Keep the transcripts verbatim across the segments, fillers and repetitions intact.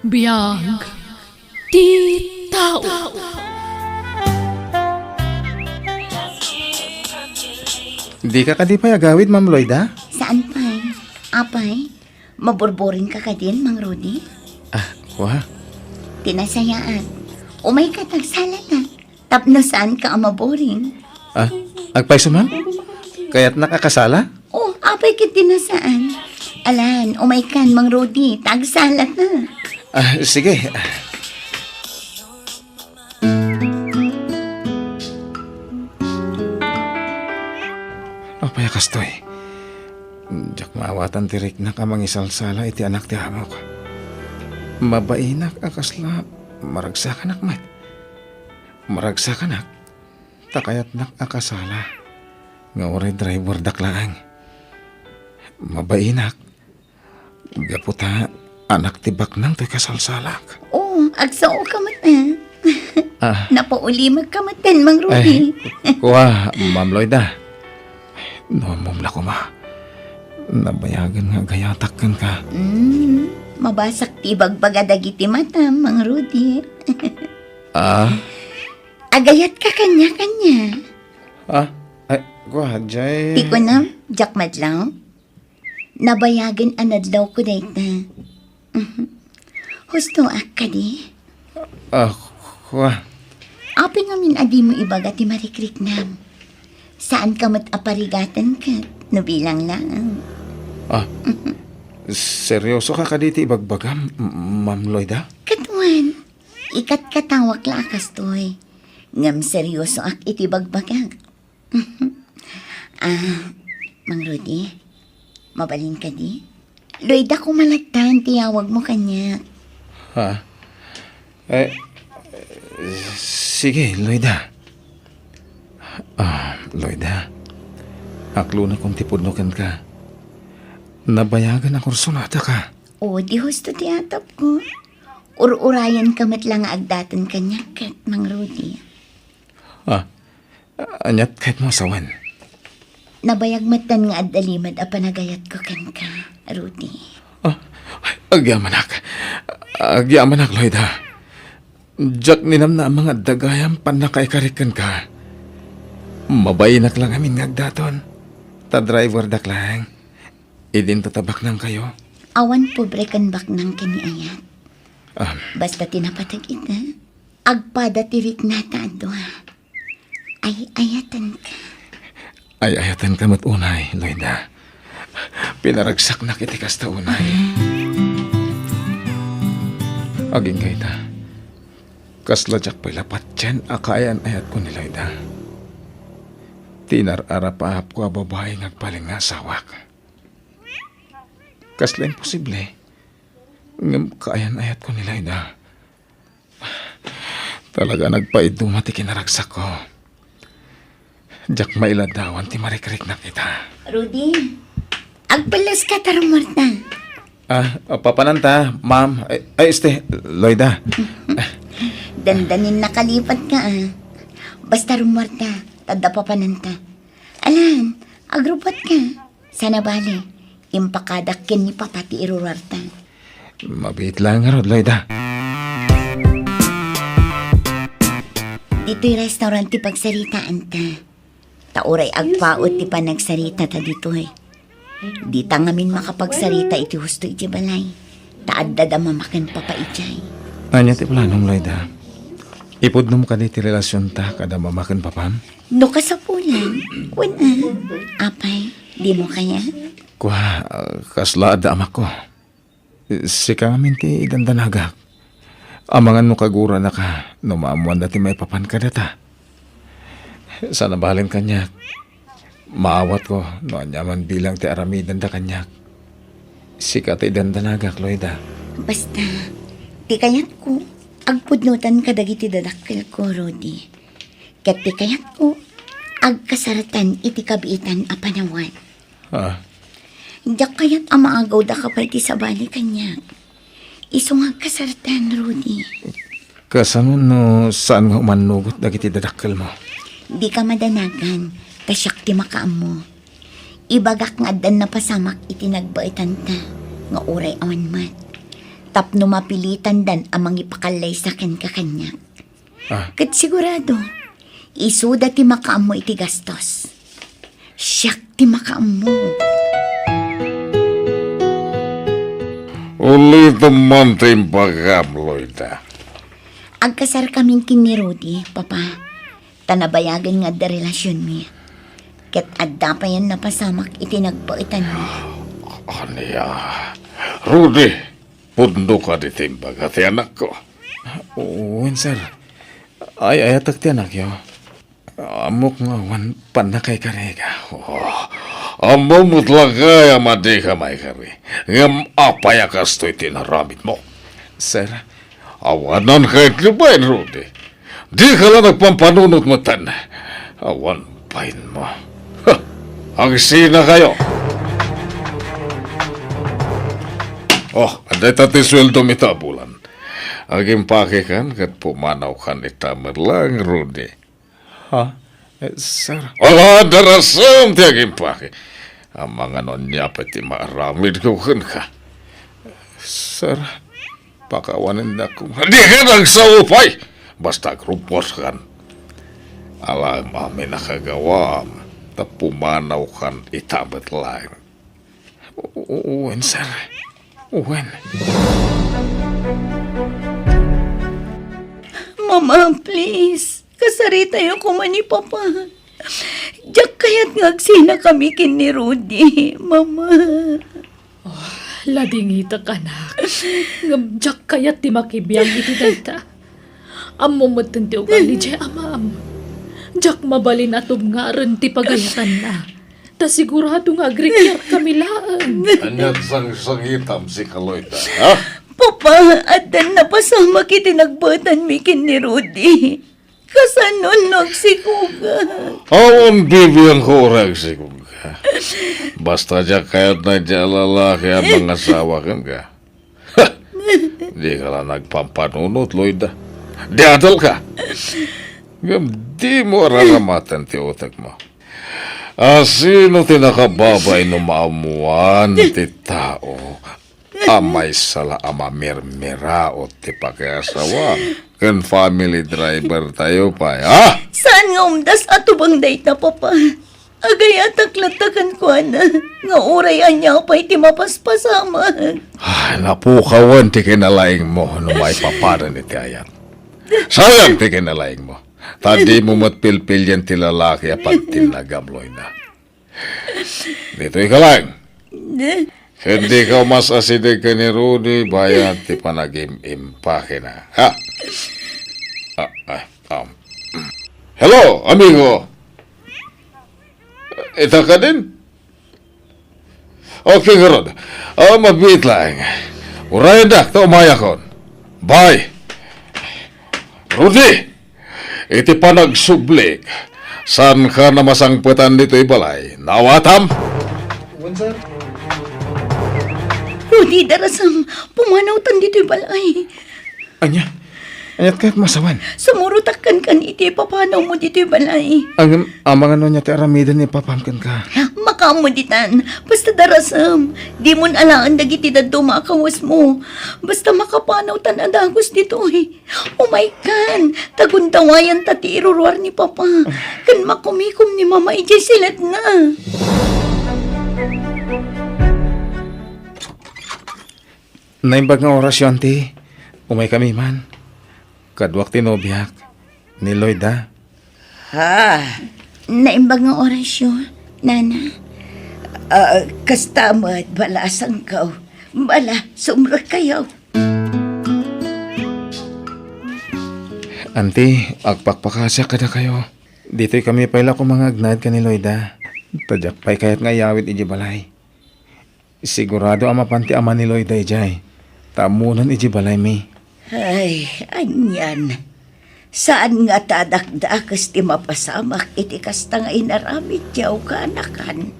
Biag ti tao. Dika kadi pay agawid, Ma'am Loida? Saan pay? Apay, maburburing ka kadin, Mang Rudy? Ah, kua. Ti nasayaat, umay ka ta agsalata. Tapno saan ka a maburing. Ah, agpayso, ma'am? Kayatnak a kasala? Oh, apay ket di na saan. Alan, umay kan, Mang Rudy, ta agsalata. Ah, sige. Apay a kastoy? Diak maawatan ti riknak a mangisalsala iti anak ti amok. Mabainak a kasla maragsakanak met. Maragsakanak, ta kayatnak a kasala nga uray driverdak laeng. Mabainak, gapu ta anak ti baknang toy kasalsalak. Oh, agsao ka met, eh. Ah. Napaulimek ka met, Mang Rudy. Ay, kua, Ma'am Loida. No ammom la koma, nabayagen nga agayatak kenka. Mm, mabasak ti ibagbaga dagiti matam, Mang Rudy. Ah? Agayatka kaniak, ania? Ah? Ay, kua, jay. Ti kunam, diak madlaw? Nabayagen a nadlawko dayta. Mhm. Hustoak kadi? Ah, kua. Apay ngamin a dimo ibaga ti marikriknam? Saanka met a parigaten ket no bilang laeng. Ah, mhm. Seryoso ka kadi ti ibagbagam, M-, Ma'am Loida? Kaduan, ikatkatawak la a kastoy. Ngem seryosoak iti bagbagak. Ah, Mang Rudy, mabalin kadi? Loida, koma lattan ti yawagmo kaniak. Ha? Eh, sige, Loida. Ah, Loida. Aklonakon ti pudno kenka. Nabayagen a kursunadaka. O, di husto ti atapko. Ur-urayenka met la nga agdaton kaniak ket, Mang Rudy. Ah, Aniat kayatmo a sawen? Nabayag metten nga adda limed a panagayatko kenka, Rudy. Ah, agyamanak. Agyamanak, Loida. Diak ninamnama nga adda gayam pannakaikarik kenka. Mabainak la ngamin nga agdaton. Ta driverdak laeng. Idinto ta baknangkayo. Awan pobre ken baknang ken ni ayat. Ah. Basta ti napateg ita, agpada ti riknata a dua. Ay-ayatenka. Ay-ayatenka met unay, Loida. Pinaragsaknak iti kasta unay. Agingga ita, kasla diak pay la patien a kaayan-ayatko ni Loida. Ti inar-arapaapko a babai nga agbalin nga asawak. Kasla imposible, ngem kaayan-ayatko ni Loida. Talaga nagpaiduma ti kinaragsakko. Diak mailaddawan ti marikriknak ita. Rudy, agpelleska ta rummuarta. Ah, papananta, ma'am. Ay, ay, este, Loida. Dandanin nakalipat ka, ah. Basta rummuarta, tadda papananta. Alan, agrupot ka. Sana bale, impakadak ken ni Papa ti iruruarta. Mabiit laeng ngarud, Loida. Ditoy restaurant ti pagsaritaanta. Ta uray agpaut ti panagsaritata ditoy, dita ngamin makapagsarita iti husto iti balay. Ta adda da Mama ken Papa idiay. Ania ti planom, Loida? Ipudnom kadi ti relasionta kada Mama ken Papam? No kasapulan, wen a. Apay, dimo kayat? Kua, ah, kasla adda amakko. Sika ngamin ti idandanagak. Amangan no kaguranaka no maammoanda ti maipapan kadata. Sana balen kaniak. Maawatko no ania man bilang ti aramidenda kaniak. Sika ti idandanagak, Loida. Basta, ti kayatko, agpudnotan kadagiti dadakkelko, Rudy. Ket ti kayatko, agkasaratan iti kabiitan a panawen. Ah. Diak kayat a maagawdaka pay ti sabali kaniak. Isu nga agkasaratan, Rudy. Kasano no saan nga umannugot dagiti dadakkelmo? Dika madanagan, ta siak ti makaammo. Ibagak nga addan napasamak iti nagbaetanta, nga uray awan met. tapno mapilitandan a mangipakallaysa kenka kaniak. Ah. Ket sigurado, isuda ti makaammo iti gastos. Siak ti makaammo. Ulitem man ti imbagam, Loida. Agkasarkamin ken ni Rudy, Papa. Ta nabayagen nga adda relasionmi. Ket adda payen napasamak iti nagbaetanmi. Ania? Rudy, pudno kadi ti imbaga ti anakko? Wen, sir. Ay-ayatek ti anakyo. Ammok nga awan pannakaikariga. Oh, ammom met la kay a madika maikari. Ngem apay a kastoy ti inaramidmo? Sir, awanan kay ti bain, Rudy. Dika la nagpampanunot metten. Awan bainmo. Ha! Agsinakayo. Oh, dayta ti sueldom ita a bulan. Agimpakekan ket pumanawkan ita met laeng, Rudy. Ha? Eh, sir? Ala, darasem ti agimpake. Amangan ania pay ti maaramidko kenka. Sir, pakawanendak koma. Dika nagsao pay! Basta agrupposkan. Alaem amin a kagawam, ta pumanawkan ita met laeng. U-, u-, wen, sir. Wen. Mama, please. Kasaritayo koma ni Papa. Diak kayat nga agsinakami ken ni Rudy, Mama. Oh, ladingitek, anak. Ngem diak kayat ti makibiang iti dayta. Ammom metten ti ugali diay amam. Diak mabalin a tubngaren ti pagayatanna. Ta sigurado nga agrikiatkami laeng. Ania't sangsangitam, sika, Loida, ha? Papa, addan napasamak iti nagbaetanmi ken ni Rudy. Kasano no agsikuga? Awan bibiangko uray agsikuga. Basta diak kayat daydiay a lalaki a mangasawa kenka. Ha! Dika la nagpampanunot, Loida. Diadalka. Ngem dimo araramatan ti utekmo. A sino ti nakababain no maammuan ti tao a maysa la a mamirmiraot ti pakiasawam ken family driver tayo pay, ha? Saan nga umdas a tubang dayta, Papa? Agayatak latta kenkuana nga uray ania pay ti mapaspasamak. Ay, napukawen ti kinalaingmo no maipapanan iti ayat. Sayang ti kinalaingmo. Ta dimo met pilpilien ti lalaki a pagtinnagam, Loida. Ditoy ka laeng. Ken dika umas-asideg ken ni Rudy bayat ti panagim-impakena. Ha? Ah, ah, um. Hello, amigo. Ita kadin? Okay, garud. Ah, mabiit laeng. Urayendak ta umayakon. Bye. Rudy! Iti panagsublik, saanka a masangpetan ditoy balay. Naawatam? Wen, sir. Rudy, darasem, pumanawtan ditoy balay. Ania? Ania't kayat masawen? Sumurotak kenka iti ipapanawmo ditoy balay. Ngem, amangan no ania ti aramiden ni Papam kenka? Makaammo ditan. Basta darasem, dimon alaen dagiti dadduma a kawesmo. Basta makapanawtan a dagus ditoy. Umaykan, ta gundawayanta ti iruruar ni Papa, ken makumikom ni Mama idiay siletna. Naimbag nga orasyo, anti. Umaykami man. Kaduak ti nobiak, ni Loida. Ha? Naimbag nga orasyo, nana. Ah, kasta met, bala a sangkaw. Bala, sumrekkayo. Anti, agpakpakasiak kadakayo. Ditoy kami pay la koma nga agnaed ken ni Loida. Ta diak pay kayat nga iyawid idiay balay. Sigurado a mapan ti ama ni Loida idiay. Ta ammonan idiay balaymi. Ay, anian. Saan nga ta dakdakes ti mapasamak iti kasta nga inaramidyo, kaanakan.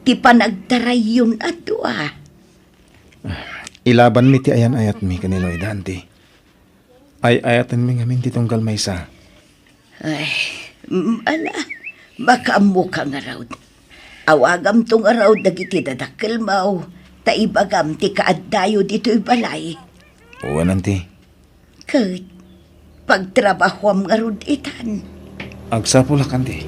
Ti panagtarayyon a dua. Ilabanmi ti ayan-ayatmi ken ni Loida, anti. Ay-ayatenmi ngamin ti tunggal maysa. Ay, mm, ala, makaammoka ngarud. Awagamto ngarud dagiti dadakkelmo, ta ibagam ti kaaddayo ditoy balay. Wen, anti. Ket pagtrabahuam ngarud itan. Agsapulak, anti.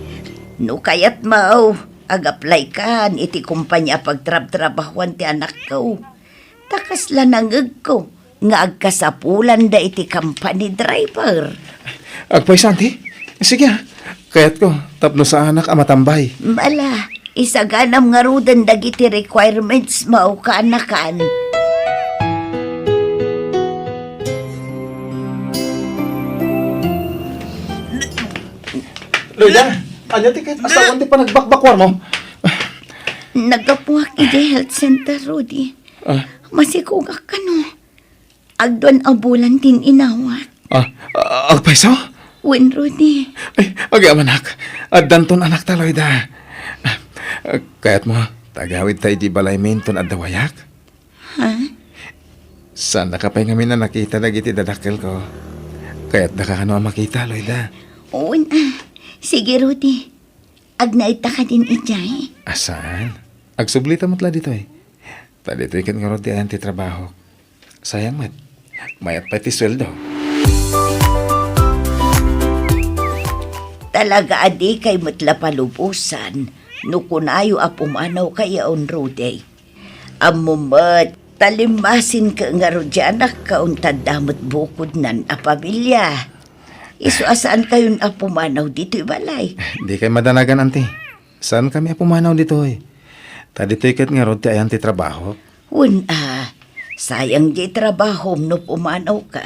No kayatmo, ag-applykan iti kompania a pagtrabtrabahuan ti anakko. Ta kasla nangegko nga agkasapulanda iti company driver. Agpayso, anti? Sige, ah. Kayatko, tapno saanak a matambay. Ala, isaganam ngaruden dagiti requirements mo, kaanakan. Loida, ania ti ket asawan ti panagbakbakuarmo? Naggapuak idiay health center, Rudy. Ah. Masikugak kano. Agduan a bulan ti inawak. Ah, ah, agpayso? Wen, Rudy. Ay, agyamanak. Addanton anakta, Loida. Ah, kayatmo, ta agawidta iti balaymi inton adda wayak? Ha? Saannaka pay ngamin a nakita dagiti dadakkelko. Kayatdaka kano a makita, Loida? Wen, ah. Sige, Rudy. Agnaedta kadin idiay? Ah, saan? Agsublita met la ditoy. Ta ditoy ket ngarud ti ayan ti trabahok. Sayang met. Mayat pay ti sueldo. Talaga a dikay met la palubosan no kunayo a pumanaw kayaon, Rudy. Ammom met, ta limmasinko ngarud ti anakko, ta adda met bukodnan a pamilia. Isu a saankayon a pumanaw ditoy balay. Dikay madanagan, anti. Saankami a pumanaw ditoy. Ta ditoy ket ngarud ti ayan ti trabaho. Wen a, sayang ti trabahom no pumanawka.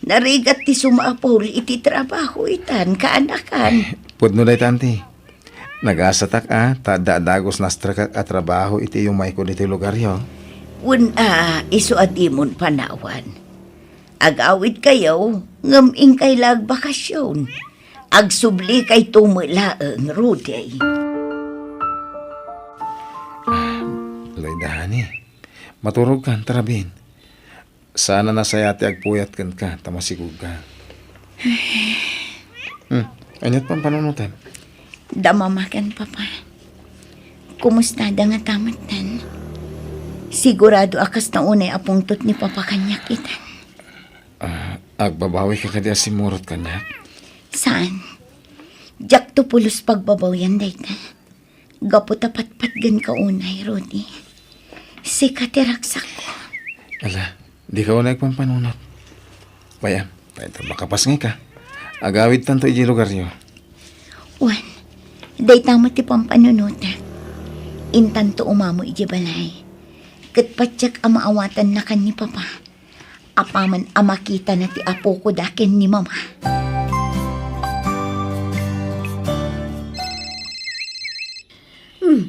Narigat ti sumapul iti trabaho itan, kaanakan. Pudno dayta, anti. Nagasatak a, ta adda a dagus nastrekak a trabaho iti yumayko ditoy lugaryo. Wen a, isu a dimon panawan. Agawidkayo, ngem inkay la agbakasyon. Agsublikayto met laeng, Rudy. Ah, Loida, honey. Maturogkan, ta rabin. Saan a nasayaat ti agpuyat kenka, ta masikugka. Hmm, ania't pampanunotem? Da Mama ken Papa. Kumustada ngata metten? Sigurado a kasta unay a pungtot ni Papa kaniak itan. Ah, agbabawika kadi a simmurot kaniak? Saan? Diakto pulos pagbabawian dayta. Gapu ta patpatgenka unay, Rudy. Sika ti ragsakko. Ala, dika unay agpampanunot. Wen a, dayta makapasngayka. Agawidtanto idiay lugaryo. Wen, dayta met ti pampanunotak. Intanto umamo idiay balay. Ket patiek a maawatannakan ni Papa. Apaman a makitana ti apoko da ken ni Mama. Hmm.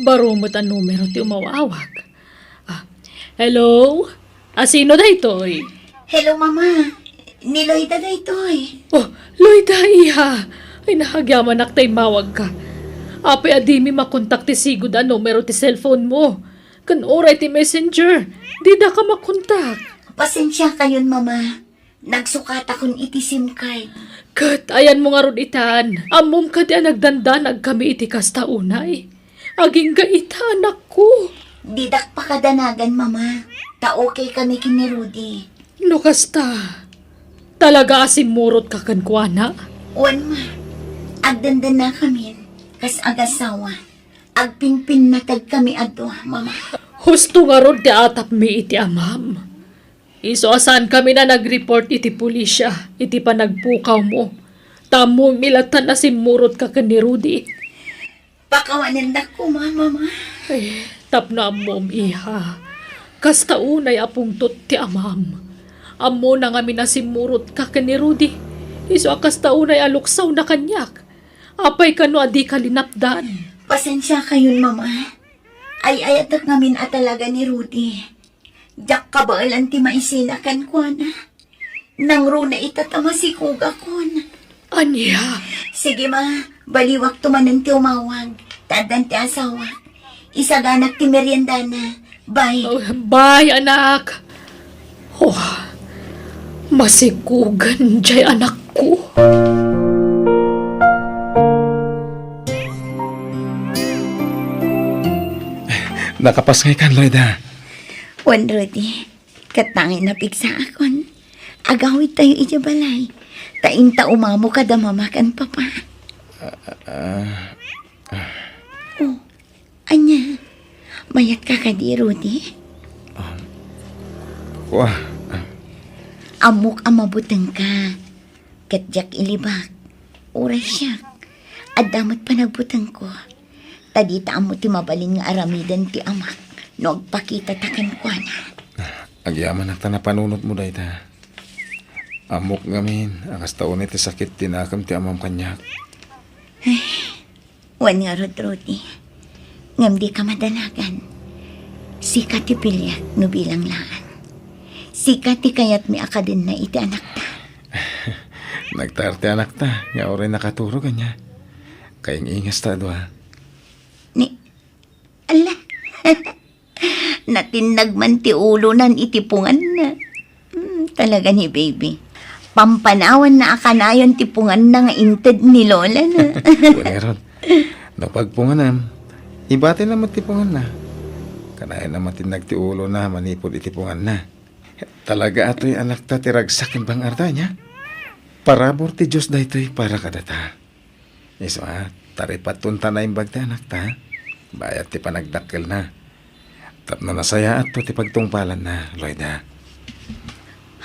Baro met a numero ti umawawag. Ah, hello? A sino daytoy? Hello, Mama. Ni Loida daytoy. Oh, Loida, iha. Ay, naagyamanak ta immawagka. Apay a dimi makontak ti sigud a numero ti cellphone mo? Ken uray ti messenger, didaka makontak. Pasensiakayon, Mama. Nagsukatakon iti SIM card. Ket ayanmo ngarud itan, ammom kadi a nagdandanagkami iti kasta unay? Agingga ita, anakko. Didak pakadanagan, Mama. Ta okay kami ken ni Rudy. No kasta, talaga a simmurotka kenkuana? Wen, Ma. Agdandannakamin kas agasawa. Agpinpinnatagkami a dua, Mama. Husto ngarud ti atapmi iti amam. Isu a saankami a nag-report iti pulisia iti panagpukawmo. Ta ammom latta a simmurotka ken ni Rudy. Pakawanendak koma, Mama. Ay, tapno ammom, iha. Kasta unay a pungtot ti amam. Ammona ngamin a simmurotka ken ni Rudy. Isu a kasta unay a luksawna kaniak. Apay kano a dika linapdan? Pasensiakayon, Mama. Ay-ayatek ngamin a talaga ni Rudy. Diak kabaelan ti maisina kenkuana. Nangruna ita ta masikugakon. Ania? Sige, Ma. Baliwakto manen ti umawag. Ta addan ti asawa. Isaganak ti meriendana. Bye. Oh, bye, anak. Oh, masikugan jay anakko. Nakapasngaykan, Loida? Wen, Rudy. Ket tangay napigsaakon, agawidtayo idiay balay. Ta inta umamo kada mama ken papa. Ah, ah, Oh, ania? Mayatka kadi, Rudy? Ah, kua, ah. Ammok a mabutengka. Ket diak ilibak. Uray siak, adda met panagbutengko. Ta dita ammo ti mabalin nga aramiden ti amak no agpakitata kenkuana. Agyamanak ta napanunotmo dayta. Ammok ngamin a kasta unay ti sakit ti nakem ti amam kaniak. Wen ngarud, Rudy, ngem dika madanagan. Sika ti piliak no bilang laeng. Sika ti kayatmi a kadenna iti anakta. Nagtaer ti anakta nga uray nakaturog, ania? Kaing-ingasta a dua. Ni, ala. Natinnag man ti ulonan iti punganna. Hmm, talaga ni baby. Pampanawanna a kanayon ti punganna nga inted ni lolana. Wen ngarud, no pagpunganem, ibatina met ti punganna. Kanayonna matinnag ti ulona manipud iti punganna. Talaga a toy anakta ti ragsak ken bang-arda, ania? Parabur ti Dios daytoy para kadata. Isu a, taripaton ta naimbag ti anakta, bayat ti panagdakkelna. Tapno nasayaatto ti pagtungpalanna, Loida.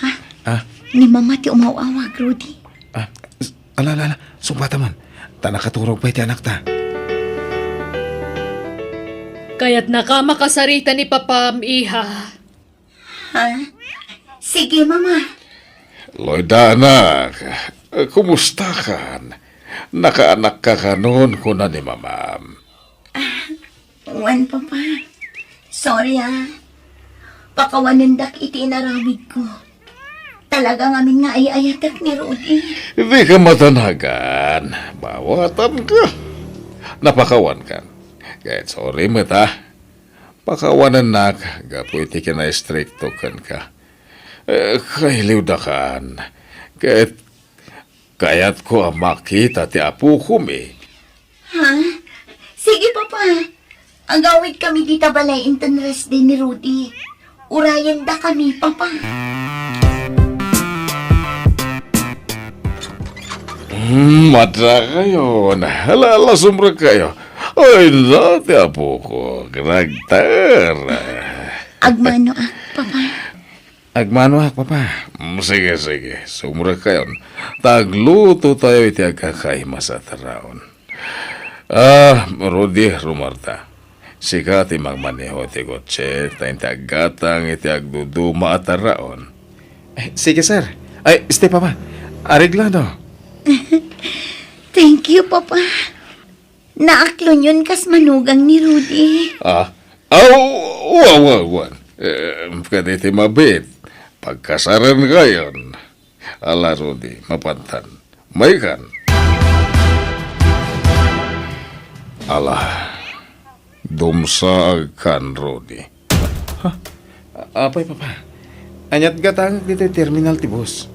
Ha? Ah? Ni Mama ti umaw-awag, Rudy. Ah, s-, ala, ala, ala, sungbatam man. Ta nakaturog pay ti anakta. Kayatnaka makasarita ni Papam, iha. Ha? Sige, Mama. Loida, anak, kumustakan? Nakaanakka kanon, kuna ni Mamam. Wen, Papa. Sorry, ah. Pakawanendak iti inaramidko. Talaga ngamin nga ay-ayatek ni Rudy. Dika madanagan. Mawatanka. Napakawankan. Ket sorry met, ah. Pakawanennak gapu iti kinaistrikto kenka. Eh, kailiwdakan. Ket kayatko a makita ti apokomi. Ha? Sige, Papa. Agawidkami dita balay inton rest day ni Rudy. Urayendakami, Papa. Hmm, madakayon. Hala, hala, sumrekkayo. Ay, na, ti apoko. Nagtaer. Agmanoak, Papa. Agmanoak, Papa. Mm, sige, sige. Sumrekkayon. Ta aglutotayo iti agkakaimas a tarraon. Ah, Rudy, rumarta. Sika ti mangmaneho iti kotse, ta inti aggatang iti agduduma a tarraon. Eh, sige, sir. Ay, este, Papa. Areglado. Thank you, Papa. Naaklonyon kas manugang ni Rudy. Ah? Aw, wa, wa, wa. Eh, kaditi mabit. Pagkasarenkayon. Ala, Rudy, mapantan. Maykan. Ala, dumsaagkan, Rudy. Ha? Apay, Papa? Ania't gatangek ditoy terminal ti bus?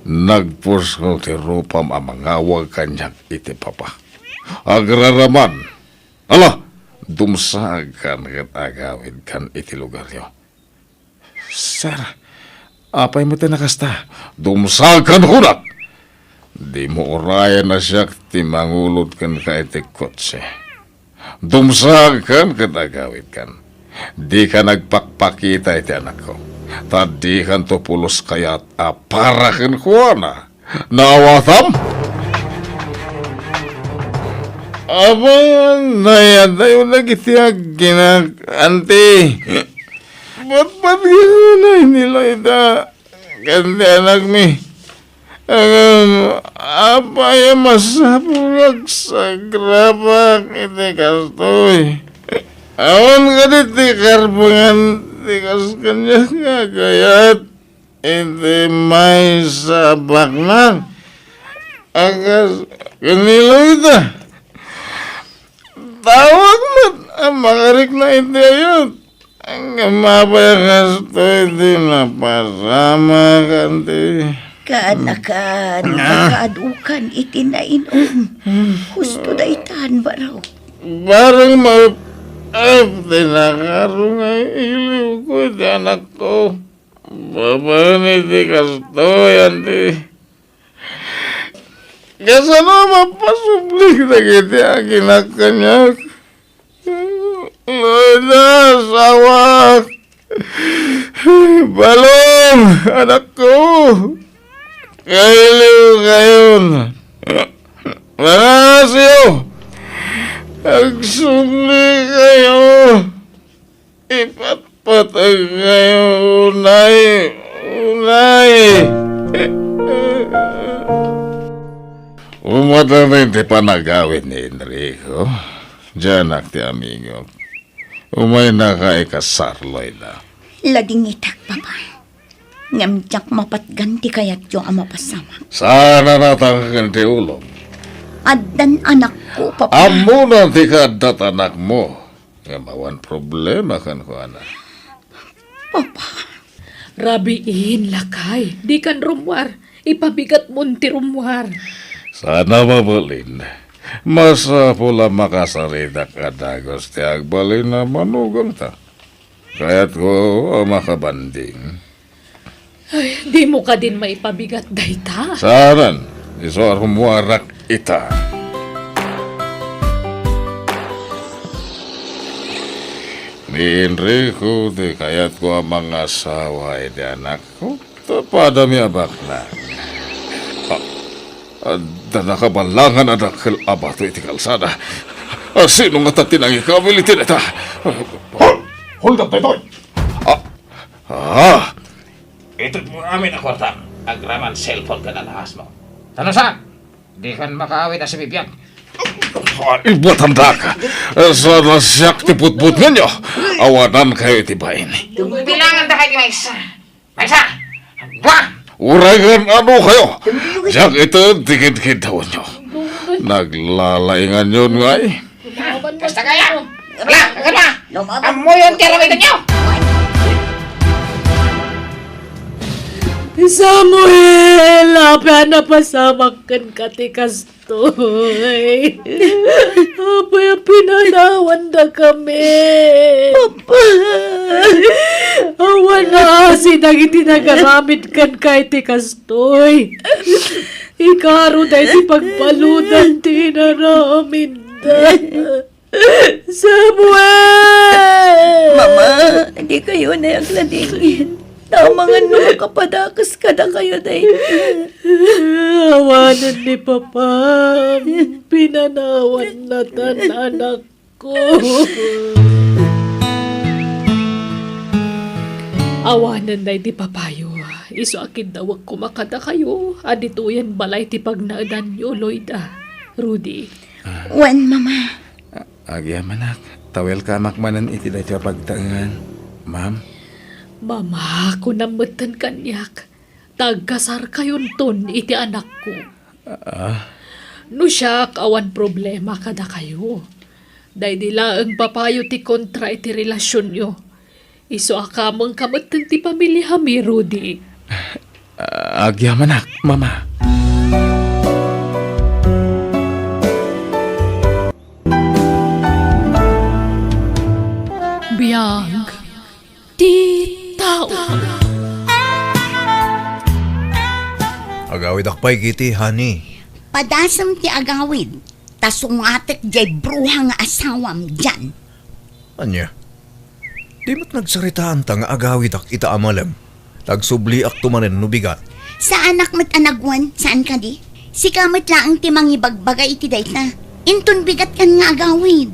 Nagpurso ti rupam a mangawag kaniak iti Papa. Agraraman. Ala, dumsaagkan ket agawidkan iti lugaryo. Sir, apay met a nakasta? Dumsaagkan, kunak! Dimo urayen a siak ti mangulod kenka iti kotse. Dumsaagkan ket agawidkan. Dika nagpakpakita iti anakko, ta dikanto pulos kayat a para kenkuana. Naawatam? Apan, nayadayo dagiti agginak, anti. Patpatgen unay ni Loida ken ti anakmi. Ngem, apay a masapul nga agsagrabak iti kastoy? Awan kadi ti karbengan ti kas kaniak nga agayat? Iti maysa a baknang a kas ken ni Loida. Tawag met a makarikna iti ayat. Ngem apay a kastoy ti napasamak, anti? Kaanakan, kakaadukan iti nainom. Husto daytan, baro. Bareng maep-ep ti nakaro nga iliwko iti anakko. Babaen iti kastoy, Auntie. Kasano mapasubli dagiti aginak kaniak? Loida, asawak! Balong, anakko! Kailiwkayon! Pangasyo! Agsubli kayo! Ipatpateg kayo, unay! Unay! Umadami ti panagawid ni Enrico. Dianak ti amingok. Umaynaka ikasar, Loida. Ladingitak, Papa. Ngem diak mapatgan ti kayatyo a mapasamak. Saan a natangken ti ulom. Addan anakko, Papa. Ammona ti kaaddat anakmo. Ngem awan problema kenkuana. Papa. Rabiin, lakay. Dikan rummuar. Ipabigatmon ti rummuar. Saan a mabalin. Masapul a makasaritak a dagus ti agbalin a manugangta. Kayatko a makabanding. Ay, dimo kadin maipabigat dayta? Saanen, isu a rummuarak ita. Ni Enrico ti kayatko a mangasawa iti anakko. Ta padami a baknang. A-, adda nakabalangan a dakkel a bato iti kalsada. A, sino ngata ti nangikawil iti dayta? Hol-, hold up daytoy! A, a. Itedmo amin a kuartam, agraman cellphone ken alahasmo. Ta no saan, dikan makaawid a sibibiag. A, ibatandak. Saan a siak ti putputngenyo. Awanankayo iti bain. Bilangan da kay di maysa. Maysa! Agwa! Uray ngan ano kayo? Diak ited ti kidkiddawenyo. Naglalainganyon ngay. Basta kaya! Ala, agwa! Ammoyon ti aramidenyo! Samuel, apay a napasamak kenka ti kas- Toy, apay a pinanawandakami? Papa! Awan a asi dagiti nagaramid kenka iti kastoy. Ikaro daydi pagbaludan ti inaramidda. Samuel! Mama, dikayo nayagladingit. Amangan no makapadakes kadakayo dayta. Awanen ni Papam, pinanawannatan anakko. Awanen daydi papayo, isu a kiddawek koma kadakayo a ditoyen balay ti pagnaedanyo, Loida, Rudy. Wen, Mama. A-, agyamanak, ta welcome-ak manen iti daytoy a pagtaengan, ma'am. Mama, kunam metten kaniak, ta agkasarkayonton iti anakko. Ah. No siak, awan problema kadakayo. Daydi laeng papayo ti kontra iti relasionyo. Isu a kamengka metten ti pamiliami, Rudy. Ah, agyamanak, Mama. Biag ti tao. Agawidak pay, Kitty, honey. Padasem ti agawid, ta sungatek diay bruha nga asawam dian. Ania? Di met nagsaritaanta nga agawidak ita a malem. Tagsubliakto manen no bigat. Saanak met a nagwan, saan kadi? Sika met laeng ti mangibagbaga iti dayta. Inton bigatkan nga agawid.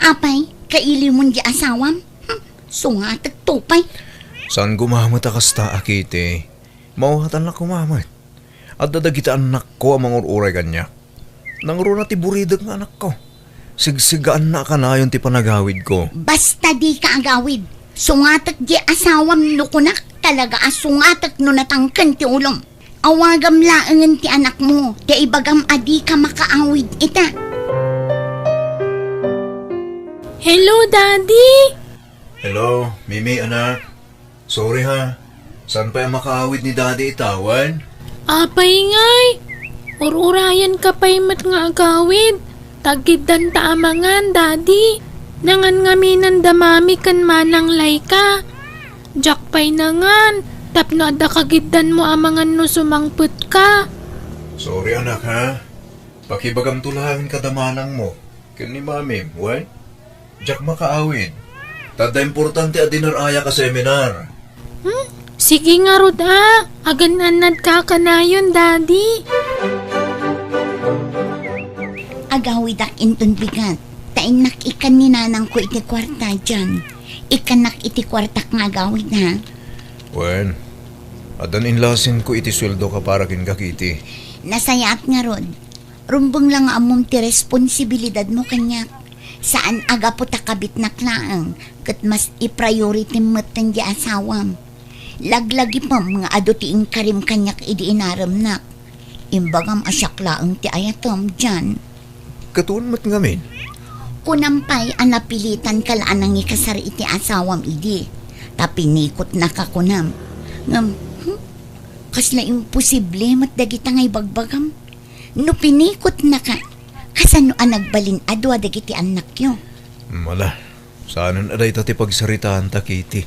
Apay, kailiwmon di asawam? Hm, sungatek to pay. Saan koma met a kasta, a Kitty. Mawatan la koma met. Adda dagiti annakko a mangur-uray kaniak. Nangruna ti buridek nga anakko. Sigsiggaanna a kanayon ti panagawidko. Basta dika agawid. Sungatek di asawam no kunak, talaga a sungatek no natangken ti ulom. Awagam laengen ti anakmo, ta ibagam a dika makaawid ita. Hello, Daddy! Hello, Mimi, anak. Sorry ha. Saan pay a makaawid ni Daddy ita wen? Apay ngay? Ur-urayenka pay met nga agawid. Tagkiddanta a mangan, Daddy. Nangan ngamin da Mami ken Manang Laika. Diak pay nangan. Tapno adda kagiddanmo amangan no sumangpetka. Sorry, anak, ha? Pakibagamto laeng kada manangmo ken ni mamim, wen? Diak makaawid. Ta adda importante a dinar-ayak a seminar. Hmm? Sige ngarud, a. Agan-annadka kanayon, Daddy. Agawidak inton bigat. Ta innak ikkan ni nanangko iti kuarta, John. Ikkannak iti kuartak nga agawid, ha? Wen, addan inlasinko iti sueldoka para kenka, Kitty. Nasayaat ngarud. Rumbeng la nga ammom ti responsibilidadmo kaniak. Saan a gapu ta kabitnak laeng, ket mas i-priority metten ti asawam. Laglagipem nga adu ti inkarim kaniak idi inaremnak. Imbagam a siak laeng ti ayatem, John. Ket wen met ngamin? Kunam pay a napilitanka la a nangikasar iti asawam idi, ta pinikotnaka kunam. Ngem, hmm, kasla imposible met dagita nga ibagbagam. No pinikotnaka, kasano a nagbalin a dua dagiti annakyo? Ala, saanen a dayta ti pagsaritaanta, Kitty.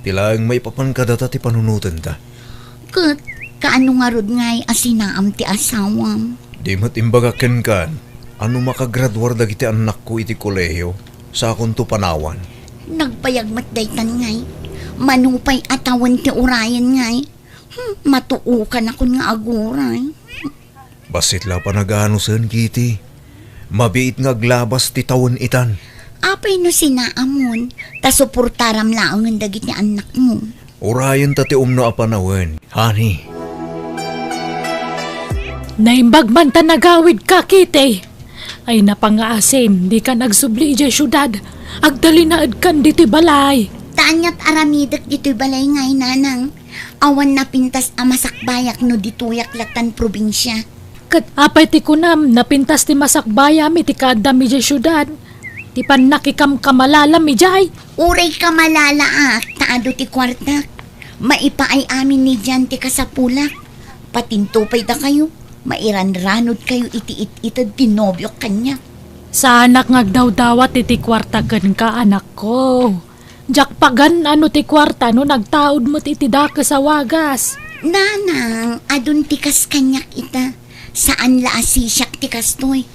Ti laeng maipapan kadata ti panunotenta. Ket kaano ngarud ngay a sinaam ti asawam? Di met imbagak kenka a no makagraduar dagiti annakko iti kolehio, sakonto panawan. Nagbayag met daytan ngay. Mano pay a tawen ti urayen ngay. Hmm, matuokanakon nga aguray. Bassit la panaganusen, Kitty. Mabiit nga aglabas ti tawen itan. Apay no sinaamon, ta suportaram laengen dagiti annakmo. Urayenta ti umno a panawen, honey. Naimbag man ta nagawidka, Kitty. Ay, napangaasim, dika nagsubli idiay siudad. Agtalinaedkan ditoy balay. Ta aniat aramidek ditoy balay ngay, nanang. Awan napintas a masakbayak no ditoyak latan probinsia. Ket apay ti kunam, napintas ti masakbayam iti kaaddam idiay siudad? Ti pannakikamkamalalam idiay? Uray kamalalaak ta adu ti kuartak. Maipaay amin ni Jan ti kasapulak. Patinto pay dakayo, mairanranodkayo iti it-ited ti nobiok kaniak. Saanak nga agdawdawat iti kuarta kenka, anakko. Diak pagan-an no ti kuarta no nagtaud met iti dakes a wagas. Nanang, adun ti kas kaniak ita. Saan la a sisiak ti kastoy.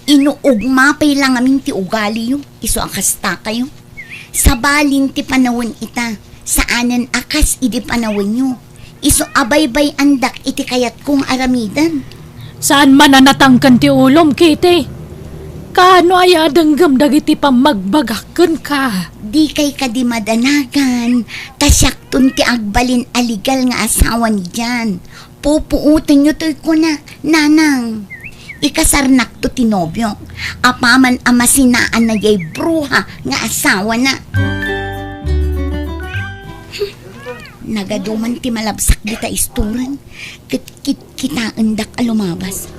Inuugma pay la ngamin ti ugaliyo, isu a kastakayo. Sabalin ti panawen ita, saanen a kas idi panawenyo. Isu a baybay-andak iti kayatko nga aramiden. Saan man a natangken ti ulom, Kitty? Kaano aya a denggem dagiti pammagbagak kenka? Dikay kadi madanagan, ta siakton ti agbalin a legal nga asawa ni Jan. Pupuotenyo toy kuna, nanang. Ikasarnakto ti nobiok. Apaman a masinaan na jay bruha nga asawana. Nagaduman ti malabsak dita istoren. Ket kitkitaendak a lumabas.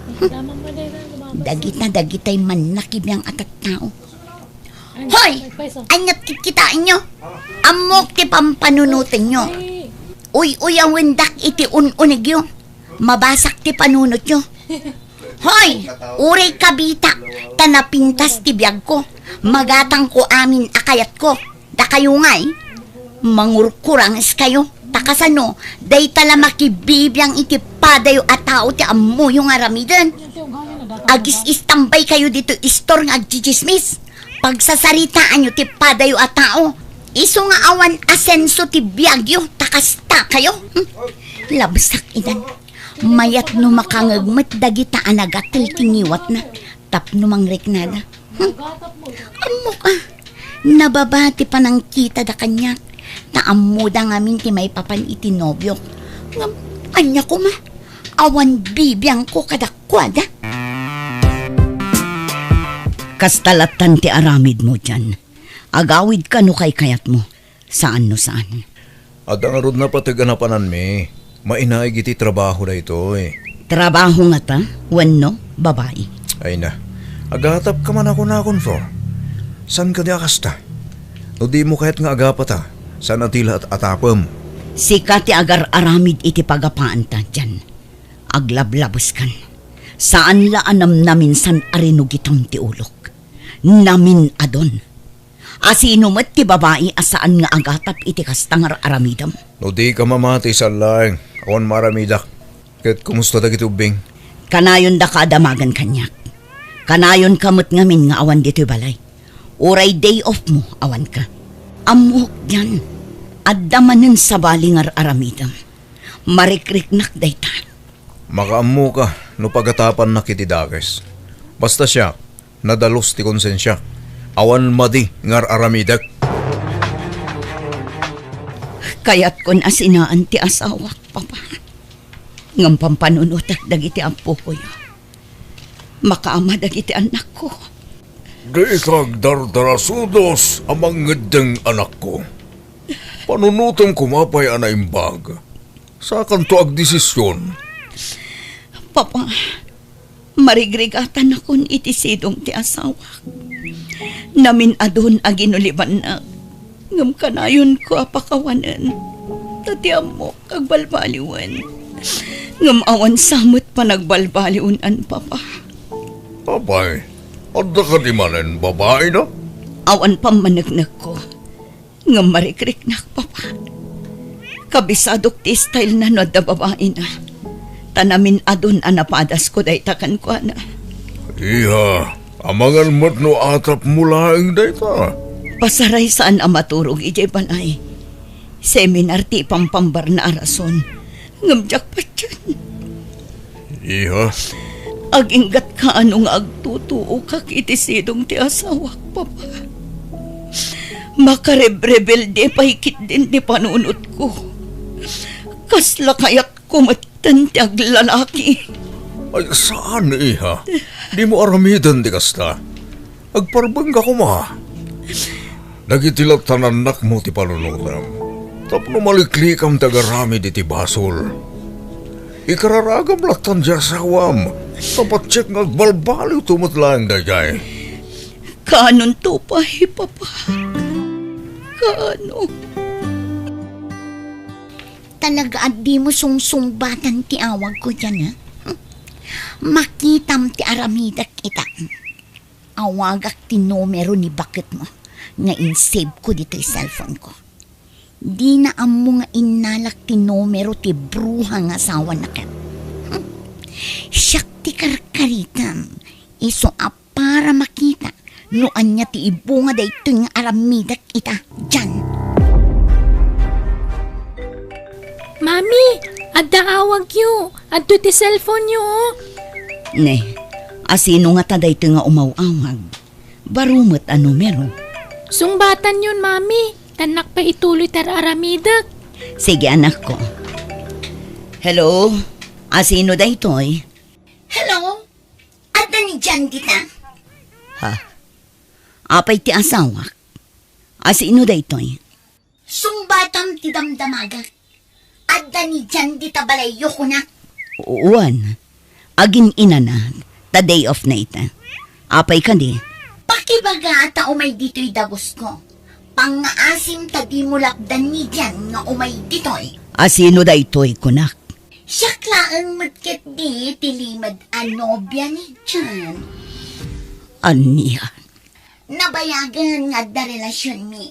Dagita, dagitay mannakibiang a tattao. Hoy! Aniat kitkitaenyo? Ammok ti pampanunotenyo. Uy-uyawendak iti un-unegyo. Mabasak ti panunotyo. Hoy! Uray kabitak, ta napintas ti biagko. Magatangko amin a kayatko. Dakayo ngay, mangurkurangeskayo. Ta kasano, dayta la makibibiang iti padayo a tao ti ammoyo nga aramiden. Agis-istambaykayo ditoy istor nga agtsitsismis. Pagsasaritaanyo ti padayo a tao. Isu nga awan asenso ti biagyo, ta kastakayo. Hmm? Labsak idan. Mayat no makangeg met dagita a nagatel ti ngiwatna tapno mangriknada. Hmm? Ammok a, nababa ti panangkitada kaniak, ta ammoda ngamin ti maipapan iti nobiok. Ngem, ania koma? Awan bibiangko kadakuada. Kasta lattan ti aramidmo dian. Agawidka no kaykayatmo. Saan no saan. Adda ngarud napateg a napananmi. Mainaig iti trabaho daytoy. Trabaho ngata? Wenno babai? Ay na. Agatapka man a kunakon, Flor. Saan kadi a kasta? No dimo kayat nga agapata, saan a ti la at-atapem? Sika ti agar-aramid iti pagapaanta, Jan. Aglablabeskan. Saan la a namnaminsan a rinugitam ti ulok. Namin-adon. Asino met ti babai a saan nga agatap iti kasta nga ar-aramidem? No dika mamati, sallaeng, awan maaramidak. Ket kumusta dagiti ubbing? Kanayon daka a damagen kaniak. Kanayonka met ngamin nga awan ditoy balay. Uray day off mo, awanka. Ammok dian, adda manen sabali nga ar-aramidem. Marikriknak dayta. Makaammoka no pagatapannak iti dakes. Basta siak, nadalus ti konsensiak. Awan madi nga ar-aramidek. Kayatkon a sinaan ti asawak, Papa. Ngem pampanunotek dagiti appokoyo. Makaama dagiti annakko. Dika agdardarasudos a mangeddeng, anakko. Panunotem koma pay a naimbag. Sakanto agdesision. Papa, marigrigatanakon iti sidong ti asawak. Namin-adun a ginulibannak. Ngem kanayonko a pakawanen. Ta ti ammok agbalbaliwen. Ngem awan sa met panagbalbaliwen, Papa. Apay, adda kadi manen babaina? Awan pammaneknekko. Ngem marikriknak, Papa. Kabisadok ti style na no adda babaina. Ta namin-adun a napadasko dayta kenkuana. Iha, amangan met no atapmo laeng dayta. Pasaray saan a maturog idiay balay. Seminar ti ipampambarna a rason. Ngem diak patien. Iha. Aginggatka no nga agtutuokak iti sidong ti asawak, Papa. Makarebrebelde pay ketdin ti panunotko. Kasla kayatko metten ti aglalaki. Ay, saan, iha. Dimo aramiden ti kasta. Agparbengka koma. Dagiti lattan annakmo ti panunotem. Tapno maliklikam ti agaramid iti basol. Ikararagam lattan ti asawam. Ta patiek nga agbalbaliwto met laeng daydiay. Kaanonto pay, Papa? Kaano? Talaga a dimo sungsungbatan ti awagko diay, a? Makitam ti aramidek ita. Awagak ti numero ni baketmo nga insave ko ditoy cellphone ko. Dina ammo nga innalak ti numero ti bruha nga asawana ket. Hmm. Siak ti karkaritam, isu a para makita no ania ti ibunga daytoy nga aramidek ita diay. Mami, adda awagyo. Adtoy ti cellphone-yo, o. Ne, asino ngata daytoy nga umaw-awag? Baro met a numero. Sungbatanyon, Mami. Tannak pay ituloy ti ar-aramidek. Sige, anakko. Hello? Asino daytoy? Hello? Adda ni Jan dita? Ha? Apay ti asawak? Asino daytoy? Sungbatam ti damdamagak. Adda ni Jan dita balayyo, kunak. Wen, agin-inana, ta day off na ita. Apay kadi? Pakibaga ta umay ditoy dagusko. Pangngaasim ta dimo lapdan ni Jan nga umay ditoy. Asino daytoy, kunak? Siak laeng met ketdi ti limed a nobia ni Jan. Ania? Nabayagen nga adda relasionmi.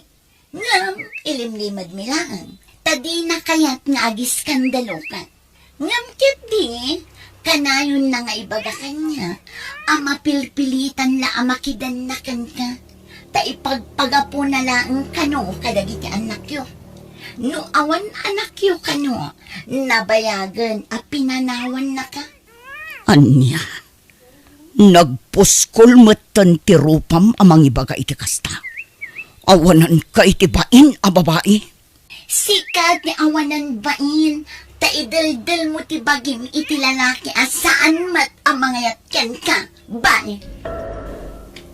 Ngem ilimlimedmi laeng, ta dina kayat nga agiskandaloka. Ngem ketdi, kanayonna nga ibaga kaniak a mapilpilitan la a makidanna kenka, ta ipagpagapuna laeng kano kadagiti annakyo. No awan annakyo kano, nabayagen a pinanawannaka. Ania? Nagpuskol metten ti rupam a mangibaga iti kasta. Awananka iti bain a babai. Sika ti awanan bain, ta ideldelmo ti bagim iti lalaki a saan met a mangayat kenka, bain.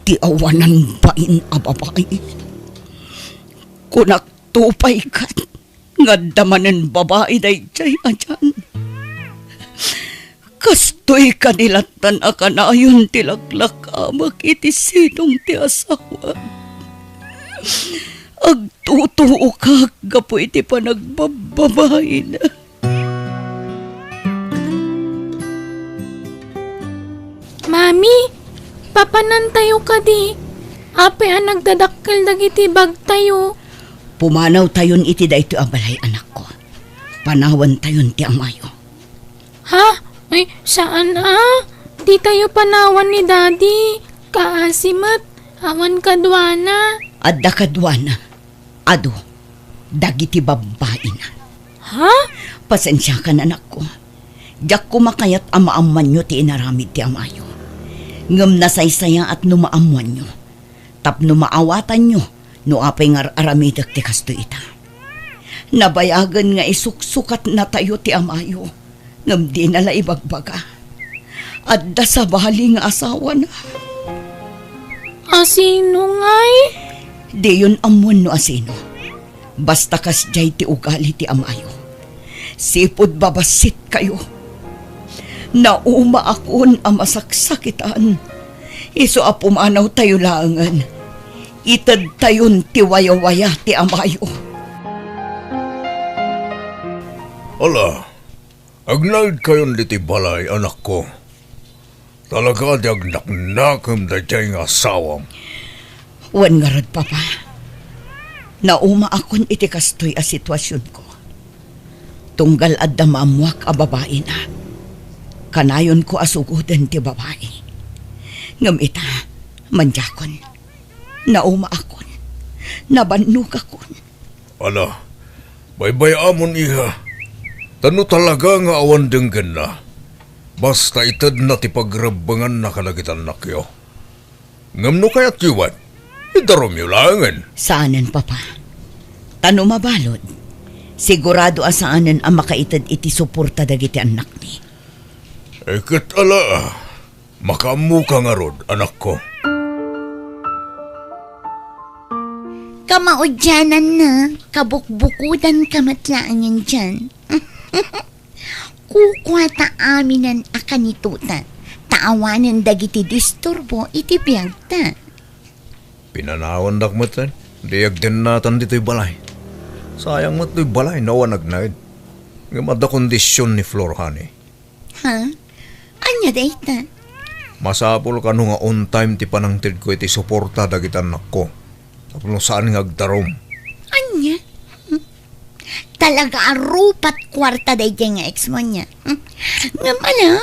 Ti awanan bain a babai. Kunak to pay ket nga adda manen babai daydiay a Jan. Kastoy kadi lattan a kanayon ti laklakamek iti sidong ti asawak. Agtutuokak gapu iti panagbababaina. Mami, papanantayo kadi? Apay a nagdadakkel dagiti bagtayo? Pumanawtayon iti daytoy a balay, anakko. Panawantayon ti amayo. Ha? Ay, saan a. Ditayo panawan ni Daddy. Kaasi met, awan kaduana. Adda kaduana. Adu, dagiti babbaina. Ha? Pasensiakan, anakko. Diak koma kayat a maammoanyo ti inaramid ti amayo. Ngem nasaysayaat no maammoanyo. Tapno maawatanyo no apay nga ar-aramidek ti kastoy ita. Nabayagen nga isuksukatnatayo ti amayo, ngem dina la ibagbaga. Adda sabali nga asawana. Asino ngay? Diyon ammoen no asino. Basta kasdiay ti ugali ti amayo. Sipud babassit kayo. Naumaakon a masaksakitan. Isu a pumanawtayo laengen. Itedtayon ti wayawaya ti amayo. Ala, agnaedkayon ditoy balay, anakko. Talaga ti agnaknakem daydiay nga asawam. Wen ngarud, Papa. Naumaakon iti kastoy a situasionko. Tunggal adda maammoak a babaina, kanayonko a sugoden ti babai. Ngem ita, mandiakon. Naumaakon. Nabannogakon. Ala, baybay-amon, iha. Ta no talaga nga awan denggenna, basta itedna ti pagrebbenganna kadagiti annakyo. Ngem no kayatyo met, idarumyo laengen. Saanen, Papa. Ta no mabalud, sigurado a saanen a makaited iti suporta dagiti annakmi. Eh, ket ala, makaammoka ngarud, anakko. Kamaudiananna, kabukbukodanka met laengen dian. Kukua ta aminen a kanitotan, ta awanen dagiti disturbo iti biagta. Pinanawandak met, eh. Di agdennatan ditoy balay. Sayang met toy balay, no awan agnaed. Ngem adda kondision ni Flor, honey. Ha? Ania dayta? Masapul kano nga on time ti panangtedko iti suporta dagiti annakko. Tapno saan nga agdarum. Ania? Hmm? Talaga a rupat kuarta daydiay nga ex mo, ania? Hmm? Ngem ala,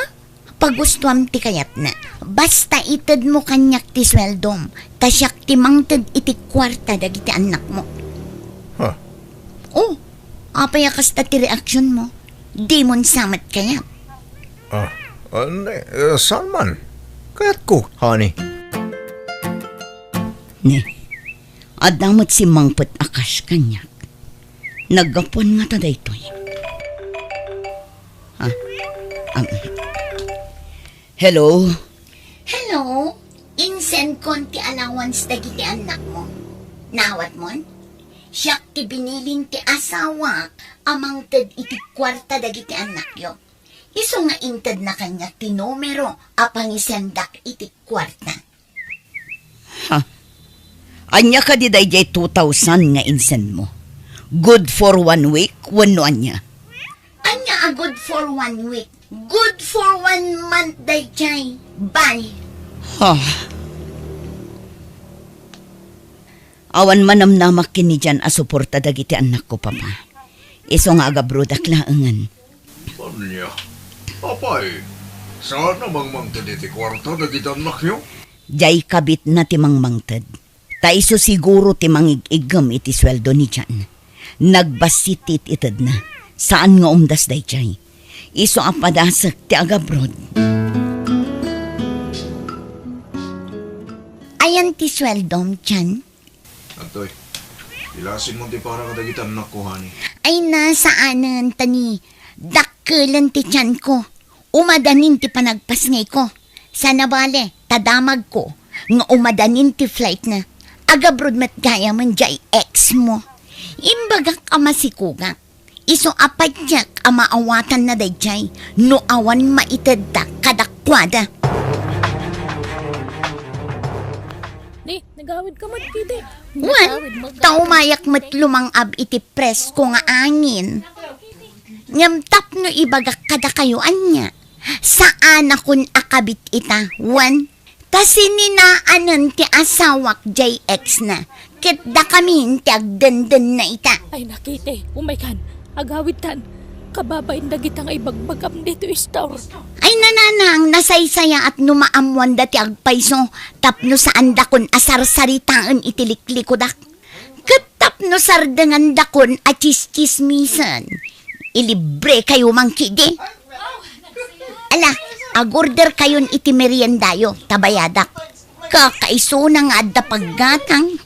pagustuam ti kayatna. Basta itedmo kaniak ti sueldom, ta siak ti mangted iti kuarta dagiti annakmo. Ha? Oh, apay a kasta ti reaksionmo? Dimon sa met kayat? Ah, ah, ne, eh, saan man? Kayatko, honey. Ne, adda met simmangpet a cash kaniak. Naggapuan ngata daytoy. Ah, um, hello? Hello? Insendkon ti allowance dagiti annakmo. Naawatmon? Siak ti binilin ti asawak a mangted iti kuarta dagiti annakyo. Isu nga intedna kaniak ti numero a pangisendak iti kuarta. Ha? Ania kadi daydiay two thousand nga insendmo? Good for one week wenno ania? Ania a good for one week? Good for one month daydiay. Bye. Ha? Awan manamnamak ken ni Jan a suporta dagiti annakko, Papa. Isu nga agabrodak laengen. Ania? Apay, saan a mangmangted iti kuarta dagiti annakyo? Diay kabitna ti mangmangted. Ta isu siguro ti mangig-iggem iti sueldo ni Jan. Nagbassit ti it-itedna. Saan nga umdas daydiay. Isu a padasek ti agabroad. Ayan ti sueldom, Jan? Adtoy, ilasimon ti para kadagiti annakko, honey. Ay na, saanen, ta ni dakkelen ti tianko. Umadanin ti panagpasngayko. Sana bale, ta damagko nga umadanin ti flightna. Agabroad met gayamen diay ex mo. Imbagak a masikogak. Isu a patiek a maawatanna daydiay no awan maitedda kadakuada. Ni, nagawid ka met, Titi. Wen, ta umayak met lumang-ab iti presko nga angin. Ngem tapno ibagak kadakayo ania, saanakon a kabit ita, wen, Pasininaanen ti asawak jay ex na, ket dakamin ti agdendenna ita. Ay, na, Kitty, umaykan. Agawidtan. Kababain dagita nga ibagbagam ditoy store. Ay, nanang, nasaysayaat no maammoanda ti agpayso tapno saandakon a sarsaritaen iti liklikudak. Ket tapno sardengandakon a tsistsismisen, ilibre kayo, Mang Kitty. Ala, agorder kayon iti meriendayo, ta bayadak. Kakaisuna nga adda paggatang.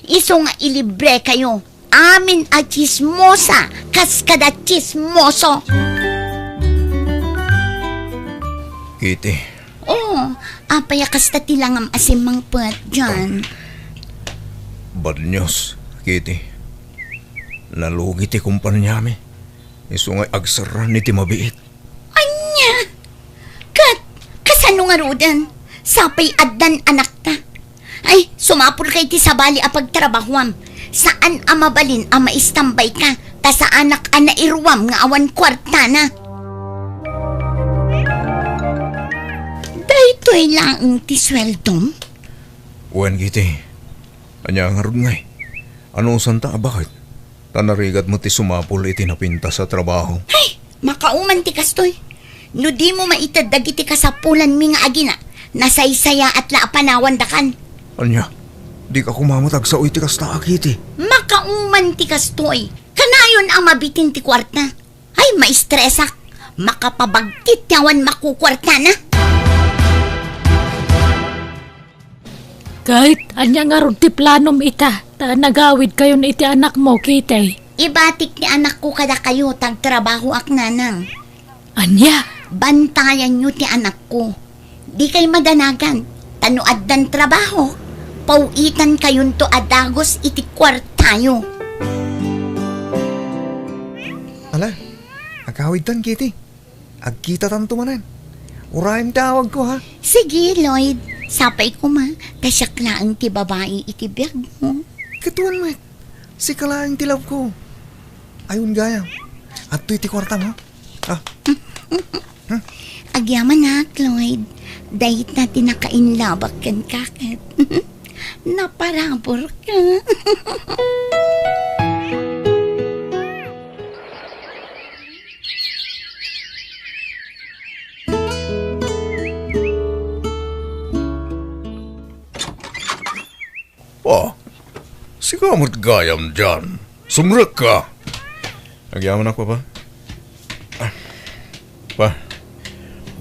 Isu nga ilibre kayo. Amin a tsismosa, kas kada tsismoso. Kitty. Oh, apay a kasta ti langam a simmangpet, John? Bad news, Kitty. Nalugi ti kumpaniami. Isu nga agserran iti mabiit. Ania? Ket, kasano ngaruden? Sapay addan anakta. Ay, sumapulka iti sabali a pagtrabahoam. Saan a mabalin a maistambayka, ta saanak a nairuam nga awan kuartana. Daytoy laeng ti sueldom? Wen, Kitty. Ania ngarud ngay? Anusanta a baket? Ta narigat met ti sumapul iti napintas a trabaho. Ay, makauman ti kastoy. No dimo maited dagiti kasapulanmi nga agina, nasaysayaat la a panawandakan. Ania? Dika koma met agsao iti kasta a, Kitty. Makauman ti kastoy. Kanayon a mabitin ti kuarta. Ay, maistresak. Makapabagtit ti awan makukuartana. Ket ania ngarud ti planom ita, ta nagawidkayon iti anakmo, Kitty? Ibatik ti anakko kadakayo, ta agtrabahoak, nanang. Ania? Bantayanyo ti anakko. Dikay madanagan, ta no addan trabaho, paw-itankayonto a dagus iti kuartayo. Ala, agawidtan, Kitty. Agkitatanto manen. Urayem ti awagko, ha? Sige, Lloyd. Sapay koma, ta siak laeng ti babai iti biagmo. Ket wen met, sika laeng ti love ko. Ay, wen gayam. Adtoy ti kuartam, ha? Ah. Agyamanak, Lloyd. Dayta ti nakainlabak kenka ket naparaburka. Pa, sika met gayam dian. Sumrekka. Agyamanak, Papa. Ah. Pa,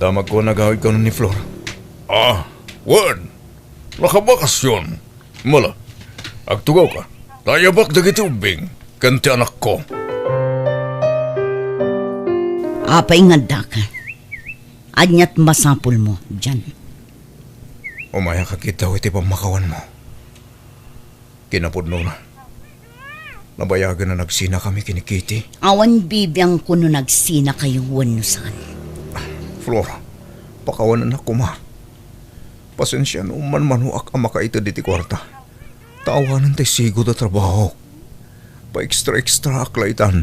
damagko a nagawidkayo ni Flor. Ah, wen. Nakabakasyon. Mala, agtugawka. Ta ayabak dagiti ubbing ken ti anakko. Apay nga addaka? Ania't masapulmo, John? Umayak a kitaw iti pammakawanmo. Kinapudnona, nabayagen a nagsinakami ken ni Kitty. Awan bibiangko no nagsinakayo wenno saan. Flor, pakawanennak koma. Pasensia no manmanoak a makaited iti kuarta. Ta awanen ti sigud a trabaho. Pa-extra-extraak la itan.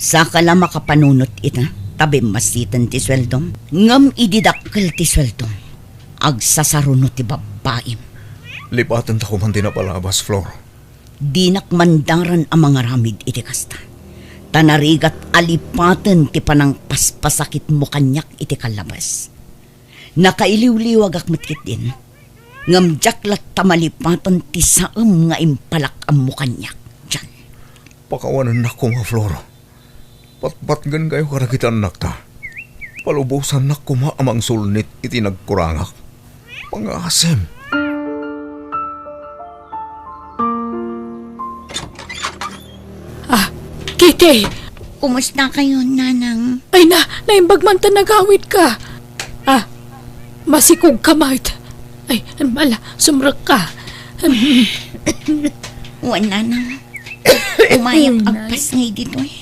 Saka la makapanunot ita, ta bimmasiten ti sueldom. Ngem idi dakkel ti sueldom, agsasaruno ti babbaim. Lipatenta koman ti napalabas, Flor. Dinak mandaran a mangaramid iti kasta. Ta narigat a lipaten ti panangpaspasakitmo kaniak iti kallabes. Nakailiwliwagak met ketdin, ngem diak latta malipaten ti saem nga impalak-ammo kaniak, John. Pakawanennak koma, Flor. Patpatgenkayo kadagiti annakta. Palubosannak koma a mangsulnit iti nagkurangak. Pangasim. Ah, Kitty! Kumusta kayo, Nanang? Ay na, naimbag man ta nagawidka. Ah, masikogka met. Ay, ala, sumrekka. Wen, Nanang. Umayak agpasngay ditoy.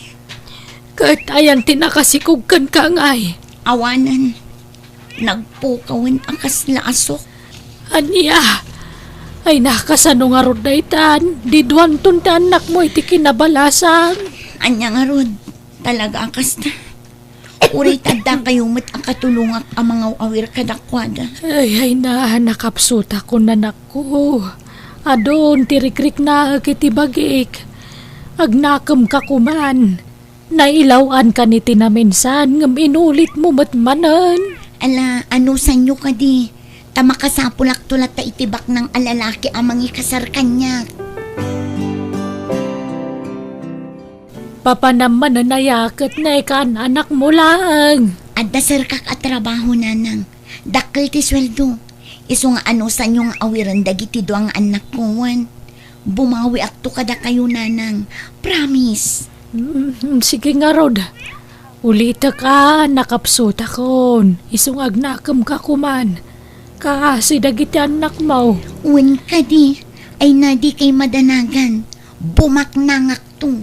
Ket ayan ti nakasikog kenka ngay? Awanen. Nagpukawen a kasla a sok. Ania? Ay na, kasano ngarud daytan? Diduanton ti annakmo iti kinabalasan. Ania ngarud? Talaga a kasta. Uray ta addakayo met a katulongak a mangaw-awir kadakuada. Ay, ay na, nakapsutakon, anakko. Adun ti rikriknaek iti bagik. Agnakemka koman. Nailaw-ankan iti naminsan, ngem inulitmo met manen. Ala, anusanyo kadi? Ta makasapulakto latta iti baknang a lalaki a mangikasar kaniak. Papanam manen aya ket nakan-anakmo laeng? Adda serkak a trabaho, nanang. Dakkel ti sueldo. Isu nga anusanyo nga awiren dagiti dua nga annakko wen. Bumawiakto kadakayo, nanang. Promise. Mm, sige ngarud. Ulitek a, nakapsutakon. Isu nga agnakemka koman. Kaasi dagiti annakmo. Wen kadi, ay na dikay madanagan. Bumaknangakto.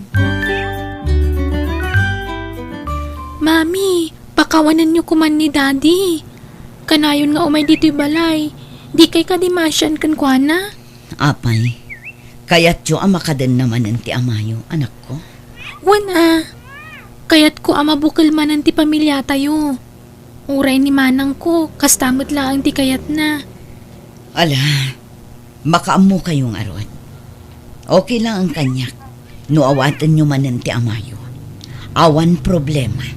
Mami, pakawanenyo koman ni Daddy. Kanayon nga umay ditoy balay. Dikay kadi maasian kenkuana? Apay, kayatyo a makadenna manen ti amayo, anakko? Wen a, kayatko a mabukel manen ti pamiliatayo. Uray ni manangko, kasta met laeng ti kayatna. Ala, makaammokayo ngarud. Okay laeng kaniak no awatenyo manen ti amayo. Awan problema.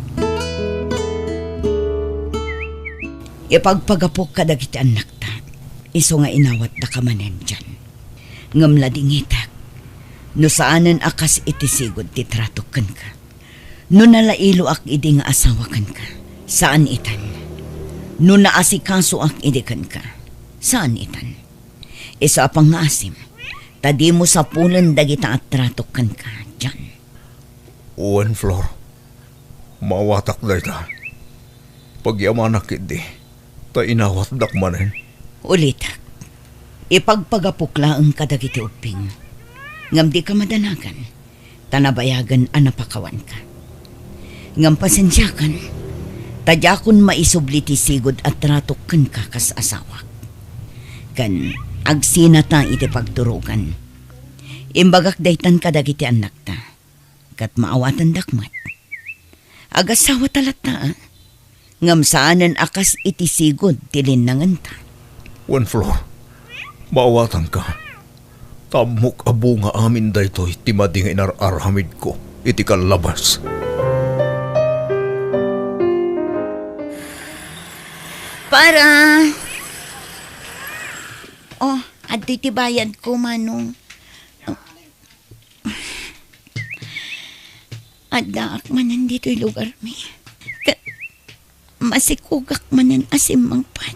Ipagpagapok kadagiti annakta, isu nga inawatdaka manen dian. Ngem ladingitek no saanen a kas iti sigud ti tratok kenka. No nalailoak idi nga asawa kenka, saan itan. No naasikasoak idi kenka, saan itan. Isu a pangngaasim, ta dimo sapulen dagita a tratok kenka, John. Wen, Flor, maawatak dayta. Pagyamanak ketdi, ta inawatdak manen. Ulitek, ipagpagapok laeng kadagiti ubbing, ngem dika madanagan, ta nabayagen a napakawanka. Ngem pasensiakan, ta diakon maisubli ti sigud a tratok kenka kas asawak. Ken agsinata iti pagturogan. Imbagak daytan kadagiti annakta, ket maawatendak met. Agasawata latta, a? Ngem saanen a kas iti sigud ti linnangenta. Wen, Flor, maawatanka. Ta ammok a bunga amin daytoy ti madi nga inar-aramidko iti kallabas. Para! Oh, adtoy ti bayadko, Manong. Addaak manen ditoy lugarmi. Ket masikogak manen a simmangpet.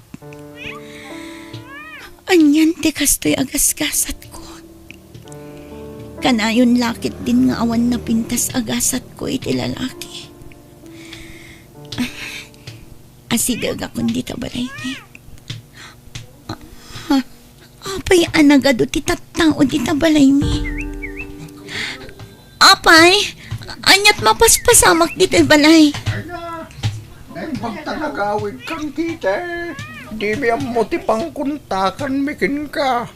Anian ti kastoy a gasgasatko? Kanayon la ketdin nga awan napintas a gasatko iti lalaki. Asidegakon dita balaymi. Ah, apay a nagadu ti tattao dita balaymi? Apay, aniat mapaspasamak ditoy balay? Naimbag ta nagawidkan dita. Dimi ammo ti pangkontakanmi kenka.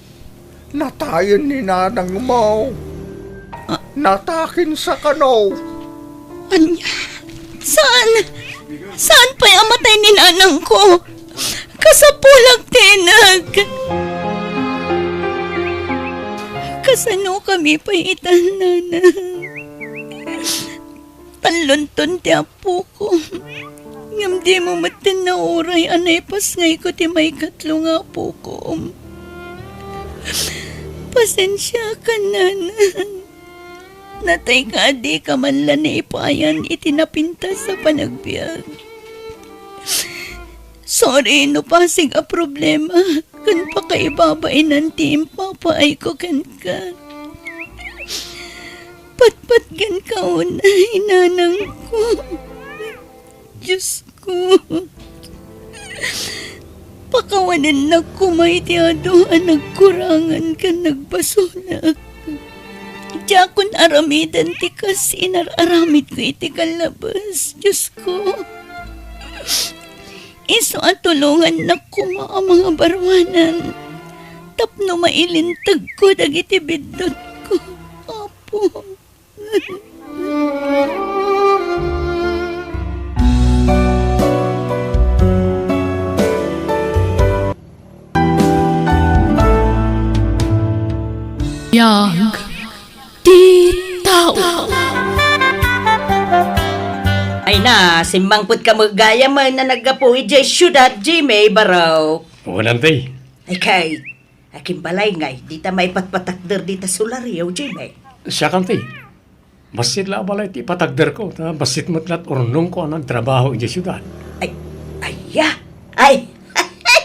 Natayen ni nanangmo. Ah. Natakin sa kano. Ania? Saan? Saan pay a matay ni nanangko? Kasapulak ti innak. Kasano kami pay itan, nanang? Tallonton ti apoko. Ngem dimo metten nauray a naipasngayko ti maikatlo nga apokom. Pasensiakan, nanang. Natayka a dika man la naipayan iti napintas a panagbiag. Sorry no pasig a problema ken pakaibabainan ti impapaayko kenka. Patpatgenka unay, nanangko. Diosko, pakawanennak koma iti adu a nagkurangan ken nagbasolak. Diakon aramiden ti kas inar-aramidko iti kallabas, Diosko. Isu a tulongannak koma a mangabaruanan tapno mailintegko dagiti biddutko, Apo. Ah, simmangpet ka met gayam a naggapu idiay siudad, Jimmy, barok. Wen, Auntie. Ay, kay, akin balay ngay, dita maipatpatakder dita solario, Jimmy. Siak, Auntie. Bassit la a balay ti ipatakderko, ta bassit met la't urnongko a nagtrabaho idiay siudad. Ay, aya? Ay,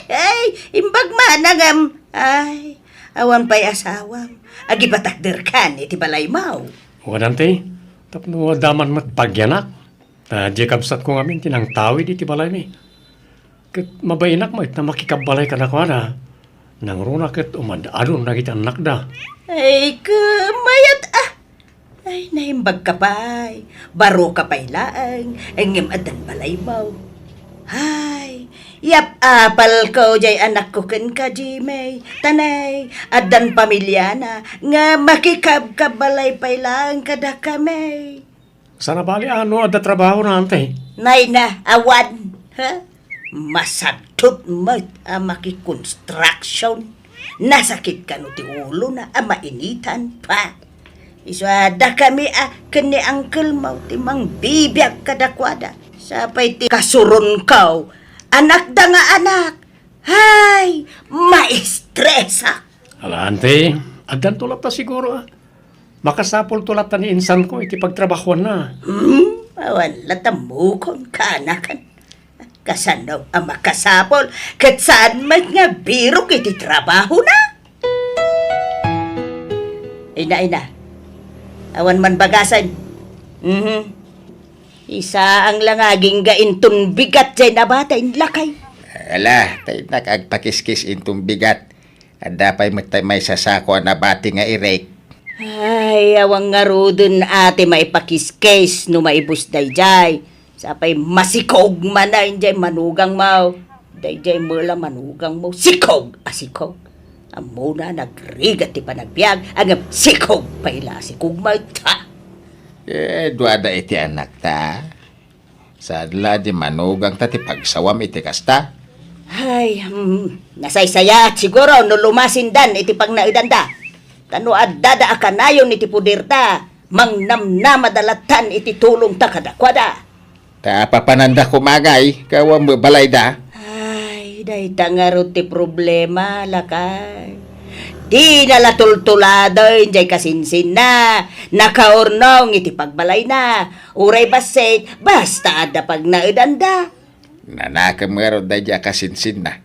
ay, imbag man a ngem. Ay, awan pay asawam. Agipatakderkan iti balaymo. Wen, Auntie, tapno adda man met pagyanak. Ta diay kabsatko ngamin ti nangtawid iti balaymi. Ket mabainak met a makikabbalay kadakuada. Nangruna ket umad-adon dagiti annakda. Ay, kumayat, ah! Ay, naimbag ka pay. Baro ka pay laeng, ngem addan balaymo. Ay, yap-apalko jay anakko kenka, Jimmy. Tanay, addan pamiliana, nga makikabkabbalay pay laeng kadakami. Saan a bali a no adda trabahona, Auntie? Nay na, awan. Ha? Masadut met a makikonstruction. Nasakit kano ti ulona a mainitan pa. Isu a dakami a ken ni uncle mo ti mangbibiag kadakuada. Sapay ti kasuronko, anakda nga anak. Hay, maestresak. Ala, Auntie, addanto latta siguro, ah. Makasapulto latta ni insanko iti pagtrabahuanna. Hmm, awan latta mukon kaanakan. Kasano a makasapul ket saan met nga birok iti trabahona? Ina, ina. Awan man bagasen. Mhm. Isaang la nga agingga inton bigat jay nabati, lakay. Ala, ta innak agpakiskis inton bigat. Adda pay met tay maysa sako a nabati nga irek. Ay, awan ngaruden a ti maipakiskis no maibus daydiay. Sapay masikog manen jay manugangmo. Daydiay met la manugangmo, sikog a sikog. Ammona, nagrigat ti panagbiag, ngem sikog pay la a sikog met, ha? Eh, duada iti anakta. Saan la di manugangta ti pagsawam iti kasta? Ay, hmm, nasaysayaat siguro no lumasindan iti pagnaedanda. Ta no addada a kanayon iti puderda, mangnamnamada lattan iti tulongta kadakuada. Ta papananda koma ngay, ket awan met balayda. Ay, dayta ngarud ti problema, lakay. Dina la tultuladen jay kasinsinna, nakaurnong iti pagbalayna. Uray bassit, basta adda pagnaedanda. Nanakem ngarud daydiay a kasinsinna.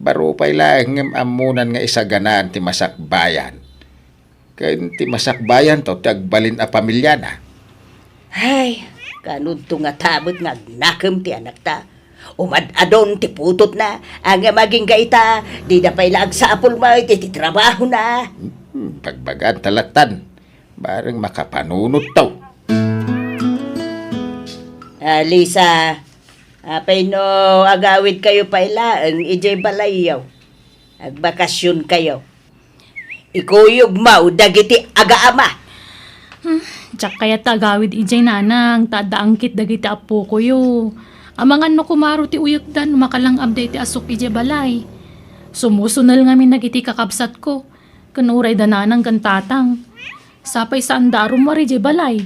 Baro pay laeng ngem ammonan nga isaganaan ti masakbayan. Ken ti masakbayanto ti agbalin a pamiliana. Ay, kanudto ngata met nga agnakem ti anakta. Umad-adon ti putotna, ngem agingga ita, dida pay la agsapul met iti trabahona. Hmm, bagbagaanta lattan. Bareng makapanunotto. Ah, Lisa, apay no agawidkayo pay laeng idiay balayyo? Agbakasionkayo. Ikuyogmo dagiti agaama. Hmm, diak kayat ta agawid idiay nanang, ta adda angkit dagiti appokoyo. Amangan no kumaro ti uyekda no makalang-abda iti asuk idiay balay. Sumusunel ngamin dagiti kakabsatko, ken uray da nanang ken tatang. Sapay saanda a rummuar idiay balay.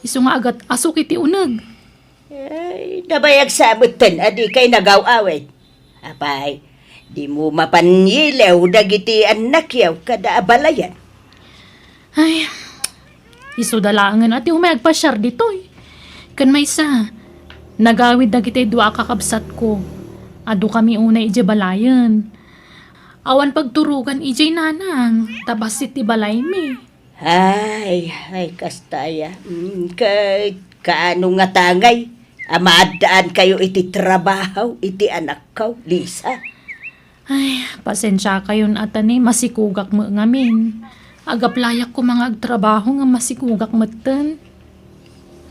Isu nga agat-asuk iti uneg. Ay, nabayag sa metten a dikay nagaw-awid. Apay, dimo mapan yilew dagiti annakyo kada a balayan? Ay, isuda laengen a ti umay agpasiar ditoy. Ken maysa, nagawid dagiti dua a kakabsatko. Adu kami unay idiay balayen. Awan pagturogan idiay nanang, ta bassit ti balaymi. Ay, ay, kasta aya. Mm, ket kaano ngata ngay a maaddaankayo iti trabaho iti anakko, Lisa? Ay, pasensiakayon a ta ni masikugak met ngamin. Agaplayak koma nga agtrabaho nga masikugak metten.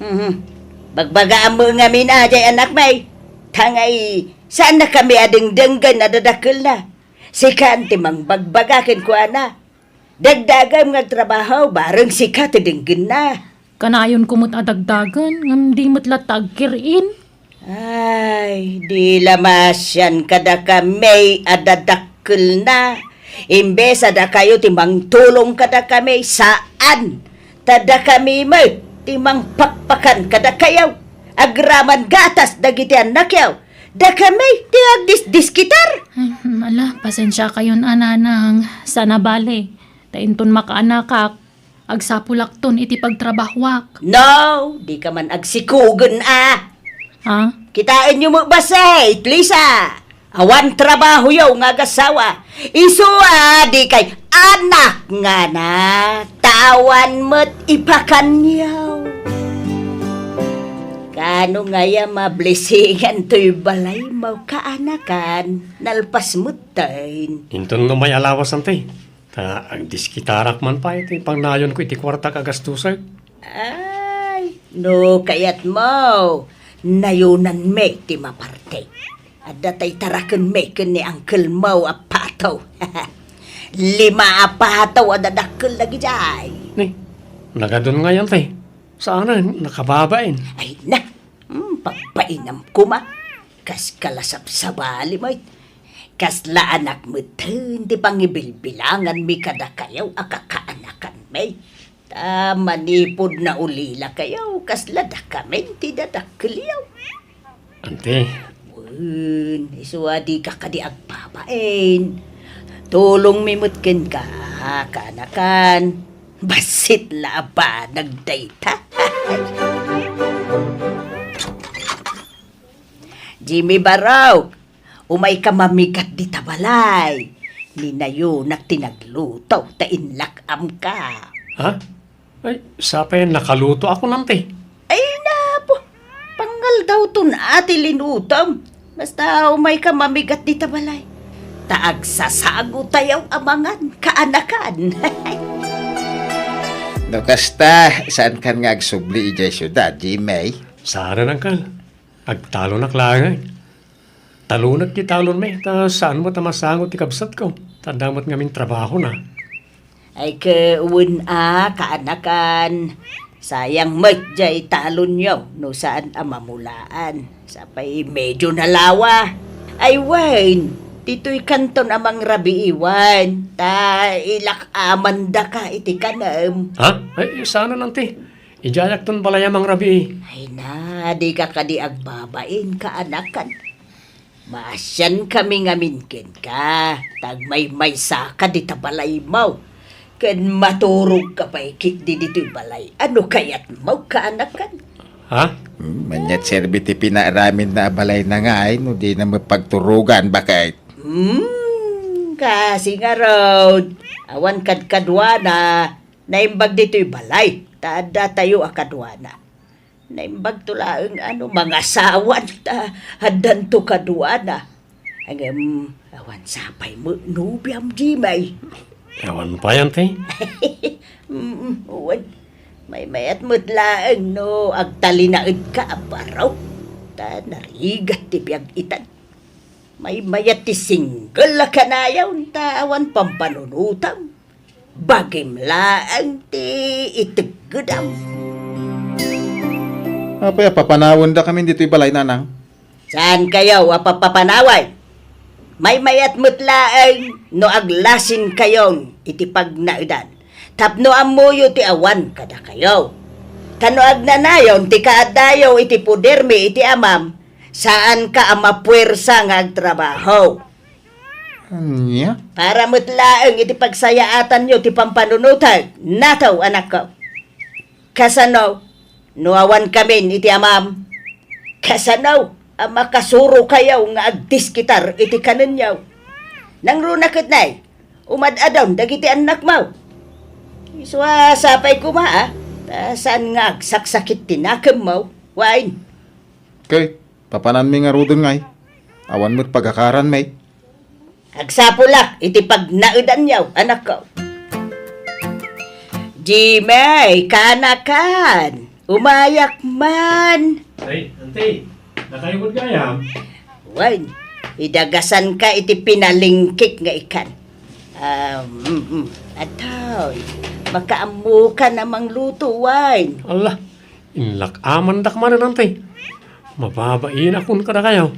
Mhm. Bagbagaam met ngamin a, jay anakmi. Ta ngay, saannakami a dengdenggen a dadakkelna. Sikan ti mangbagbaga kenkuana. Dagdagem nga agtrabaho, bareng sika ti denggenna. Kanayonko met a dagdagen, ngem di met latta agkir-in. Ay, di la maasian kadakami a dadakkelna. Imbes a dakayo ti mangtulong kadakami, saan. Ta dakami met ti mangpakpakan kadakayo. Agraman gatas dagiti annakyo. Dakami ti agdisdiskitar. Ay, ala, pasensiakayon a, nanang. Saan a bale. Ta inton makaanakak, agsapulakton iti pagtrabahoak. No, dika man agsikugen a. Ha? Kitaenyo met bassit, Lisa. Awan trabahoyo nga agasawa. Isu a dikay anak nga na. Ta awan met ipakanyo. Kano ngay a mablisingan toy balaymo, kaanakan, nalpas metten. Inton no may alawas, anti. Ta agdiskitarak man pay ti pangnayonko iti kuartak a gastusek. Ay, no kayatmo, nayonanmi ti maparte. Adda tay tarakenmi ken ni angkelmo a pato. Lima a pato a dadakkel dagidiay. Ni, nagadun ngay, anti. Saanen, nakababain. Ay na, hmm, pagpainam koma. Kas kalasapsabali met. Kasla anak metten ti pangibilbilanganmi kadakayo a kakaanakanmi. Ta manipud naulilakayo, kasla dakamin ti dadakkelyo. Anti. Wen, isu a dika kadi agbabain. Tulongmi met kenka, kaanakan. Bassit la a banag dayta. Jimmy Barok, umayka mamigat dita balay. Ni nayonak ti nagluto ta inlak-amka. Ha? Ay, sapay nakalutoakon, anti. Ay, napo. Pangaldawton a ti linutom. Basta umayka mamigat dita balay. Ta agsasagotayo a mangan, kaanakan. No kasta, saankan nga agsubli idiay siudad, Jimmy? Saan, angkel. Agtalonak laeng. Talonek ti talonmi, ta saan met a masango ti kabsatko, ta adda met ngamin trabahona. Ay, wen a, kaanakan. Sayang met jay talonyo no saan a mamulaan. Sapay medyo nalawa. Ay, wen, ditoy kanton a mangrabii, wen, ta ilak-amandaka iti kanem. Ha? Ay, saan, anti. Idiayakton balay a mangrabii. Ay na, dika kadi agbabain, kaanakan. Maasiankami ngamin kenka, ta agmaymaysaka dita balaymo. Ken maturogka pay ketdi ditoy balay. Ano kayatmo, kaanakan? Ha? Hmm, ania ti serbi ti pinaaraminna a balayna ngay, no dina met pagturogan, baket? Hmm, kasi ngarud, awan kadkaduana, naimbag ditoy balay, ta addatayo a kaduana. Naimbagto laeng a no mangasawan ta addanto kaduana. Ngem, awan sapay met nobiam, Jimmy. Awan pay, anti? Mm, wen. Maymayat met laeng no agtalinaedka a baro. Ta narigat ti biag itan. Maymayat ti single a kanayon ta awan pampanunotam. Bagim laeng ti iteggedam. Apay a papanawendakamin ditoy balay, nanang? Saankayo a papapanawen? Maymayat met laeng no aglasinkayon iti pagnaedan tapno ammoyo ti awan kadakayo. Ta no agnanayon ti kaaddayo iti podermi iti amam, saanka a mapuersa nga agtrabaho. Ania? Para met laeng iti pagsayaatanyo ti pampanunotek, nataw, anakko. Kasano no awankamin iti amam? Kasano a makasurokayo nga agdiskitar iti kanenyo? Nangruna ket nay, umad-adon dagiti annakmo. Isu a sapay koma, a, ta saan nga agsaksakit ti nakemmo, wen. Ket papananmi ngaruden ngay, awan met pagakaranmi. Agsapulak iti pagnaedanyo, anakko. Jimmy, kaanakan, umayak man. Ay, anti, nakayo met gayam? Wen, idagasanka iti pinalingkik nga ikan. Ah, mm, mm. Atoy, makaammokan a mangluto, wen. Ala, inlak-amandak manen, anti. Mababainakon kadakayo.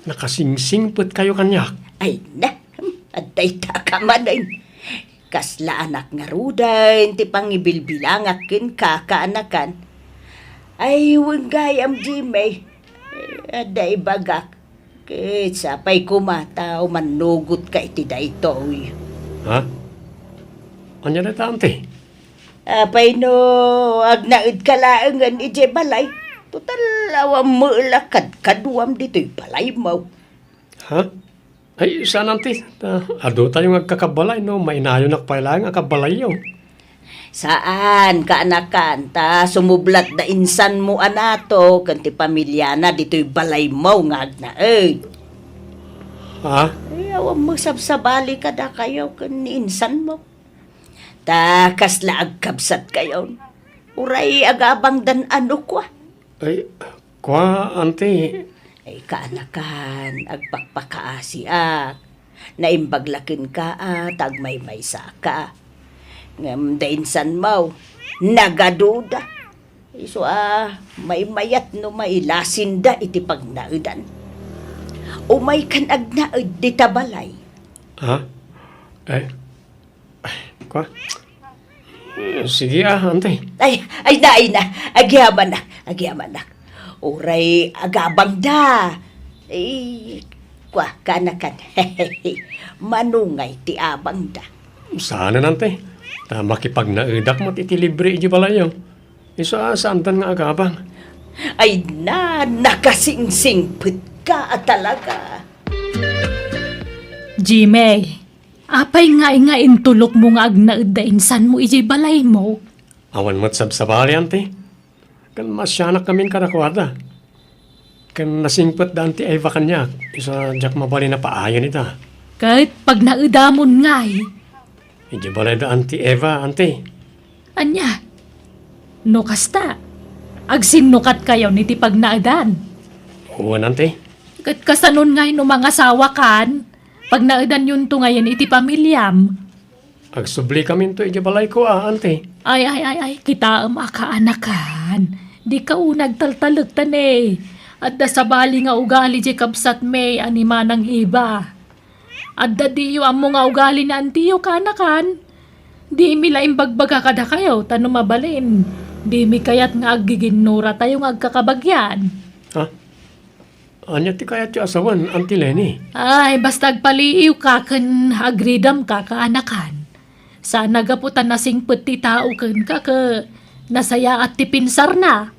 Nakasingsingpetkayo kaniak. Ay na, hmm, adda itaka manen. Kasla anak ngaruden ti pangibilbilangak kenka, kaanakan. Ay, wen gayam, Jimmy. Eh, adda ibagak. Ket sapay koma ta umannugotka iti daytoy. Ha? Ania dayta, anti? Apay no agnaedka laengen idiay balay? Total, awan met la kadkaduam ditoy balaymo. Ha? Ay, saan, anti. Ta, adu tayo nga agkakabalay, no? Mainayonak pay laeng a kabalayyo. Saan, kaanakan, ta sumublat da insanmo a nato ken ti pamiliana ditoy balaymo nga agnaed. Ha? Ay, awan mo sabsabali kadakayo ken ni insanmo. Ta kasla agkabsatkayon. Uray agabangdan a no kua. Ay, kua, anti. Ay, kaanakan, agpakpakaasiak. Naimbag la kenka a ta agmaymaysaka. Ngem da insanmo, nagaduda. Isu a maymayat no mailasinda iti pagnaedan. Umaykan agnaed dita balay. Ha? Eh, Kua? Eh, sige, ah, anti. Ay, ay na, ay na. Agyamanak, agyamanak. Uray agabangda. Eh, kua, kaanakan. Manungay ti abangda. Saanen, anti. Ta makipagnaedak met iti libre iti balayyo. Isu a saandan nga agabang. Ay na, nakasingsingpetka a talaga. Jimmy, apay ngay nga intulokmo nga agnaed da insanmo idiay balaymo? Awan met sabsabali, anti. Ken maasianak ngamin kadakuada. Ken nasingpet da anti Eva kaniak, isu a diak mabalin a paayen ita. Ket pagnaedamon ngay? Idiay balay da anti Eva, anti. Ania? No kasta, agsinnukatkayon iti pagnaedan? Wen, anti. Ket kasanon ngay no mangasawakan? Pagnaedanyonto ngayen iti pamiliam. Agsublikaminto idiay balayko a, anti. Ay, ay, ay, ay, kitaem a kaanakan. Dika unay agtaltalek ta ne. Adda sabali nga ugali diay kabsatmi a ni Manang Eva. Adda diyo ammo nga ugali ni antiyo, kaanakan. Dimi la imbagbaga kadakayo, ta no mabalin, dimi kayat nga aggiginnuratayo nga agkakabagian. Ha? Ania ti kayatyo a sawen, Anti Leni? Ay, basta agpaliiwka ken agridamka, kaanakan. Saan a gapu ta nasingpet ti tao kenka ket nasayaat ti pinsarna.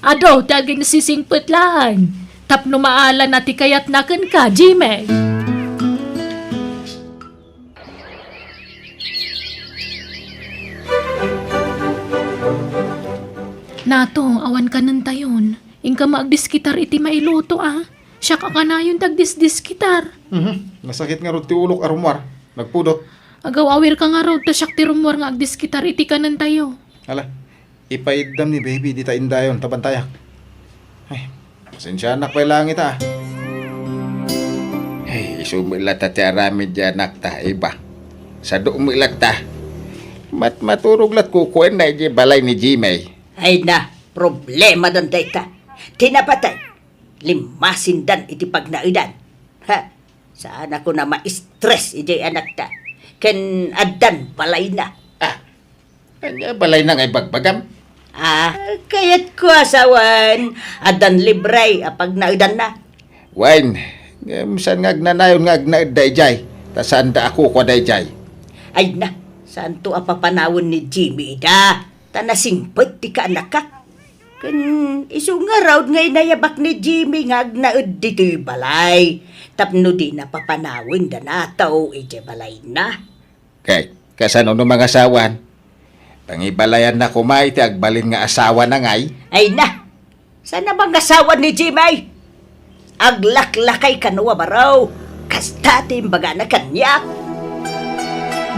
Adu ti aginsisingpet laeng tapno maala na ti kayatna kenka, Jimmy. Nato, awan kanentayon. Inka maagdiskitar iti mailuto, a. Siak a kanayon ti agdisdiskitar. Mhm. Nasakit ngarud ti ulok a rummuar. Nagpudot. Agaw-awirka ngarud ta siak ti rummuar nga agdiskitar iti kanentayo. Ala, ipaiddam ni baby dita indayon ta bantayak. Ay, pasensianak pay laeng ita. Ay, isu met latta ti aramid ti anakta, Eva. Sadu met latta. Mat-, maturog lat kukuenna idiay balay ni Jimmy. Ay na, problemadan dayta. Ti napatay, limmasindan iti pagnaedan. Ha? Saan a kuna ma-stress idiay anakta. Ken addan balayna. Ah, ania balayna nga ibagbagam? Ah, kayatko a sawen, addan libre a pagnaedanna. Wen, ngem saan nga agnanayon nga agnaedda idiay, ta saanda a kukua daydiay. Ay na, saanto a papanawen ni Jimmy ida, ta nasingpet ti kaanakak. Ken isu ngarud nga inayabak ni Jimmy nga agnaed ditoy balay tapno dina papanawenda nato idiay balayna. Kay, kasano no mangasawan? Pangibalayanna koma iti agbalin nga asawana ngay? Ay na! Saan a mangasawa ni Jimmy? Aglaklakay kano a baro. Kasta ti imbagana kaniak.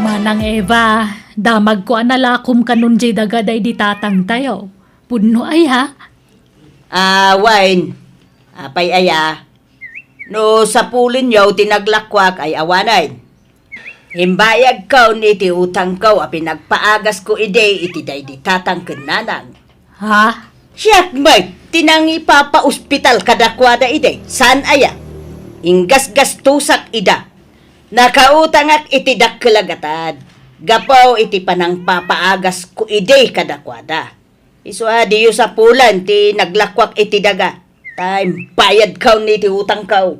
Manang Eva, damagko a nalakom kanon diay daga daydi tatangtayo. Pudno aya? Ah, wen. Apay aya? No sapulenyo ti naglakuak ay awanen. Imbayagkon iti utangko a pinagpaagasko idi iti daydi tatang ken nanang. Ha? Siak met ti nangipapaospital kadakuada idi. Saan aya? Inggasgastosak ida. Nakautangak iti dakkel a gatad gapu iti panangpapaagasko idi kadakuada. Isu a diyo sapulan ti naglakuak iti daga. Ta imbayadkaw ni ti utangkaw.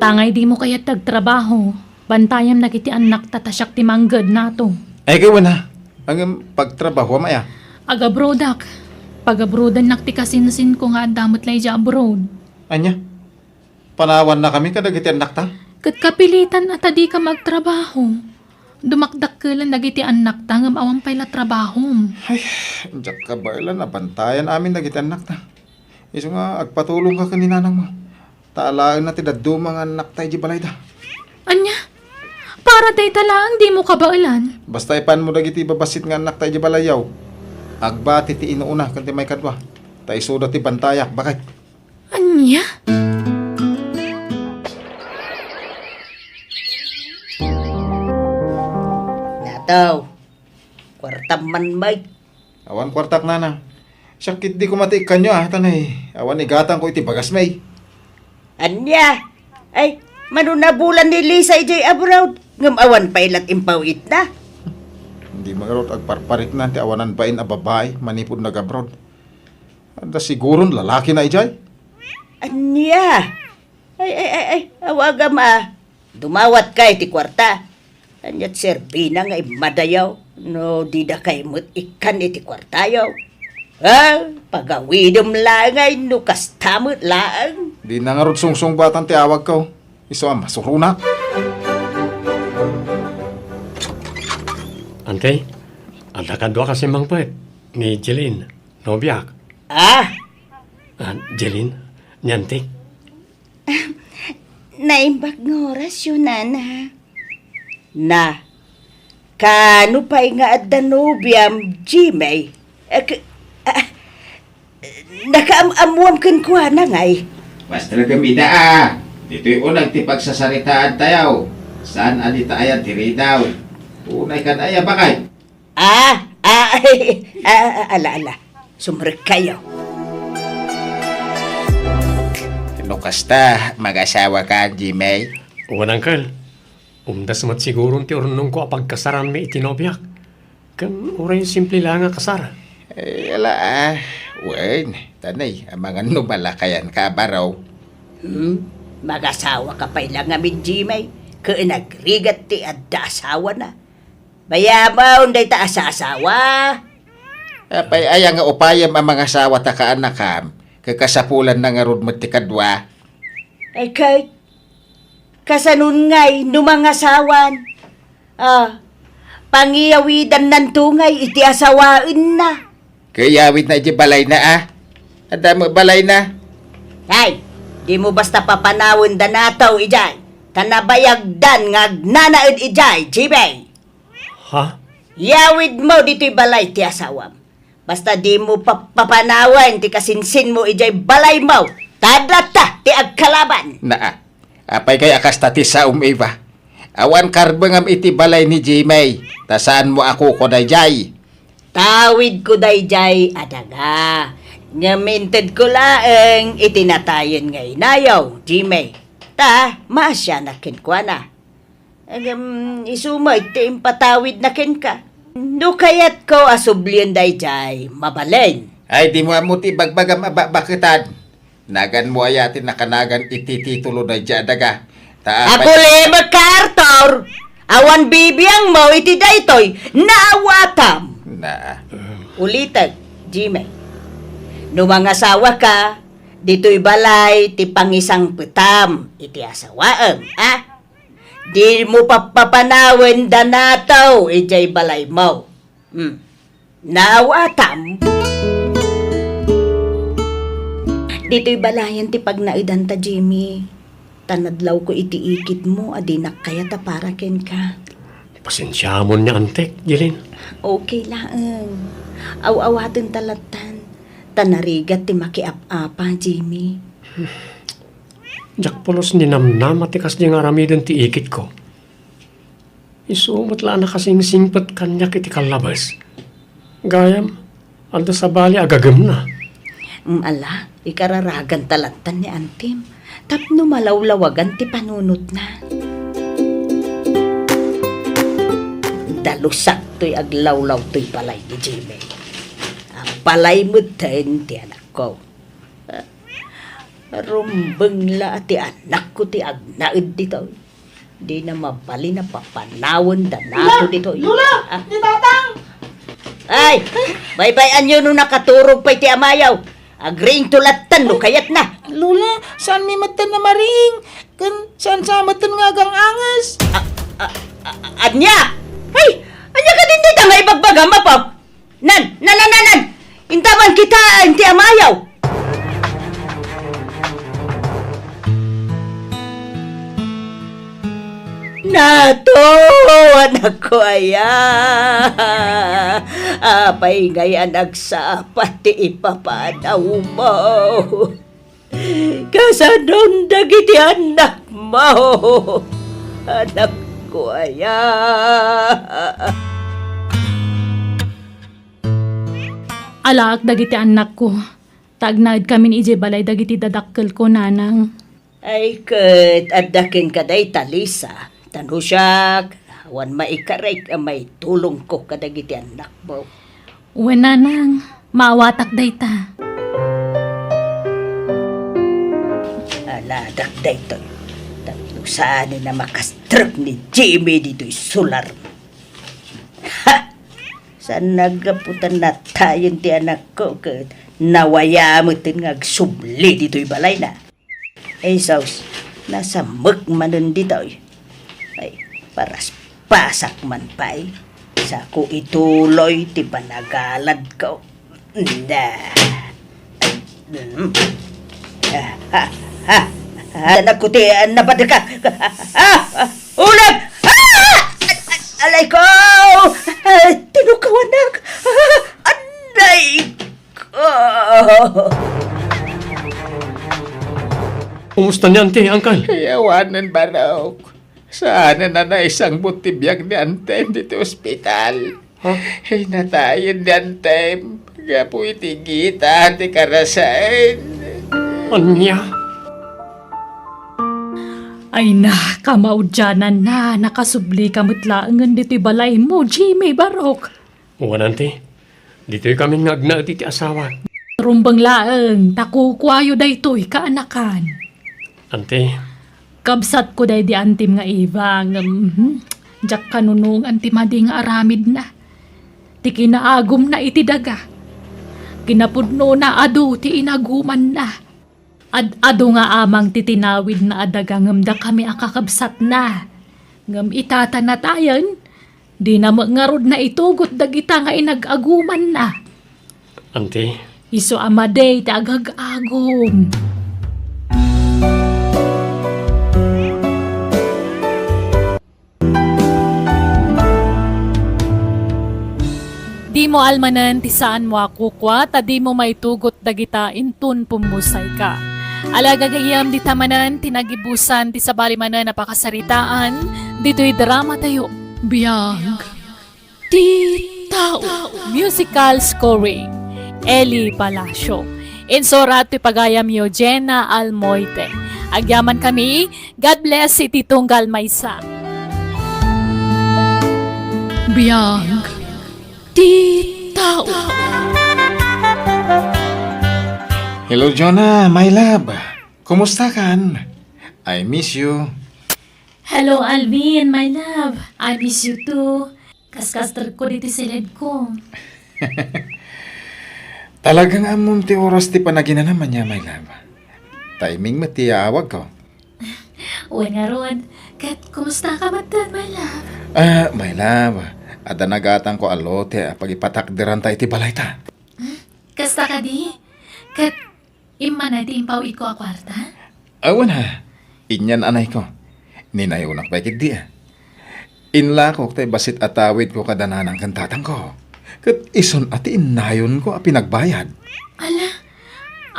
Tangay dimo kayat ti agtrabaho, bantayam dagiti annakta ta siak ti mangged nato. Ay, gawen a. Ngem pagtrabahoam aya? Agabrodak. Pagabrodannak ti kasinsinko nga adda met la idiay abroad. Ania? Panawannakami kadagiti annakta? Ket kapilitan a ta dikam agtrabaho. Dumakdakkelan dagiti annakta ngem awan pay la trabahom. Ay, diak kabaelan a bantayan amin dagiti annakta. Isu nga agpatulongka ken ni nanangmo. Ta alaenna ti dadduma nga annakta idiay balayda. Ania? Para dayta laeng dimo kabaelan? Basta ipanmo dagiti babassit nga annakta idiay balayyo. Agbati ti inuuna ken ti maikadua. Ta isuda ti bantayak, baket. Ania? Nataw, kuartam man met. Awan kuartak, nana. Siak ketdi koma ti ikkanyo, a, tanay. Awan igatangko iti bagasmi. Ania? Ay, mano nabulan ni Lisa idiay abroad, ngem awan pay lat impawitna. Dimo ngarud agparparikna ti awanan bain a babai manipud nag-abroad. Adda siguron lalakina idiay. Ania? Ay, ay, ay, ay, awagam a. Dumawatka iti kuarta. Ania't serbina nga immadayo no dida kay met ikkan iti kuartayo? A, pagawidem laeng ay no kasta met laeng. Dina ngarud sungsungbatan ti awagko. Isu a masuronak. Ante, adda kadua kasi mangpet ni Jeline. Nobiak. Ah? Ah, Jeline, ni Antik. Naimbag nga orasyo, nana. Na, kano pay nga adda nobiam, Jimmy? Eh, k-, ah, nakaam-ammoam kenkuana, ngay? Pastrek ida, a. Ditoy uneg ti pagsasaritaan tayo. Saan a dita ayan ti ridaw? Unay kan aya, bakay? Ah, ah, ah, ah, ala, ala. Sumrekkayo. No kasta, mag-asawa ka, Jimmy? Wen, uncle. Umdas met siguron ti urnongko a pagkasaranmi iti nobiak. Ken uray simple la nga kasar. Eh, ala, a. Wen, tanay, amangan no malakayan ka, baro. Hmm? Mag-asawa ka pay la ngamin, Jimmy? Ken agrigat ti adda asawana. Bayamon dayta a saasawa. Apay aya nga upayem a mangasawa ta kaanakam, ket kasapulanna ngarud met ti kadua? Ay, ket kasanon ngay no mangasawan? Ah, pangiyawidannanto ngay iti asawaenna. Ket iyawidna idiay balayna, a? Adda met balayna? Ay, dimo basta papanawen da nataw idiay, ta nabayagdan nga agnanaed idiay, Jimmy. Ha? Iyawidmo ditoy balay ti asawam. Basta dimo pa-, papanawen ti kasinsinmo idiay balaymo. Ta adda ta ti agkalaban. Naa, apay kay a kasta ti saom, Eva? Awan karbengam iti balay ni Jimmy, ta saanmo a kukuana idiay. Tawidko daydiay a daga. Ngem intedko laeng iti natayen nga inayo, Jimmy. Ta, maasianak kenkuana. Ngem isu met ti impatawidna kenka. No kayatko a sublien daydiay, mabalin. Ay, dimo ammo ti ibagbagam a bakbaketan. Naganmo aya ti nakanagan iti titulo daydiay a daga? Ta apay— Agulimek ka, Arthur! Awan bibiangmo iti daytoy, naawatam! Na. Ulitek, Jimmy. No mangasawa ka, ditoy balay ti pangisangpetam iti asawaem, a? Dimo pappapanawen da nataw idiay balaymo. Hmm. Naawatam? Ditoy balayen ti pagnaedanta, Jimmy. Ta nadlawko iti ikitmo a dinak kayat a para kenka. Pasensiamon ni Antek, Jeline. Okay laeng. Aw-awaten ta lattan. Ta narigat ti makiap-apa, Jimmy. Diak pulos ninamnama ti kasdi nga aramiden ti ikitko. Isu met la a nakasingsingpet kaniak iti kallabes. Gayam, adda sabali a gagemna. Mm, ala, ikararagan ta lattan ni Antim tapno malawlawagan ti panunotna. Lusak toy aglawlaw toy balay ni Jimmy. A balay metten ti anakko. Rumbeng la ti anakko ti agnaed ditoy. Dina mabalin a papanawen da nato ditoy. Lola! Ah. Ni Tatang! Ay! Baybay-anyo no nakaturog pay ti amayo. Agriingto latta no kayatna. Lola, saanmi metten a mariing. Ken saan sa metten nga agang-anges. Ah, ah, ah, ania? Ay! Ania kadin dita nga ibagbagam, Apo? Nan, nan, nan, nan, nan! Intaman kita, inti amayo! Nato, anakko aya! Apay ngay a nagsapa ti ipapanawmo? Kasanon dagiti annakmo, anakko aya? Alaak dagiti annakko, ta agnaedkamin idiay balay dagiti dadakkelko, nanang. Ay, ket adda kenka dayta, Lisa. Ta no siak, awan maikarek a maitulongko kadagiti annakmo. Wen, nanang, maawatak dayta. Aladak daytoy. Tapno saanen a makastrek ni Jimmy ditoy solar. Ha! Saan naggaputan natayen ti anakko ket nawaya metten nga agsubli ditoy balayna. Ay, sus, nasamek manen ditoy. Ay, paraspasak man pay. Sako ituloy ti panagaladko. Na. Mm. Ah, ah, ah, ah, anak ko ti, ah, napadaka. Ah, ah, ulag! Ah! Alay ko! Ah, tinukawanak! Ah, aday! Ah. Kumusta ni Auntie, Uncle? Ay, awanen, Barok. Saanen a naisangbut ti biag ni Antem ditoy ospital. Ha? Ay, natayen ni Antem gapu iti gita ti karasaen. Ania? Ay na, kamaudiananna, nakasublika met laengen ditoy balaymo, Jimmy, Barok. Wen, Auntie. Ditoy kamin nga agnaed iti asawak. Rumbeng laeng, ta kukuayo daytoy kaanakan. Auntie. Kabsatko daydi Auntem nga Eva, ngem, mhm, diak kanunongan ti madi nga aramidna. Ti kinaagumna iti daga. Kinapudnona adu ti inagumanna. Ad-adu nga amang ti tinawidna a daga ngem dakami a kakabsatna. Ngem ita ta natayen, dina met ngarud naitugot dagita nga inag-agumanna. Auntie? Isu a madi ti agag-agum. Dimo almanen ti saanmo a kukua, ta dimo maitugot dagita inton pummusayka. Ala, gagayyem, dita manen ti nagibusan ti sabali manen a pakasaritaan ditoy dramatayo. Biag ti tao. Musical scoring, Eli Palacio. Insurat ti pagayamyo, Jenna Almoite. Agyaman kami, God bless iti tunggal maysa. Biag ti tao. Hello, Jonah, my love. Kumusta kan? I miss you. Hello, Alvin, my love. I miss you too. Kaskastrekko diti siledko. Talagang ammom ti oras ti panaginanam ania, my love. Timing met ti yaawagko. Wen ngarud, ket kumusta ka met, my love? Ah, my love, adda nagatangko a lote a pagipatakderanta iti balayta. Hmm? Kasta kadi? Ket immana ti impaw-itko a kuarta? Awan a, inian-anayko. Ninayonak pay ketdi a. Inlakok tay bassit a tawidko kada nanang ken tatangko. Ket isun a ti innayonko a pinagbayad. Ala,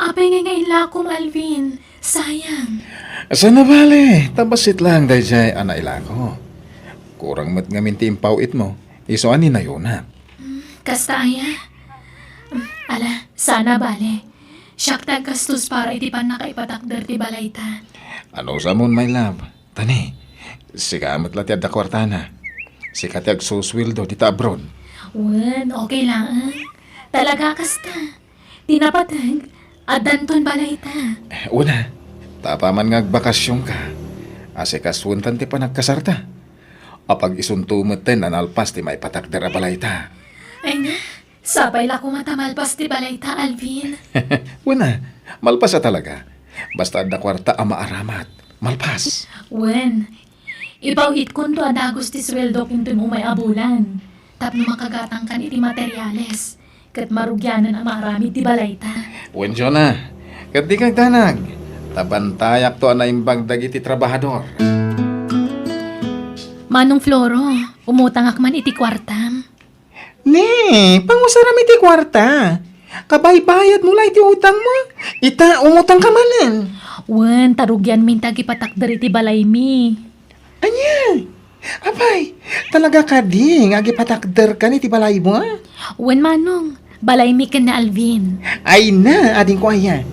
apay ngay nga inlakom, Alvin? Sayang. Saan a bale, ta bassit laeng daydiay a nailako. Kurang met ngamin ti impaw-itmo, isu a ninayonak. Hmm, kasta aya? Hmm, ala, saan a bale. Siak ti aggastos para iti pannakaipatakder ti balayta. Anusamon, my love? Tani, sika met la ti adda kuartana. Sika ti agsusueldo dita abroad. Wen, okay laeng. Talaga kasta. Ti napateg, addanton balayta. Wen a, ta apaman nga agbakasionka, asikasuentan ti panagkasarta. Apag-isunto metten a nalpas ti maipatakder a balayta. Ay na, sapay la koma ta malpas ti balayta, Alvin. Wen a, malpas a talaga. Basta adda kuarta a maaramat, malpas. Wen, ipaw-itkonto a dagus ti sueldok inton umay a bulan tapno makagatangkan iti materiales ket marugianan a maaramid ti balayta. Wen, Jonah, ket dika agdanag, ta bantayakto a naimbag dagiti trabahador. Manong Floro, umutangak man iti kuartam. Ne, pangusaram iti kuarta. Kabaybayadmo la iti utangmo. Ita, umutangka manen. Wen, ta rugianmin ti agipatakder iti balaymi. Ania? Apay, talaga kadi nga agipatakderkan iti balaymo? Wen, Manong. Balaymi ken ni Alvin. Ay na, adingko aya.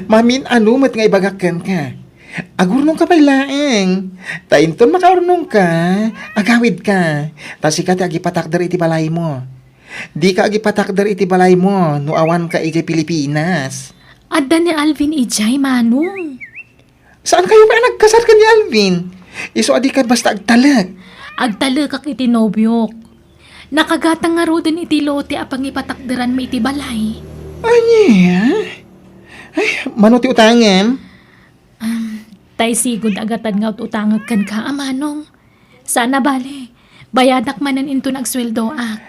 Mamin-ano met nga ibagak kenka. Agurnongka pay laeng. Ta inton makaurnongka, agawidka. Ta sika ti agipatakder iti balaymo. Dika agipatakder iti balaymo no awanka idiay Pilipinas. Adda ni Alvin idiay, Manong. Saankayo pay a nagkasar ken ni Alvin? Isu a dika basta agtalek. Agtalekak iti nobiok. Nakagatang ngaruden iti lote a pangipatakderanmi iti balay. Ania? Ay, mano ti utangem? Um, tay sigud a gatad nga ut-utangek kenka, a Manong. Saan a bale, bayadak manen inton agsueldoak.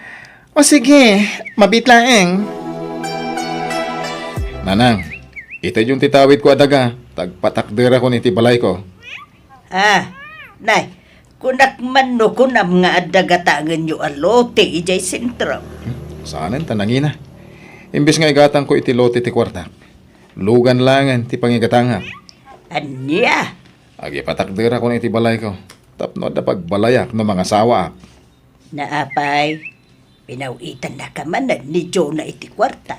O sige, mabiit laeng. Nanang, itedyon ti tawidko a daga, ta agpatakderakon iti balayko. Ah, nay, kunak man no kunam nga adda gatangenyo a lote idiay sentro. Hmm, saanen ta nangina. Imbes nga igatangko iti lote ti kuartak, lugan laengen ti pangigatangak. Ania? Agipatakderakon iti balayko tapno adda pagbalayak no mangasawaak. Naapay, pinaw-itannaka manen ni Jonah iti kuarta.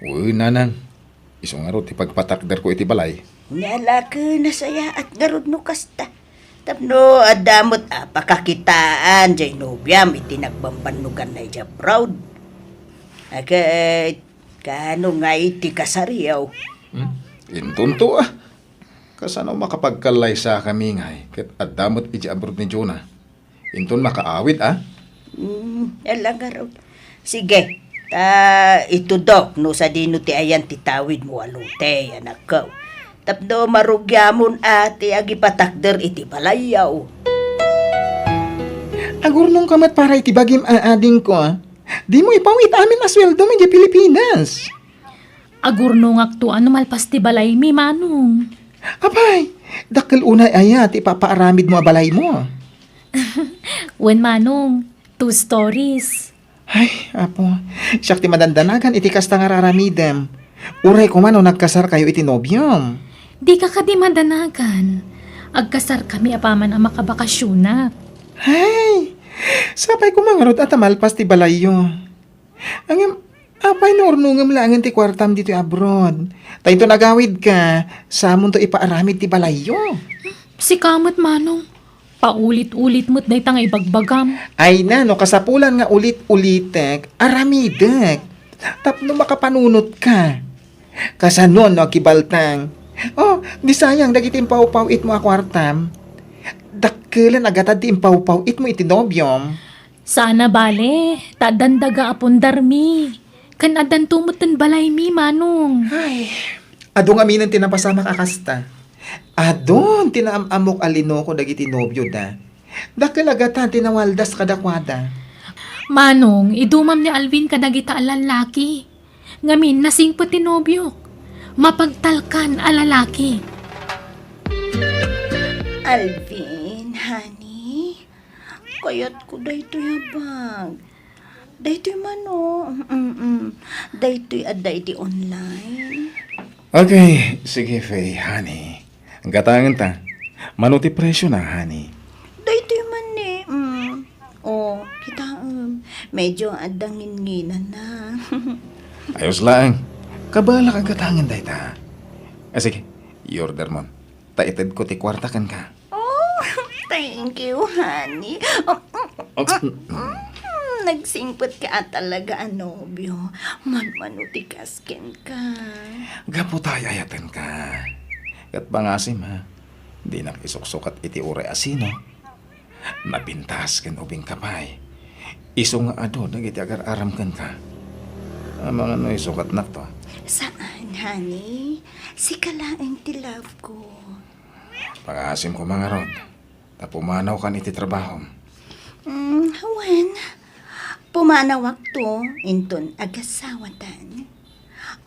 Wen, nanang. Isu ngarud ti pagpatakderko iti balay. Nia la ket nasayaat ngarud no kasta. Tapno adda met a pakakitaan jay nobiam iti nagbambannoganna idiay abroad. Ket, kaano ngay ti kasaryo? Hmm? Intonto, a. Kasano makapagkallaysakami ngay ket adda met idiay abroad ni Jonah? Inton makaawid, a? Hmm, ala ngarud. Sige, ta itudok no sadino ti ayan ti tawidmo a lote, anakko. Tapno marugiamon a ti agipatakder iti balayyo. Agurnongka met para iti bagim a adingko, a. Dimo ipaw-it amin a sueldom idiay Pilipinas. Agurnongakto a no malpas ti balaymi, Manong. Apay, dakkel unay aya ti ipapaaramidmo a balaymo? Wen, Manong, two stories. Ay, Apo, siak ti madandanagan iti kasta nga ar-aramidem. Uray koma no nagkasarkayo iti nobiom. Dika kadi madanagan. Agkasarkami apaman a makabakasionak. Ay, sapay koma ngarud a ta malpas ti balayyo. Ngem, apay no urnongem laengen ti kuartam ditoy abroad? Ta inton agawidka, saamonto ipaaramid ti balayyo. Sika met, Manong. Paulit-ulit met dayta nga ibagbagam. Ay na, no kasapulan nga ulit-ulitek, aramidek. Tapno makapanunotka. Kasano no akibaltang? Oh, di sayang dagiti impawpaw-itmo a kuartam. Dakkelen a gatad ti impawpaw-itmo iti nobiom. Saan a bale, ta addan daga a pundarmi. Ken addanto metten balaymi, Manong. Ay, adu ngaminen ti napasamak a kasta. Adun ti naam-ammok a linoko dagiti nobioda. Dakkel a gatan ti nawaldas kadakuada. Manong, idumam ni Alvin kadagita a lallaki. Ngamin, nasingpet ti nobiok. Mapagtalkan a lalaki. Alvin, honey, kayatko daytoy a bag. Daytoy man, o. Mm, mm. Daytoy adda iti online. Okay, sige, Faye, honey. Gatangen ta. Mano ti presyo na, honey? Daytoy man ni, mm. O, kitaem. Medyo adda nginnginana. Ayos laeng. Kabaelak a gatangen dayta. Ah, sige, i-order mon. Ta itedko ti kuarta kenka. Oh, thank you, honey. Um, mm. Mm, nagsingpet ka a talaga a nobio. Manmano ti kas kenka. Gapu ta ay-ayatenka. Ket pangasim, ha? Dinak isuksukat iti uray a sino. Napintas ken ubingka pay. Isu nga adu dagiti agar-aram kenka. Amangan no isukatnak to. Saan, honey. Sika laeng ti love ko. Pangasim ko, mangarod. Ta pumanawkan iti trabahom. Mm, wen, pumanawakto inton agasawatan.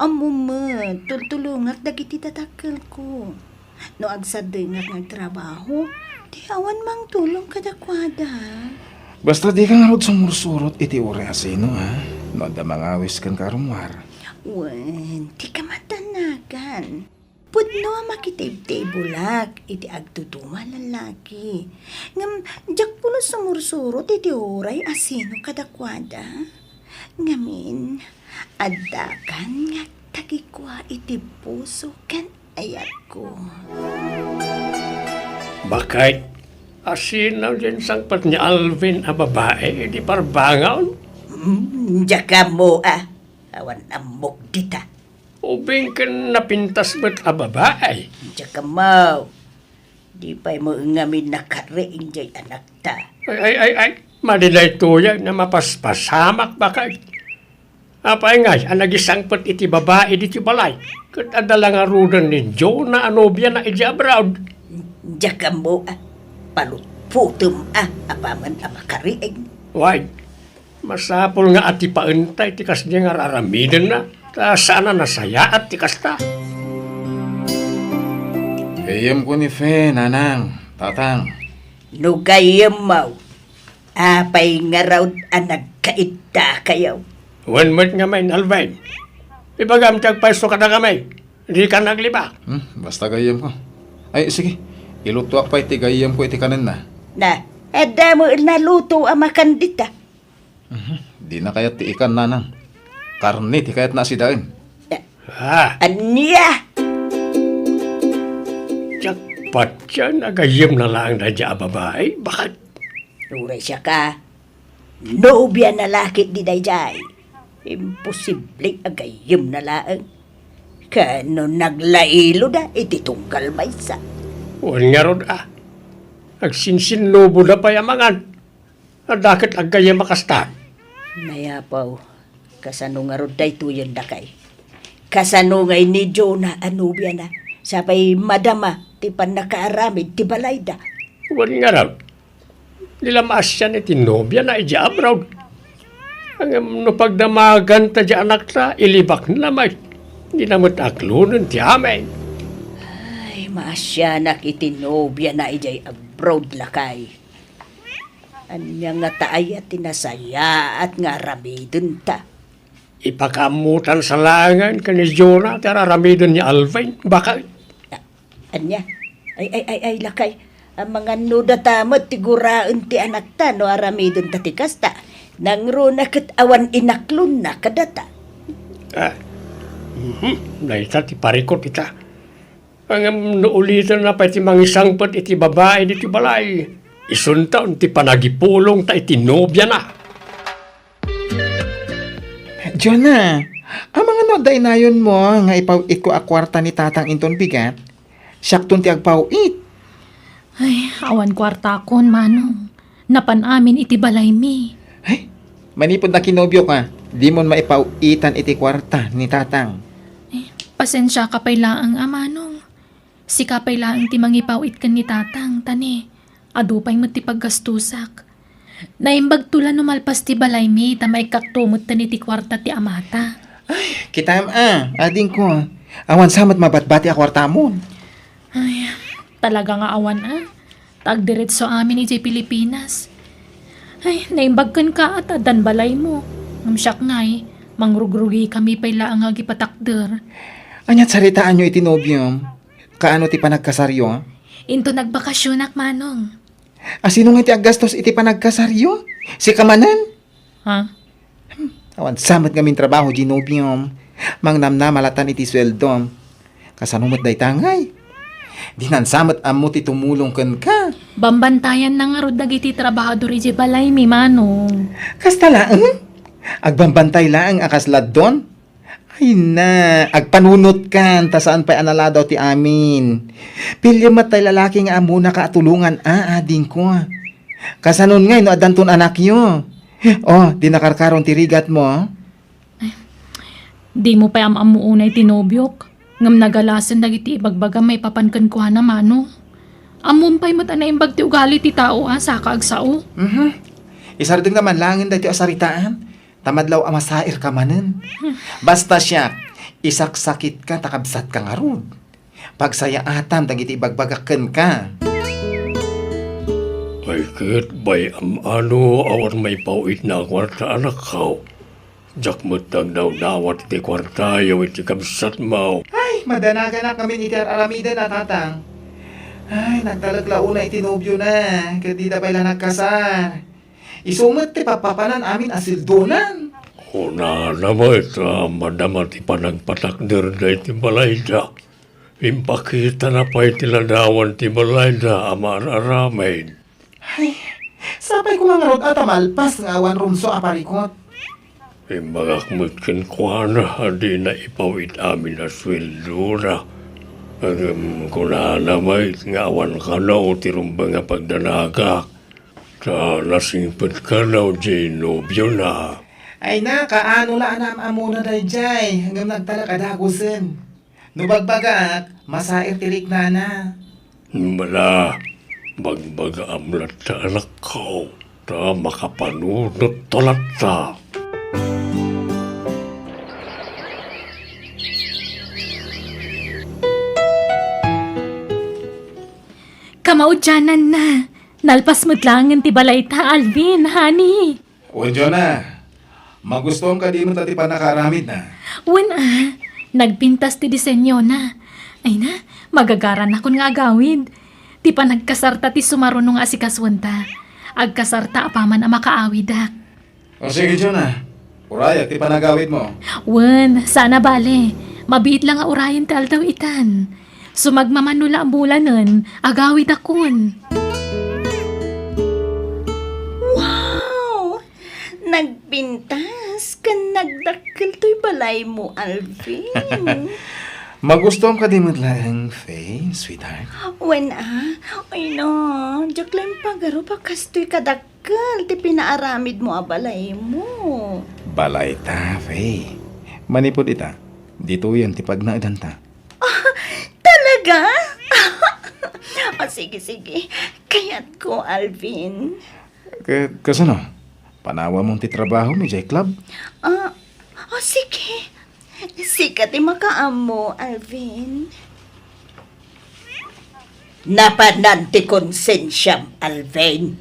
Ammom met, tultulongak dagiti dadakkelko. No agsadengak nga agtrabaho, ti awan mangtulong kadakuada. Basta dika ngarud sumursurot iti uray a sino, ha? No adda mangawis kenka a rummuar. Wen, ti kamatanagan. Pudno a makitibtibulak iti agduduma a lalaki. Ngem diak pulos sumursurot iti uray a sino kadakuada. Ngamin, addakan nga agtagikua iti puso ken ayatko. Baket, asino diay insangpet ni Alvin a babai iti parbangon? Hmm, diak ammo a. Awan ammok dita. Ubing ken napintas met a babai. Diak ammo. Di pay met ngamin nakariing diay anakta. Ay, ay, ay, ay. Madi daytoy a mapaspasamak, baket. Apay ngay a nagisangpet iti babai ditoy balay? Ket adda la ngaruden ni Jonah a nobiana idiay abroad. Diak ammo a. Palutputem a apaman a makariing. Way, masapul nga atipaenta iti kasdiay nga ar-aramidenna, ta saan a nasayaat ti kasta. Gayyemko ni Fe, nanang, tatang. No gayyemmo, apay ngarud a nagkaiddakayo? Wen met ngamin, Alvin. Ibagam ti agpayso kadakami. Dika naglibak. Hmm, basta gayyemko. Ay, sige. Ilutoak pay ti gayyemko iti kanenna. Na, adda met naluto a makan dita. Mhm. Dina kayat ti ikan, nanang. Karne ti kayatna a sidaen. Ah. Ania? Diak patien a gayyemna laeng daydiay a babai, baket. Uray siak a, nobiana la ketdi daydiay. Imposible a gayyemna laeng. Ken no naglailoda iti tunggal maysa. Wen ngarud a, agsinsinnuboda pay a mangan. Adda ket aggayyem a kasta. Nayapaw, kasano ngarud daytoyen, lakay? Kasano ngay ni Jonah a nobiana, sa pay madama ti pannakaaramid ti balayda? Wen ngarud, di la maasian iti nobiana idiay abroad. Ngem no pagdamaganta diay anakta, ilibakna met. Dina met aklonen ti amin. Ay, maasianak iti nobiana idiay abroad, lakay. Ania ngata aya ti nasayaat nga aramidenta? Ipakaammotansa laengen ken ni Jonah ti ar-aramiden ni Alvin, baket. A-, ania? Ay, ay, ay, ay, lakay. Amangan no data met ti guraen ti anakta no aramidenta ti kasta. Nangruna ket awan inaklonna kadata. Ah, mhm, dayta ti parikut ita. Ngem no ulitenna pay ti mangisangpet iti babai ditoy balay, isunton ti panagipulongta iti nobiana. Jonah, amangan no adda inayonmo nga ipaw-itko a kuarta ni tatang inton bigat? Siakton ti agpaw-it. Ay, awan kuartakon, manong. Napan amin iti balaymi. Ay, manipud nakinobioka, dimon maipaw-itan iti kuarta ni tatang. Eh, pasensiaka pay laeng a, manong. Sika pay laeng ti mangipaw-it ken ni tatang, ta ne, adu pay met ti paggastusak. Naimbagto la no malpas ti balaymi ta maikkakto metten iti kuarta ti amata. Ay, kitam a, adingko. Awan sa met mabatbati a kuartamon. Ay, talaga nga awan a. Ta agdiretso amin idiay Pilipinas. Ay, naimbag kenka a ta addan balaymo. Ngem siak ngay, mangrugrugikami pay laeng nga agipatakder. Ania ti saritaanyo iti nobiom? Kaano ti panagkasaryo? Inton nagbakasionak, manong. A, sino nga ti aggastos iti panagkasaryo? Sika manen? Ha? Hmm, awan sa met ngamin trabaho, Genobium. Mangnamnama latan iti sueldom. Kasano met dayta ngay? Dinan sa met ammo ti tumulong kenka. Bambantayanna ngarud dagiti trabahador idiay balaymi, Manong. Kasta laeng? Agbambantay laeng a kas laddon? Ay na, agpanunotkan, ta saan pay a naladaw ti amin. Piliem met tay lalaki nga ammona ka a tulongan, a, adingko. Kasanon ngay no addanton anakyo? O, di nakarkaron ti rigatmo? Dimo pay am-ammo unay ti nobiok, ngem nagalasen dagiti ibagbaga maipapan kenkuana, Manong. Ammom pay met a naimbag ti ugali ti tao a saka agsao. Mhm. Isardengna man laengen daytoy a saritaan, ta madlaw a masairka manen. Basta siak, isaksakitka ta kabsatka ngarud. Pagsayaatam dagiti ibagbagak kenka. Ay ket, bay, am-ano, awan maipaw-itna a kuarta, anakko. Diak met nagnawnawat iti kuartayo iti kabsatmo. Ay, madanaganak ngamin iti ar-aramiden a tatang. Ay, nagtalek la unay iti nobiona, ket dida pay la nagkasar. Isu met ti pappapanan amin a sueldonan. Kunana met a madama ti panagpatakderda iti balayda. Impakitana pay ti ladawan ti balayda a maar-aramid. Ay, sapay koma ngarud a ta malpas nga awan rumsua a parikut. Imbagak met kenkuana a dina ipaw-it amin a sueldona. Ngem kunana met nga awan kano ti rumbeng a pagdanagak, ta nasingpet kano diay nobiona. Ay na, kaano la a naam-ammona daydiay, ngem nagtalek a dagusen. No bagbagaak, masair ti riknana. Mala, bagbagaam latta, anakko, ta makapanunotto latta. Kamaudiananna, nalpas met laengen ti balayta, Alvin, honey. Wen, Jonah, magustuam kadi met ti pannakaaramidna? Wen a, nagpintas ti disenyona. Ay na, magagaranakon nga agawid. Ti panagkasarta ti sumaruno nga asikasuenta. Agkasarta apaman a makaawidak. O sige, Jonah, urayak ti panagawidmo. Wen, saan a bale. Mabiit la nga urayen ti aldaw itan. Sumagmamano la a bulanen, agawidakon. Wow! Nagpintas ken nagdakkel toy balaymo, Alvin. Magustuam kadi met laeng, Faye, sweetheart? Wen a, ay na, diak la impagarup a kastoy kadakkel ti pinaaramidmo a balaymo. Balayta, Faye. Manipud ita, ditoyen ti pagnaedanta. Ah, talaga? O, sige, sige. Kayatko, Alvin. Ka-, kasano? Panawamon ti trabahom idiay club? Ah, o, sige. Sika ti makaammo, Alvin. Napanan ti konsensiam, Alvin.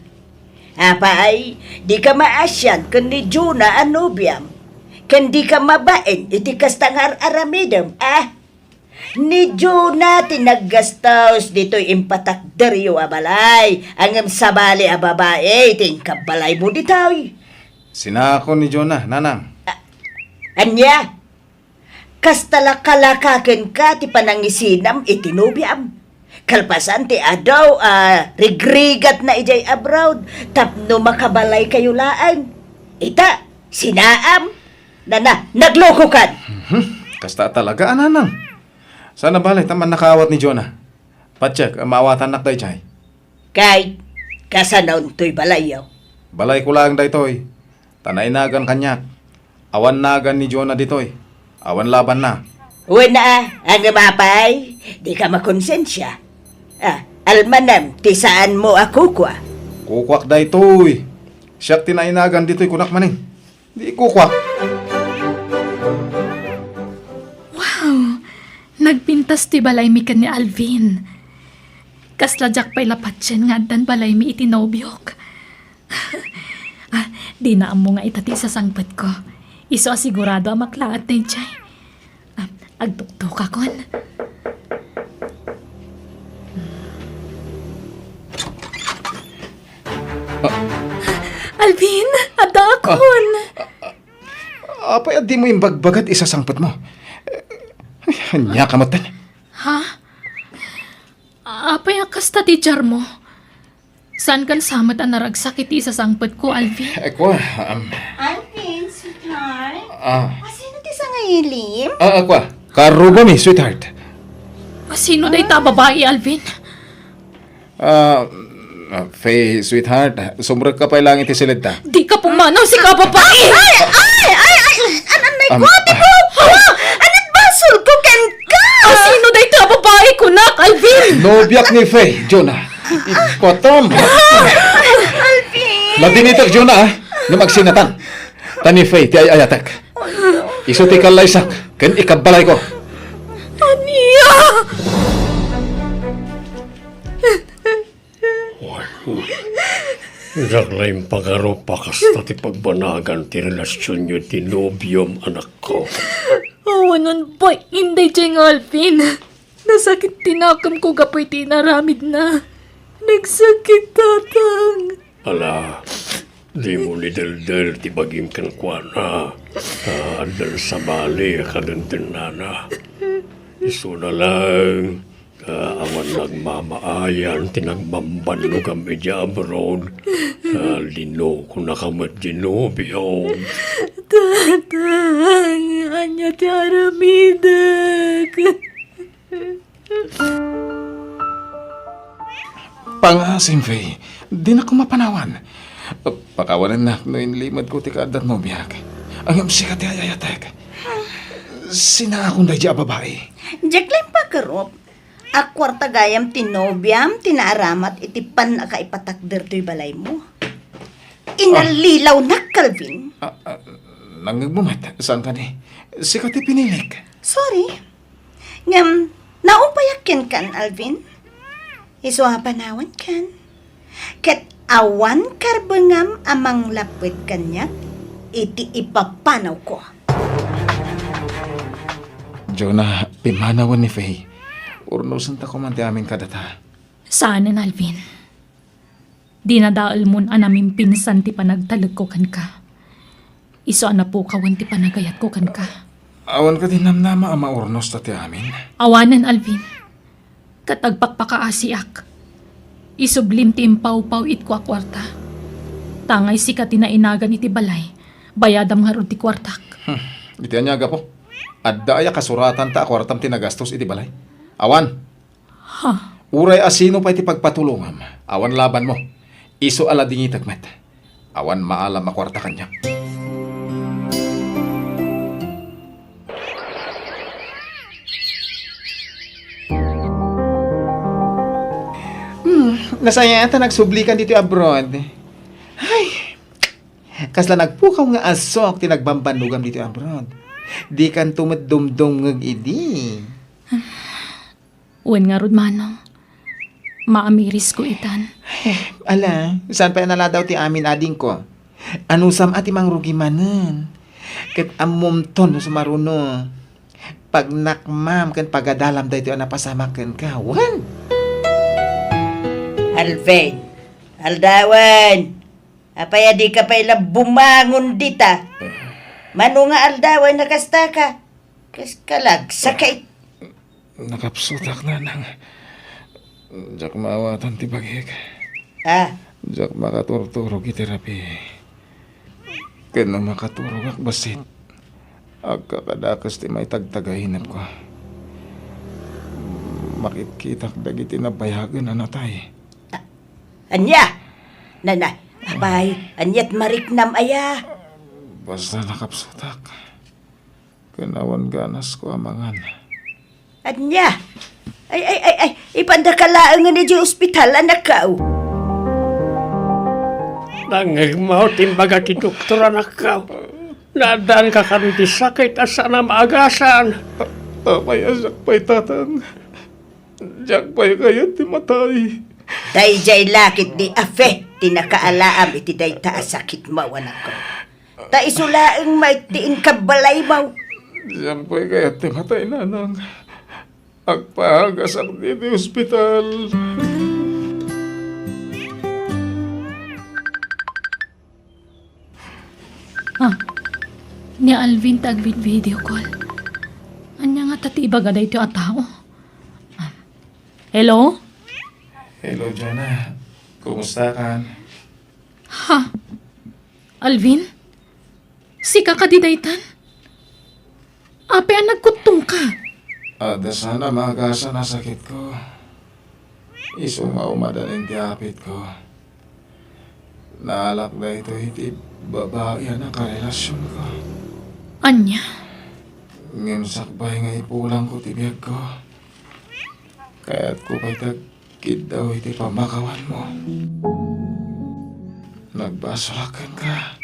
Apay, dika maasian ken ni Jonah a nobiam, ken dika mabain iti kasta nga ar-aramidem, a? Ni Jonah ti naggastos ditoy impatakderyo a balay, ngem sabali a babai ti inkabbalaymo ditoy. Sinakon ni Jonah, nanang. A-, ania? Kasta la kalaka kenka ti panangisinam iti nobiam. Kalpasan ti adaw a rigrigatna idiay abroad tapno makabalaykayo laeng. Ita, sinaam. Nana, naglokokan. Mhm. Kasta talaga, a, nanang. Saan a bale ta mannakaawat ni Jonah. Patiek, maawatannak daydiay. Kay, kasanon toy balayyo? Balayko laeng daytoy. Ta nainagan kaniak. Awan nagan ni Jonah ditoy. Awan labanna. Wen a, ngem apay, dika makonsensia. A, almanem ti saanmo a kukua. Kukuak daytoy. Siak ti nainagan ditoy, kunak manen. Di kukuak. Wow! Nagpintas ti balaymi ken ni Alvin. Kasla diak pay la patien nga addan balaymi iti nobiok. A, dina ammo nga ita ti isasangpetko. Isu a sigurado a maklaat daydiay. A, agtuktokakon. A. Alvin, addaakon. A, a, apay a dimo imbagbaga ti isasangpetmo? Ay, ania ka met? Ha? Apay a kasta ti diarmo? Saankan sa met a naragsak iti isasangpetko, Alvin? Eh, kua, um, Alvin, sweetheart. Ah. Asino ti sangailim? Ah, ah, kua. Karrubami, sweetheart. Asino dayta a babai, Alvin? Ah, ah, Faye, sweetheart, sumrekka pay laeng iti siled ta. Dika pumanaw, sika a babai! Ay, ay, ay, ay, ay, an-, anay ko, Am, ati ah. Ko, ko! Anat basol ko, kenka! Asino dayta a babai, kunak, Alvin? Nobiak ni Faye, Jonah. Ibatam. Alvin! Ladinitek, Jonah, ah. Ngem agsinatan. Ta ni Faye, ti ay-ayatek. Isu ti kallaysak, ken ikabbalayko. Ania? Wen, diak la impagarup a kasta ti pagbanagan ti relasionyo iti nobiom, anakko. Awanen pay, inday jay nga Alvin. Nasakit ti nakemko gapu iti inaramidna. Nagsakit, Tatang. Ala, dimo ni deldel ti bagim kenkuana. Ta addan sabali a kadendennana. Isuna laeng, ta awan nagmamaayan ti nagbambannogam idiay abroad. Ta linokonaka met ti nobiom. Tatang, ania ti aramidek? Pangaasim, Faye. Dinak koma panawan. Pakawanennak no inlimedko ti kaadda ti nobiak. Ngem sika ti ay-ayatek. Sinaakon daydiay a babai. Diak la impagarup a kuarta gayam ti nobiam ti naaramat iti pannakaipatakder toy balaymo. Inallilawnak, Calvin. Ah, ah, nangngegmo met, saan kadi? Sika ti pinilik. Sorry. Ngem, naupayak kenkan, Alvin. Isu a panawankan. Ket awan karbengam a manglapped kaniak iti ipapanawko. Jonah, pimmanawen ni Faye. Urnosenta koman ti amin kadata. Saanen, Alvin. Dinadaelmon a namimpinsan ti panagtalekko kenka. Isu a napukawen ti panagayatko kenka. Awan kadi namnama a maurnos ta ti amin? Awanen, Alvin. Ket agpakpakaasiak. Isublim ti impawpaw-itko a kuarta. Tangay sika ti nainagan iti balay, bayadam ngarud ti kuartak. Hmm. Iti ania a gapu? Adda aya kasuratanta a kuartam ti nagastos iti balay? Awan. Ha? Uray asino pay ti pagpatulongam, awan labanmo. Isu a ladingitek met. Awan maalam a kuarta kaniak. Hmm, nasayaat a nagsublikan ditoy abroad. Ay, kasla nagpukaw nga asok ti nagbambannogam ditoy abroad. Dikanto met dumdumngeg idi. Wen ngarud, Manong, maamirisko itan. Eh, ala, saan pay a naladaw ti amin, adingko? Anusam a ti mangrugi manen? Ket ammomton no sumaruno. Pagnakmam ken pagadalam daytoy a napasamak kenka, wen? Alvin, aldawen, apay a dika pay la bumangon dita? Mano nga aldawen a kastaka? Kas kalagsak ka it- Nakapsutak, nanang. Diak maawatan ti bagik. Ah? Diak makaturturog iti rabii. Ken no makaturogak bassit, agkakadakes ti maitagtagainepko. Makitkitak dagiti nabayagen a natay. Ah, ania? Nana, apay, aniat mariknam aya? Basta nakapsutak. Ken awan ganasko a mangan. Ania? Ay, ay, ay, ay, ipandaka laengen idiay ospital, anakko. Nangngegmo ti imbaga ti doktor, anakko. Naaddaanka kano iti sakit a saan a maagasan. Apay a siak pay, tatang? Diak pay kayat ti matay. Daydiay la ketdi a Fe ti nakaalaam iti dayta a sakitmo, anakko. Ta isu laeng met ti inkabbalaymo. Diak pay kayat ti matay, nanang. Agpaagasak ditoy ospital. Ah, ni Alvin ti agvid-video call. Ania ngata ti ibaga daytoy a tao? Ah. Hello? Hello, Jonah. Kumusta ka? Ha? Alvin? Sika kadi daytan? Apay a nagkuttongka? Adda saan a maagasan a sakitko. Isu nga umadan ti apitko. Naalak daytoy iti babai a nakarelasionko. Ania? Ngem sakbay nga ipulangko ti biagko, kayatko pay ti agkiddaw iti pammakawanmo. Nagbasolak kenka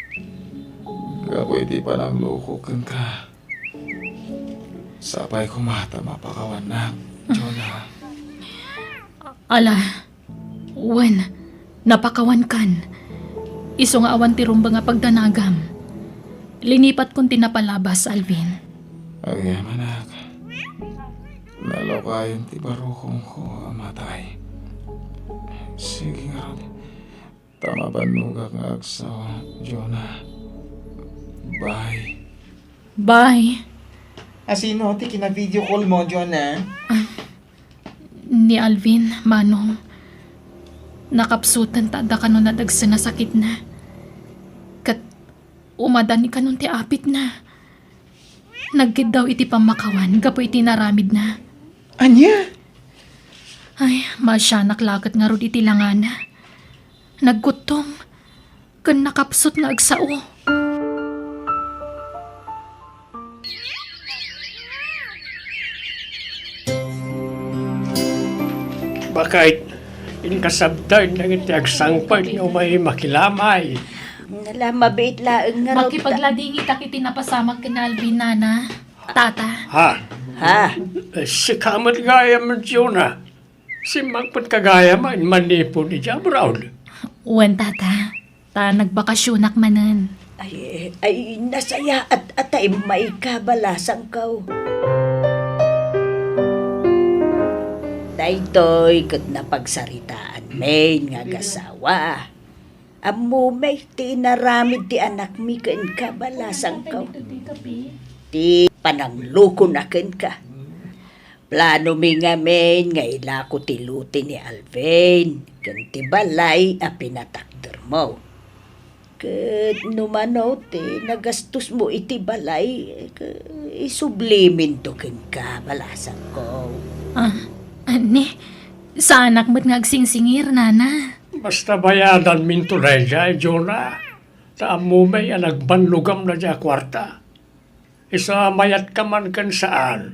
gapu iti panangloko kenka. Sapay koma ta mapakawannak, Jonah. Ala, wen, napakawankan. Isu nga awan ti rumbeng a pagdanagam. Linipatkon ti napalabas, Alvin. Agyamanak. Nalawkayon ti barukongko a matay. Sige ngarud. Ta mabannogak nga agsawa, Jonah. Bye. Bye. A sino ti kina-video call mo, Jonah? Ah, ni Alvin, Manong. Nakapsutan ta adda kano nadagsen a sakitna. Ket umadan ni kanon ti apitna. Nagkiddaw iti pammakawan gapu iti inaramidna. Ania? Ay, maasianak laket ngarud iti langana. Nagkuttong, ken nakapsut nga agsao. Bakit? Inkasabtan dagiti agsangpet nga umay makilamay. Nala, mabiit laeng nga rod-, Makipagladingitak iti napasamak ken Alvin, Nana. Tata. Ha? Ha? Eh, sika met gayam, Jonah. Simmangpet ka gayam a manipud idiay abroad. Wen, Tata. Ta nagbakasionak manen. Ay, ay, nasayaat a ta immay kabalasangko. Daytoy ket napagsaritaanmi nga agasawa. Ammom ti inaramid ti anakmi ken kabalasangko. Ti pananglokona kenka. Planomi ngamin nga ilako ti lote ni Alvin ken ti balay a pinatakdermo. Ket no mano ti nagastosmo iti balay, ke-, isubliminto kenka, balasangko. Ah, ni, saanak met nga agsingsingir, Nana. Basta bayadanminto daydiay, Jonah. Ta ammom a nagbannogam daydiay a kuarta. Isu a mayat ka man ken saan,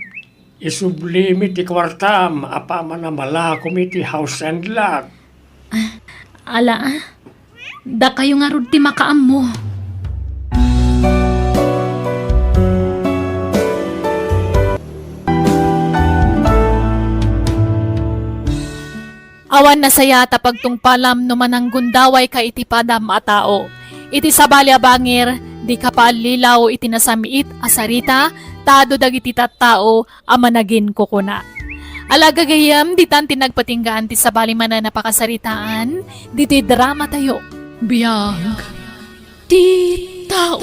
isublimi ti kuartam apaman a malakom iti house and lot. Ah, ala, ah. Dakayo ngarud ti makaammo. Awan nasayaat a pagtungpalam no mananggundawayka iti padam a tao. Iti sabali a bangir, dika paallilaw iti nasamiit a sarita, ta adu dagiti tattao a managinkukuna. Ala gagayyem, ditan ti nagpatinggaan ti sabali manen a pakasaritaan, ditoy dramatayo. Biag ti tao.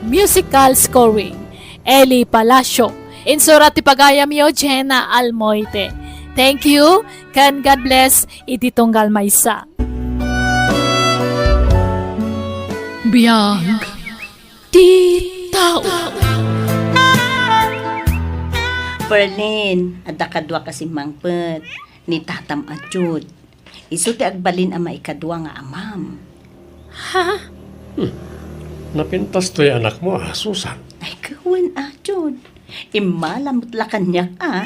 Musical scoring, Eli Palacio. Insurat ti pagayamyo, Jenna Almoite. Thank you, ken God bless iti tunggal maysa. Biag ti tao. Ferlin, adda kaduak a simmangpet, ni tatam a Jude. Isu ti agbalin a maikadua nga amam. Ha? Hmm. Napintas toy anakmo, a, Susan? Ay, wen, a, Jude. Immala met la kaniak, a.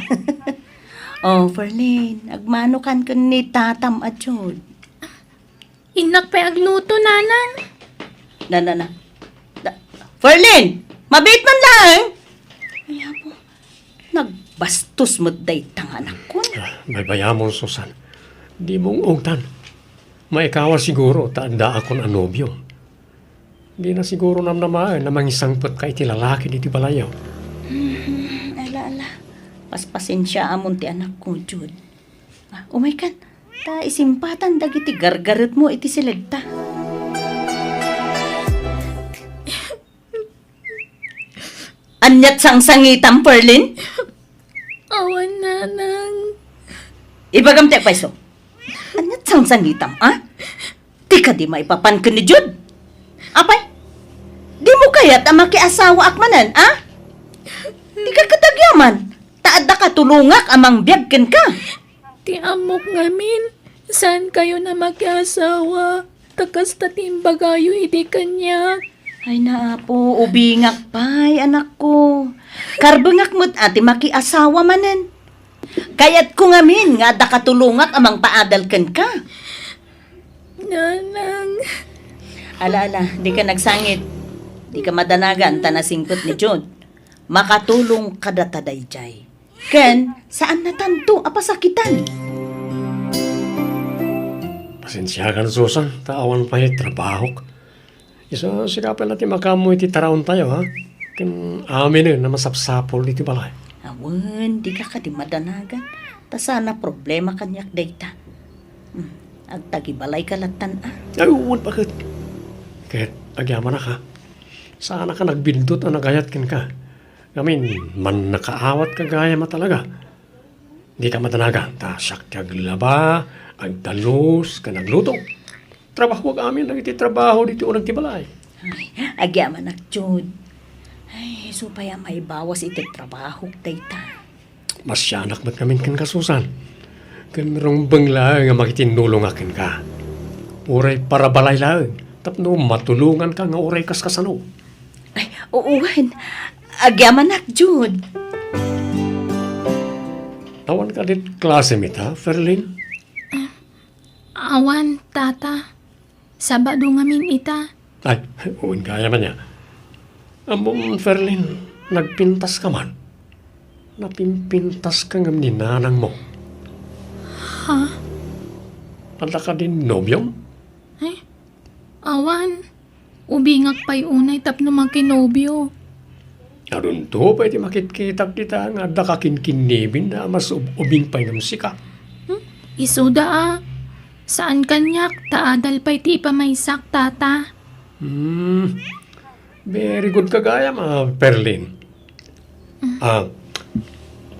O, Ferlin, agmanokan ken ni tatam a Jude. Innak pay agluto, Nanang. Na, na, na. Na, Ferlin! Mabiit man laeng! Ay, apo. Nagbastos met dayta nga anakkon. A, baybayamon, Susan. Dimo ungtan. Maikawa siguro ta addaakon a nobio. Dina siguro namnamaen a mangisangpetka iti lalaki ditoy balayyo. Mhm, ala, ala. Paspasensiaamon ti anakko, Jude. A, umaykan. Ta isimpatan dagiti gargaretmo iti silegta. Aniat sangsangitam, Ferlin? Awan, Nanang. Ibagam ti agpayso. Sangsanitam, a? Ti kadi maipapan ken ni Jude? Apay, dimo kayat a makiasawaak manen, a? Ti ka ket agyaman, ta adda katulongak a mangbiag kenka. Ti ammok ngamin, saan kayo na makiasawa, ta kasta ti imbagayo idi kaniak. Ay, naapo, ubingak pay, anakko. Karbengak met a ti makiasawa manen. Kayatko ngamin nga adda katulongak a mangpaadal kenka. Nanang. Ala, ala, dika nagsangit. Dika madanagan ta nasingpet ni Jude. Makatulong kadata daydiay. Ken, saannatanto a pasakitan. Pasensiakan, Susan, ta awan pay trabahok. Isu, sika pay la ti makaammo iti taraontayo, ha? Ken aminen a masapsapul iti balay. Awan, dika kadi madanagan. Ta saan a problema kaniak dayta. Hmm, agtagibalayka lattan, a? Ay, wen, baket. Ket agyamanak, ha? Saannak a nagbiddut a nagayat kenka. Ngamin, mannakaawat ka gayam a talaga. Dika madanagan, ta siak ti aglaba, agdalus, ken agluto. Trabahoak amin dagiti trabaho ditoy uneg ti balay. Ay, agyamanak, Jude. Ay, isu pay a maibawas iti trabahok dayta. Masianak met ngamin kenka, Susan. Ken rumbeng laeng a makitinnulongak kenka. Uray para balay laeng, tapno matulonganka nga uray kaskasano. Ay, oo, wen. Agyamanak, Jude. Awan kadi klasem ita, Ferlin? Awan, Tata. Sabado ngamin ita. Ay, wen gayam ania. Ammom, Ferlin, nagpintaska man. Napimpintaska ngem ni nanangmo. Ha? Adda kadi nobiom? Eh, awan. Ubingak pay unay tapno makinobio. Adunto pay ti makitkitak dita nga adda kakinkinniben a mas ub-, ubing pay ngem sika. Hmm? Isuda a. Saan kaniak, ta adal pay ti ipamaysak, Tata. Hmm. Very good ka gayam, a, Ferlin. Mm. A,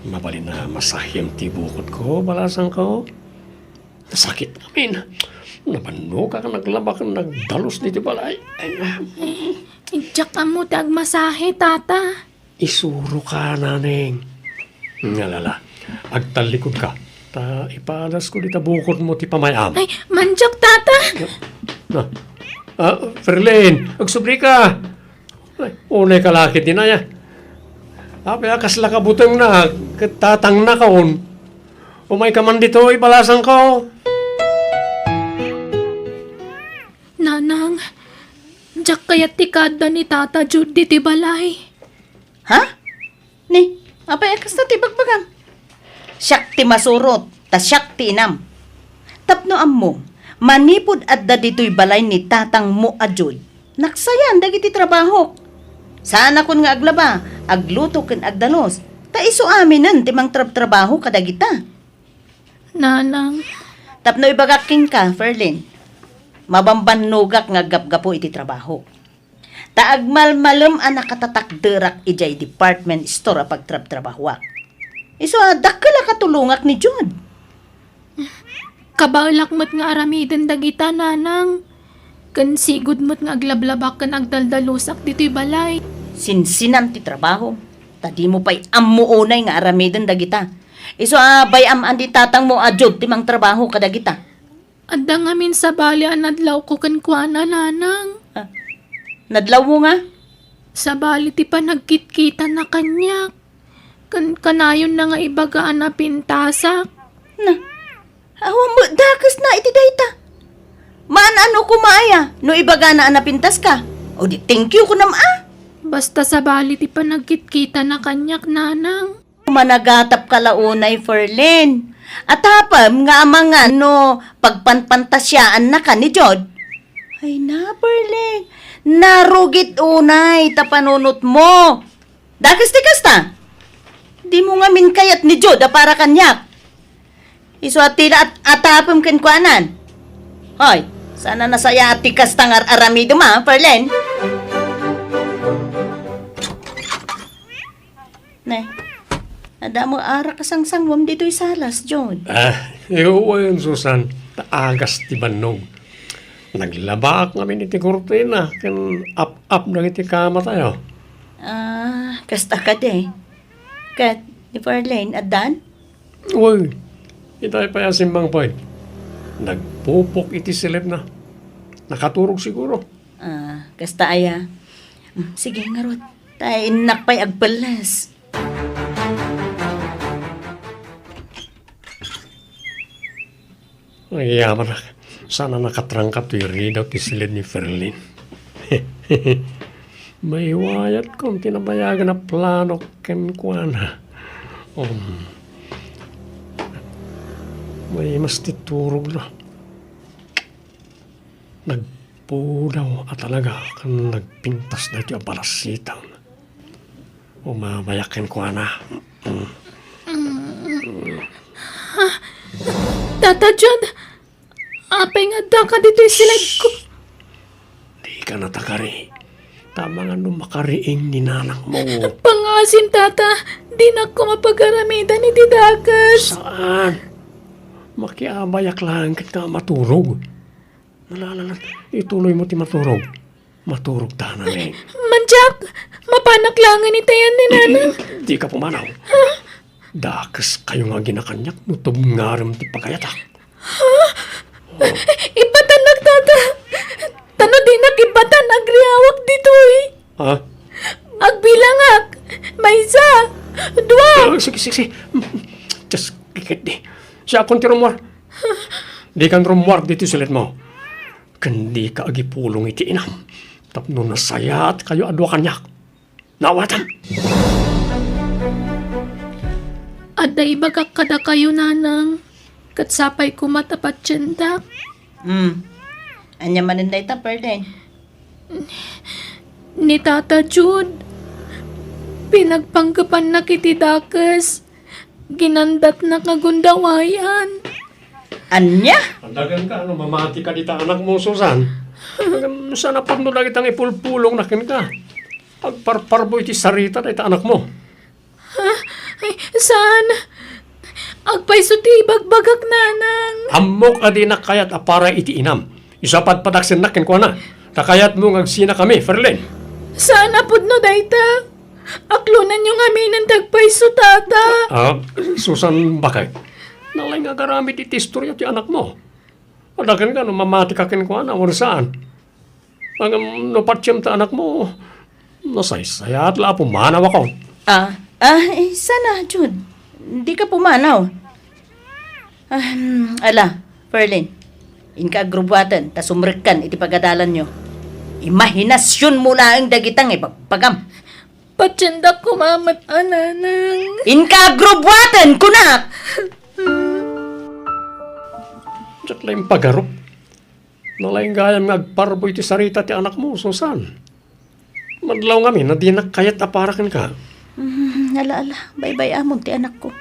mabalin a masahem ti bukotko, balasangko. Nasakit ngamin. Nabannogak a naglaba ken nagdalus ditoy balay. Ay, a. Eh, diak ammo ti agmasahe, Tata. Isuroka, naneng. Ala, ala. Agtallikudka. Ta ipadasko dita bukotmo ti pamay-am. Ay, mandiak, Tata. Na. A, Ferlin, agsublika. Ay, unayka la ketdin aya. Apay a kasla kabutengna, ket tatangnakon. Umayka man ditoy, balasangko. Nanang, diak kayat ti kaadda ni Tata Jude ditoy balay. Ha? Ni, apay a kasta ti bagbagam? Siak ti masurot, ta siak ti inam. Tapno ammom, manipud adda ditoy balay ni tatangmo a Jude, naksayaan dagiti trabahok. Saanakon nga aglaba, agluto ken agdalus, ta isu aminen ti mangtrabtrabaho kadagita. Nanang. Tapno ibagak kenka, Ferlin, mabambannogak nga aggapgapu iti trabahok. Ta agmalmalem a nakatatakderak idiay department store a pagtrabtrabahoak. Isu a dakkel a katulongak ni Jude. Kabaelak met nga aramiden dagita, nanang. Ken sigud met nga aglablabak ken agdaldalusak ditoy balay. Sinsinan ti trabaho, ta dimo pay ammo unay nga aramiden dagita. Isu a bay-am a ni tatangmo a Jude ti mangtrabaho kadagita. Adda ngamin sabali a nadlawko kenkuana, nanang. Ah, nadlawmo nga? Sabali ti panagkitkitana kaniak. Ken kanayonna nga ibaga a napintasak. Na, awan met dakesna iti dayta. Maan-ano koma aya no ibagana a napintaska? O di thank you kunam a? Basta sabali ti panagkitkitana kaniak, nanang. Managatapka la unay, Ferlin. Atapem nga amangan no pagpanpantasiaannaka ni Jude. Ay na, Ferlin. Narugit unay ta panunotmo. Dakes ti kasta. Dimo ngamin kayat ni Jude a para kaniak. Isu a ti la at-, atapem kenkuanan. Hoy, saan a nasayaat ti kasta nga ar-aramidem a, Ferlin? Ne, adda met arak a sangsangwem ditoy salas, Jude. Ah, wen, Susan. ta agas ti bannog. Naglabaak ngamin iti kurtina ken ap-ap dagiti kamatayo. Ah, kasta kadi. Ket ni Farlene, addan? Uy, itay pay a simmangpet. Nagpupok iti silipna. Nakaturog siguro. Ah, kasta aya. Mm, sige, ngarud. Ta innak pay agpelles. Ay, yaman, saan a nakatrangkap ti ridaw ti silid ni Ferlin. Maiwayat kon ti nabayagan a plano kenkuana. Um, may mas ti turog na. Nagpudaw a talaga ken nagpintas daytoy a balasitang. Umabayak kenkuana. Mm. Tata Jun, apay nga addaka ditoy siledko? Dika natakari. Tama nga no makariing ni nanang mo. Pangngaasim, tata, dinakko mapagaramidan iti dakes. Saan? Makiabayak laeng ket nga maturog. Nalalalat, ituloy mo ti maturog. Maturog ta, Naneng. Mandiak, mapanak laengen itayan ni Nanang. Dika pumanaw. Dakeskayo nga aginakaniak no tubngarem ti pagayatak. Ha? Oh. Ibbatannak, tata. Ta no dinak ibbatan, agriawak ditoy. Ha? Agbilangak. Maysa, dua. Ah, sige, sige, sige. Just kikit di. Siakon ti rummuar. Dikan rummuar ditoy silidmo. Ken dika agipulong iti inam tapno nasayaatkayo a dua kaniak. Naawatam! Adda ibagak kadakayo, Nanang, ket sapay koma ta patiendak. Hmm. Ania manen dayta, Ferlin? Ni Tata Jude, pinagpanggepannak iti dakes. Ginandatnak a gundawayan. Ania? Adagan ka, no mamati ka dita anakmo, Susan. Ngem saan a pudno dagita nga ipulpulongna kenka. Agparparbo iti sarita dayta anakmo. Ha? Ay, saan? Agpayso ti ibagbagak, Nanang. Ammok a dinak kayat a para iti inam. Isu a padpadaksennak kenkuana. Ta kayatmo nga agsinakami, Ferlin. Saan a pudno dayta? Aklonanyo ngamin ti agpayso, tata. Ah, Susan, bakit? Nalaing nga agaramid iti istorya ti anakmo. Adagan ka no mamati ka kenkuana, wen saan? Ngem no patiem ta anakmo, nasaysayaat la a pumanawakon. Ah, ah, eh, sana, Jude. Di ka pumanaw. Ah, hmm, ala, Ferlin. Inka agrubuaten, ta sumrekkan iti pagadalanyo. Imahinasionmo laeng dagita nga ibagbagam. Patiendak koma met a, Nanang. Inka agrubuaten, kunak! Diak la impagarup. Nalaing gayam nga agparbo iti sarita ti anakmo, Susan. Madlaw ngamin a dinak kayat a para kenka. Mm, ala, ala, baybay-amon ti anakko.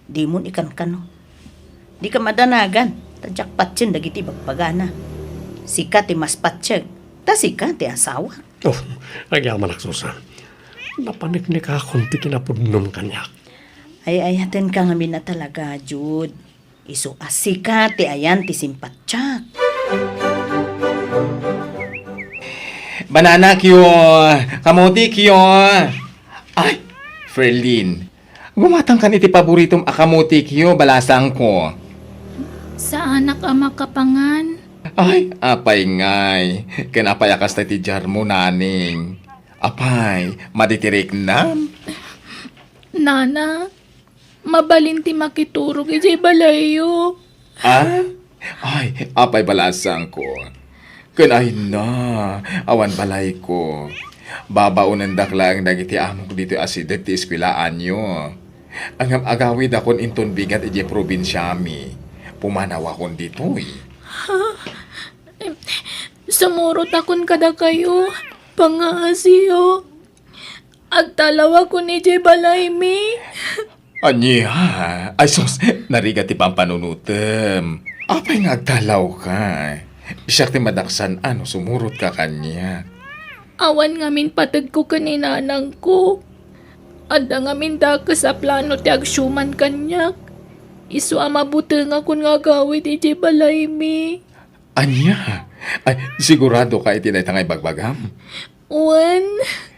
Dimon ikankano. Dika madanagan, ta diak patien dagiti ibagbagana. Sika ti mas patiek, ta sika ti asawak. Oh, agyamanak, Susan. Napaneknekakon ti kinapudnom kaniak. Ay-ayatenka ngamin a talaga, Jude. Isu a sika ti ayan ti simpatiak. Bananakyo, kamotikyo. Ay, Ferlin, gumatangkan iti paboritom a kamotikyo, balasangko. Saanak a makapangan. Ay, apay ngay. Ken apay a kasta ti diarmo, Naneng? Apay, madi ti riknam? Nana, mabalin ti makiturog idiay balayyo. Ah? Ay, apay balasangko. Ken ay na, awan balayko. Babaonendak laeng dagiti amok ditoy a sideg ti eskuelaanyo. Ngem agawidakon inton bigat idiay probinsiami. Pumanawakon ditoy. Ha? Sumurotakon kadakayo, pangaasiyo. Agtalawakon idiay balaymi. Ania? Ay sus, narigat ti pampanunotem. Apay nga agtalawka? Siak ti madaksan a no sumurotka kaniak. Awan ngamin pategko ken ni nanangko. Adda ngamin dakes a plano ti agsiuman kaniak. Isu a mabutengakon nga agawid idiay balaymi. Ania? Ay, sigurado ka iti dayta nga ibagbagam? Wen,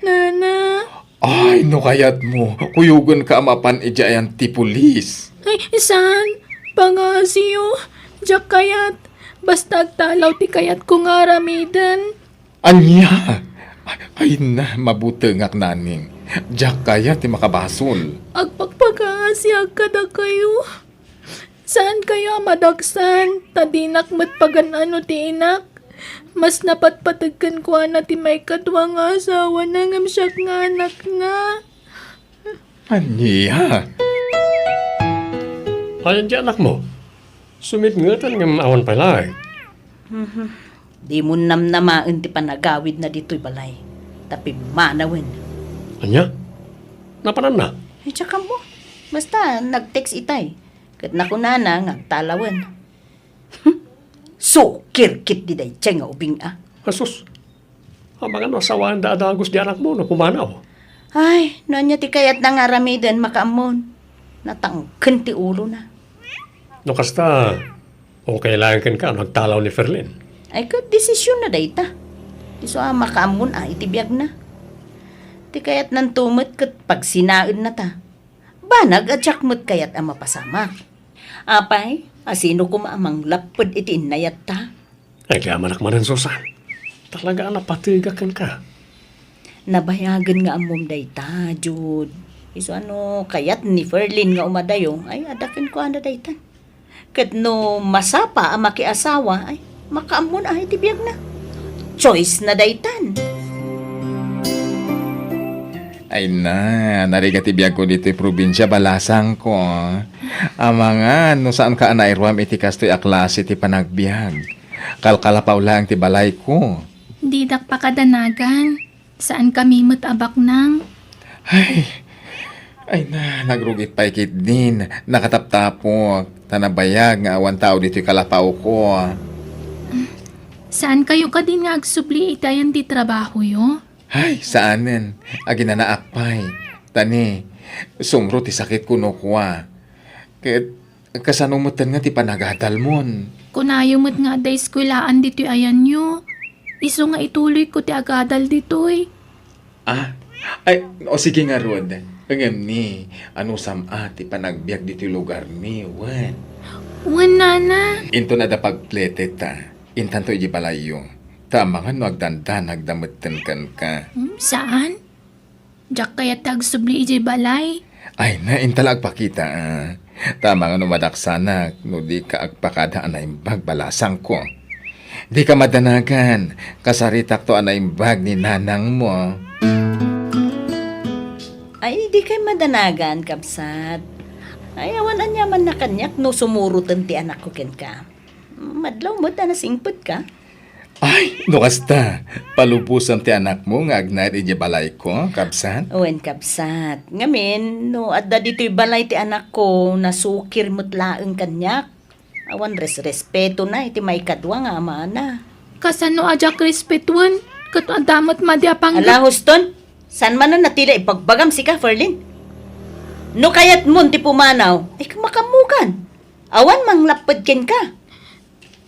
Nana. Ay, no kayatmo, kuyogenka a mapan idiay ayan ti pulis. Ay, saan? Pangasiyo. Diak kayat. Basta agtalaw ti kayatko nga aramiden. Ania? Ay na, mabutengak, Naning. Diak kayat ti makabasol. Agpakpakaasiak kadakayo. Saankayo a madaksan, ta dinak met pagan-ano ti inak. Mas napatpateg kenkuana ti maikadua nga asawana ngem siak nga anakna. Ania? Ayan ti anakmo. Sumitngetan ngem awan pay laeng. Mhm. Dimo namnamaen ti panagawidna ditoy balay. Ta pimmanawen. Ania? Napananna? Ay, diak ammo. Basta, nag-text itay. Ket nakunana nga agtalawen. Sukir ketdi daydiay nga ubing a. Asus, amangan no asawaenda a dagus ti anakmo no pumanaw. Ay, no ania ti kayatna nga aramiden, makaammon. Natangken ti ulona. No kasta, okay laeng kenka no agtalaw ni Ferlin. Ay, ket desisionna dayta. Isu a makaammon a iti biagna. Ti kayatnanto met ket pagsinaenna ta. Banag a diak met kayat a mapasamak. Apay, asino koma a manglapped iti innayatta? Agyamanak manen, Susan. Talaga a napategak kenka. Nabayagen nga ammom dayta, Jude. Isu a no kayat ni Ferlin nga umadayo, ay, adda kenkuana daytan. Ket no masapa a makiasawa, ay, makaammon a iti biagna. Choice na daytan. Ay na, narigat ti biagko ditoy probinsia, balasangko. Amangan, no saanka a nairuam iti kastoy a klase ti panagbiag. Kalkalapaw laeng ti balayko. Didak pakadanagan. Saankami met a baknang. Ay, ay na, nagrugit pay ketdin, nakataptapok, ta nabayag nga awan tao ditoy kalapawko. Saankayo kadin nga agsubli iti ayan ti trabahoyo? Ay, saanen. Aginanaak pay. Ta ni, sumro ti sakitko no kua. Ket kasano metten nga ti panagadalmon? Kunayo met nga adda eskuelaan ditoy ayanyo. Isu nga ituloyko ti agadal ditoy. Ah? Ay, o sige ngarud. Ngem ni, anusam a ti panagbiag ditoy lugarmi, wen? Wen, Nana. Inton adda pagpletek ta, intanto iti balayyo. Ta amangan no agdandanagda metten kenka. Hmm, saan? Diak kayat ti agsubli idiay balay. Ay na, inta la agpakita, ah. Ta amangan no madaksanak, no dika agpakada a naimbag, balasangko. Dika madanagan, kasaritakto a naimbag ni nanangmo. Ay, dikay madanagan, kabsat. Ay, awan aniamanna kaniak no sumuroten ti anakko kenka. Madlaw met a nasingpetka. Ay, no kasta, palubosam ti anakmo nga agnaed idiay balayko, kabsat? Wen, kabsat. Ngamin, no adda ditoy balay ti anakko, nasukir met laeng kaniak. Awan resrespetona iti maikadua nga amana. Kasano a diak respetuen? Ket adda met madi a pangga- Ala, huston! Saan manen a ti la ibagbagam sika, Ferlin? No kayatmon ti pumanaw, ay, makaammokan. Awan manglapped kenka.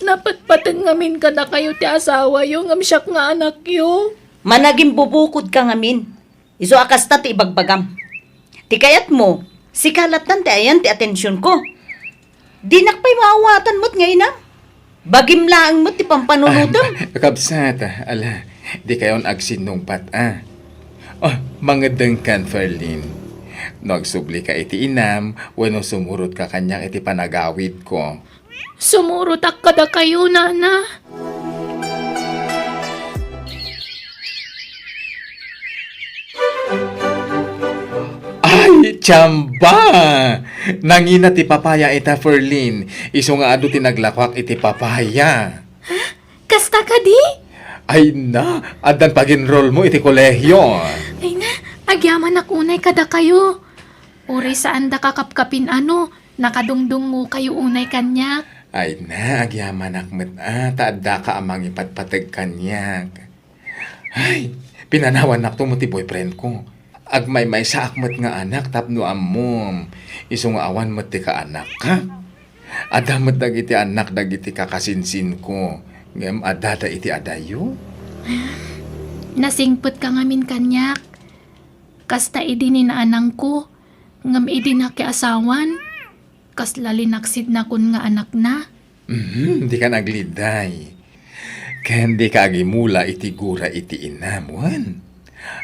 Napatpateg ngamin kadakayo ti asawayo ngem siak nga anakyo. Managimbubukodka ngamin. Isu a kasta ti ibagbagam. Ti kayatmo, sika lattan ti ayan ti atensionko. Dinak pay maawatan met nga inam. Bagim laeng met ti pampanunotem. Ah, kabsat, ala, dikayon agsinnungpat, ah. Oh, mangeddengkan, Ferlin. No agsublika iti inam, wenno sumurotka kaniak iti panagawidko, Sumurotak kadakayo, Nana. Ay, tiamba! Nangina ti papaya ita, Ferlin. Isu nga adu ti naglakuak iti papaya. Kasta kadi? Ay na, addan pag-enrollmo iti kolehio. Ay na, agyamanak unay kadakayo. Uray saandaka kapkapin-ano, nakadungdungngokayo unay kaniak. Ay na, agyamanak met a, ta addaka a mangipatpateg kaniak. Ay, pinanawannakto met ti boyfriendko. Agmaymaysaak met nga anak tapno ammom, isu nga awan met ti kaanakka. Adda met dagiti annak dagiti kakasinsinko, ngem addada iti adayo. Nasingpetka ngamin kaniak. Kasta idi ni naanangko, ngem idi nakiasawan, kasla linaksidnakon nga anakna. Mhm, dika agliday. Ken dika agimula iti gura iti inam, wen?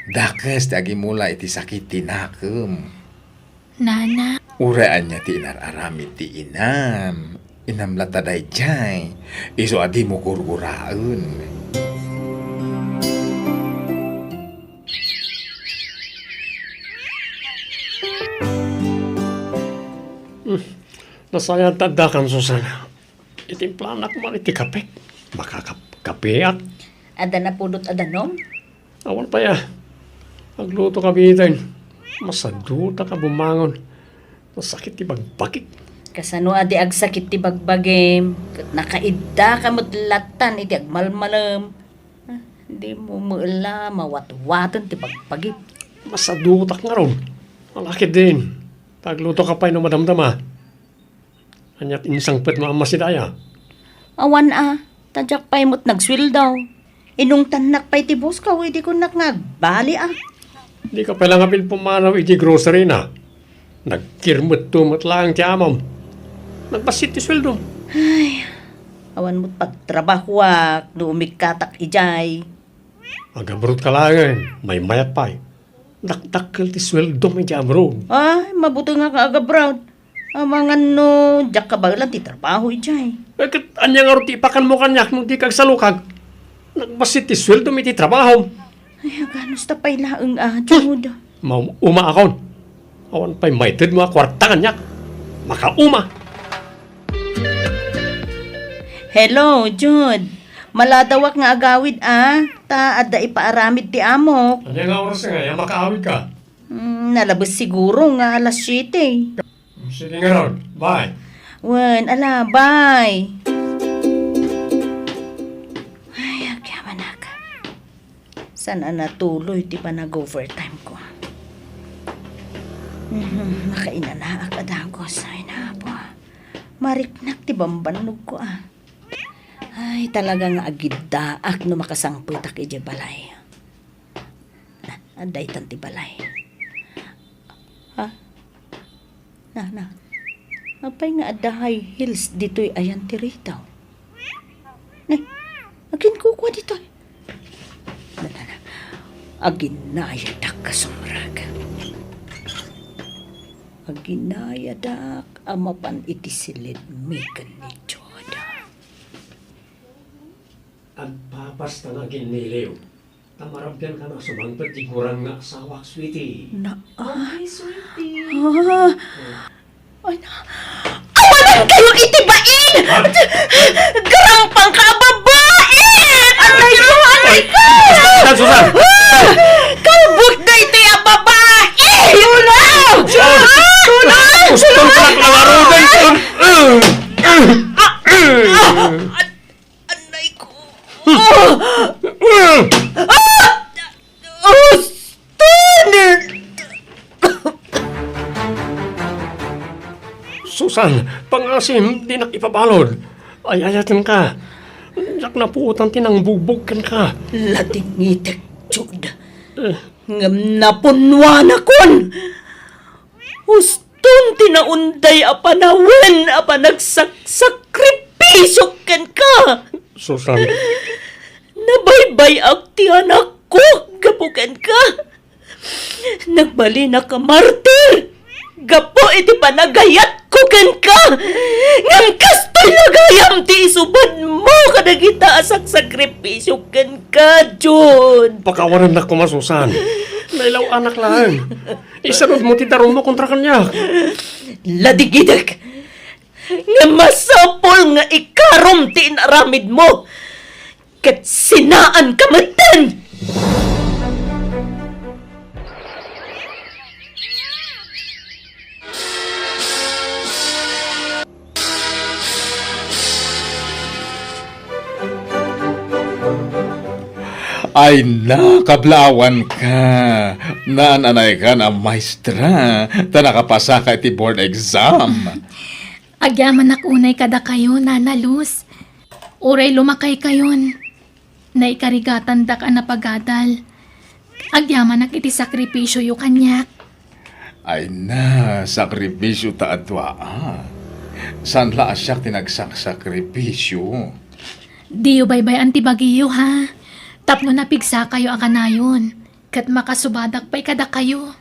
Dakes ti agimula iti sakit ti nakem. Nana. Uray ania ti inar-aramid ti inam, inam latta daydiay, isu a dimo gurguraen. Hmm, nasayaat ta addakan, Susan. Itimplanak man iti kape. Makakap-, kapeak. Adda napudot a danum? Awan pay a. Agluto ka biten. Masadutak a bumangon. Nasakit ti bagbagik. Kasano a di agsakit ti bagbagim? Ket nakaiddaka met lattan iti agmalmalem. Ah, dimo met la mawatwaten ti bagbagim. Masadutak ngarud. Ala ketdin. Ta agluto ka pay no madamdama. Ania ti insangpetmo a masidaya? Awan a, ta diak pay met nagsueldo. Inungtannak pay ti boss ko idi kunak nga agbali a. Dika pay la nga pumanaw iti grocery na. Nagkirmetto met laeng ti amom. Nagbassit ti sueldom. Ay, awan met pagtrabahoak no umikkatak idiay. Agabrod ka laengen, maymayat pay. Dakdakkel ti sueldom iti abroad. Ay, mabutengak nga agabrod. Amangan no diak kabaelan ti trabaho idiay. Eh, ket ania ngarud ti ipakanmo kaniak no dika agsalukag? Nagbassit ti sueldom iti trabahom. Ay, aganus ta pay laeng a, Jude. Maum-, umaakon. Awan pay maitedmo a kuarta kaniak. Makauma. Hello, Jude. Maladawak nga agawid a, ta adda ipaaramid ti amok. Ania nga oras ngay a makaawid ka? Mm, nalabes siguro nga alas siete. Sige ngarud, bye. Wen, ala, bye. Ay, agyamanak. Saan a natuloy ti panag-overtime ko? Mhm, makainanaak a dagus. Ay, napo. Mariknak ti bambannog ko, ah. Ay, talaga nga agiddaak no makasangpetak idiay balay. Na, adda itan ti balay. Ha? Na, na. Apay nga adda high heels ditoy ayan ti retail? Ne, aginkukua ditoy. Na, na, na. Aginayadak a sumrek. Aginayadak a mapan iti silidmi ken ni Jude. Agpapasta nga aginniliw. Ta marabbianka a sumangpet ti gurang nga asawak, sweetie. Na, ah. Okay, sweetie. Ah. Ay, na. Awanan kayo iti bain! Ah. Garampang ka a babai! Aray ko, aray ko! Ay, Susan, Susan! Ah! Kalbut na iti a babai! Tuna! Tuna! Gusto ko na kalarunan. Ah! Ah! Ah! Anay ko. Ah! Ah! Austin! Susan, pangasim, dinak ipabalud. Ay-ayatenka. Diak napuotan ti nangbugbog kenka. Ladingitek, Jude. Eh. Ngem napunnuanakon. Uston ti naunday a panawen a panagsaksakripisio kenka. Susan. Nabaybay-ak ti anakko gapu kenka. Nagbalinak a martir gapu iti panagayatko kenka. Ngem kastoy la gayam ti isubadmo kadagita a saksakripisio kenka, Jun. Pakawarannak koma, Susan. Nailaw-anak laeng. Isanudmo ti darummo kontra kaniak. Ladingidek. Nga masapul nga ikarom ti inaramidmo, ket sinaanka metten. Ay na, kablaawanka! Naan-anaykan a maestra, ta nakapasaka iti board exam. Agyamanak unay kadakayo, Nana Luz. Uray lumakaykayon, naikarigatandak a napagadal. Agyamanak iti sakripisioyo kaniak. Ay na, sakripisio ta a dua, a. Saan la a siak ti nagsaksakripisio? Diyo baybay-an ti bagiyo, ha? Tapno napigsakayo a kanayon, ket makasubadak pay kadakayo.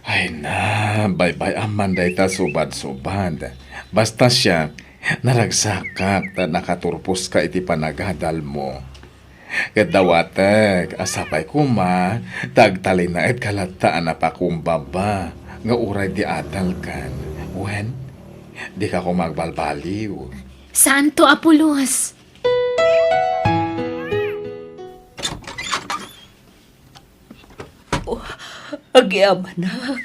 Ay na, baybay-am man dayta subad-subad. Basta siak, naragsakak ta nakaturposka iti panagadalmo. Ket dawatek a sapay koma ta agtalinaedka latta a napakumbaba nga uray di adalkan. Wen, dika koma agbalbaliw. Santo Apulos! Oh, agyamanak.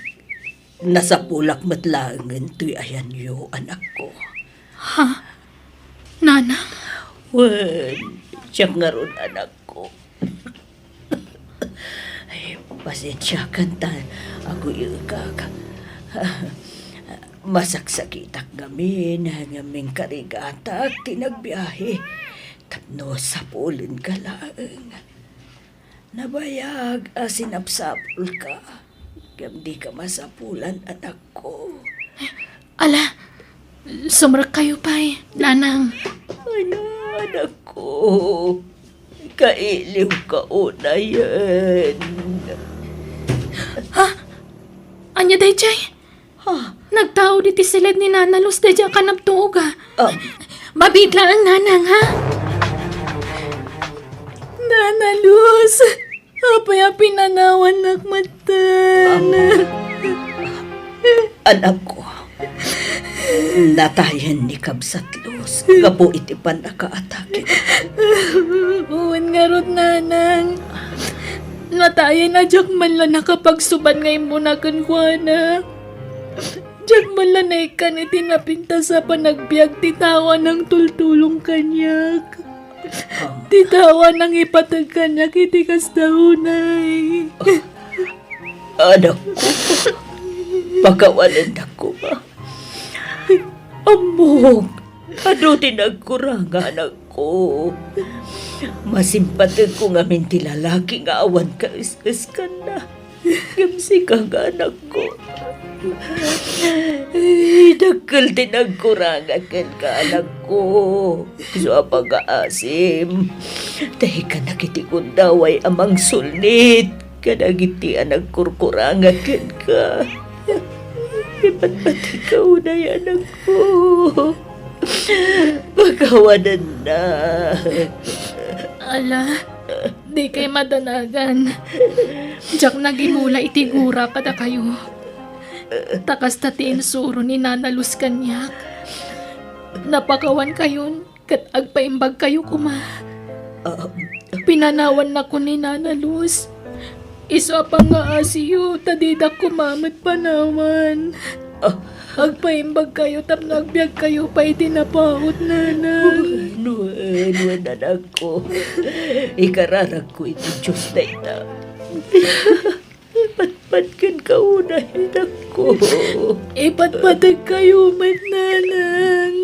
Nasapulak met laengen toy ayanyo, anakko. Ha? Nanang? Wen, siak ngarud, anakko. Ay, pasensiakan ta aguyekak. Masaksakitak ngamin ngem inkarigatak ti nagbiahe tapno sapulenka laeng. Nabayag a sinapsapulka, ngem dika masapulan, anakko. Ala, sumrekkayo pay, nanang. Ala, anakko, kailiwka unayen. Ha? Ania daydiay? Ha? Nagtaud iti siled ni Nana Luz daydiay a kanabtuog, a. Ah. Mabiit laeng, nanang, ha? Nana Luz, apay a pinanawannak metten? Anakko, natayen ni Kabsat Luz gapu iti pannakaatake. Wen ngarud, nanang. Natayen a diak man la nakapagsubad nga immuna kenkuana. Diak man la naikkan iti napintas a panagbiag ti tao a nangtultulong kaniak. Ti tao a nangipateg kaniak iti kasta unay. Anakko, pakawanennak koma. Ammok, adu ti nagkuranga, anakko. Masimpategko ngamin ti lalaki nga awan kaes-eskanna. Ngem sika nga anakko. Ay, dakkel ti nagkuranga kenka, anakko. Isu a pangngaasim, ta ikkanak iti gundaway a mangsulnit kadagiti a nagkurkuranga kenka. Ipatpategka unay, anakko. Pakawanennak. Ala, dikay madanagan. Diak nagimula iti gura kadakayo. Ta kasta ti insuro ni Nana Luz kaniak. Napakawankayon ket agpaimbagkayo koma. Ah. Pinanawannakon ni Nana Luz. Isu a pangngaasim ta didak koma met panawan. Ah. Agpaimbagkayo tapno agbiagkayo pay iti napaut, nanang. Wen, wen, anakko. Ikararagko iti Dios dayta. Ipatpat kenka unay, anakko. Ipatpategkayo met, nanang.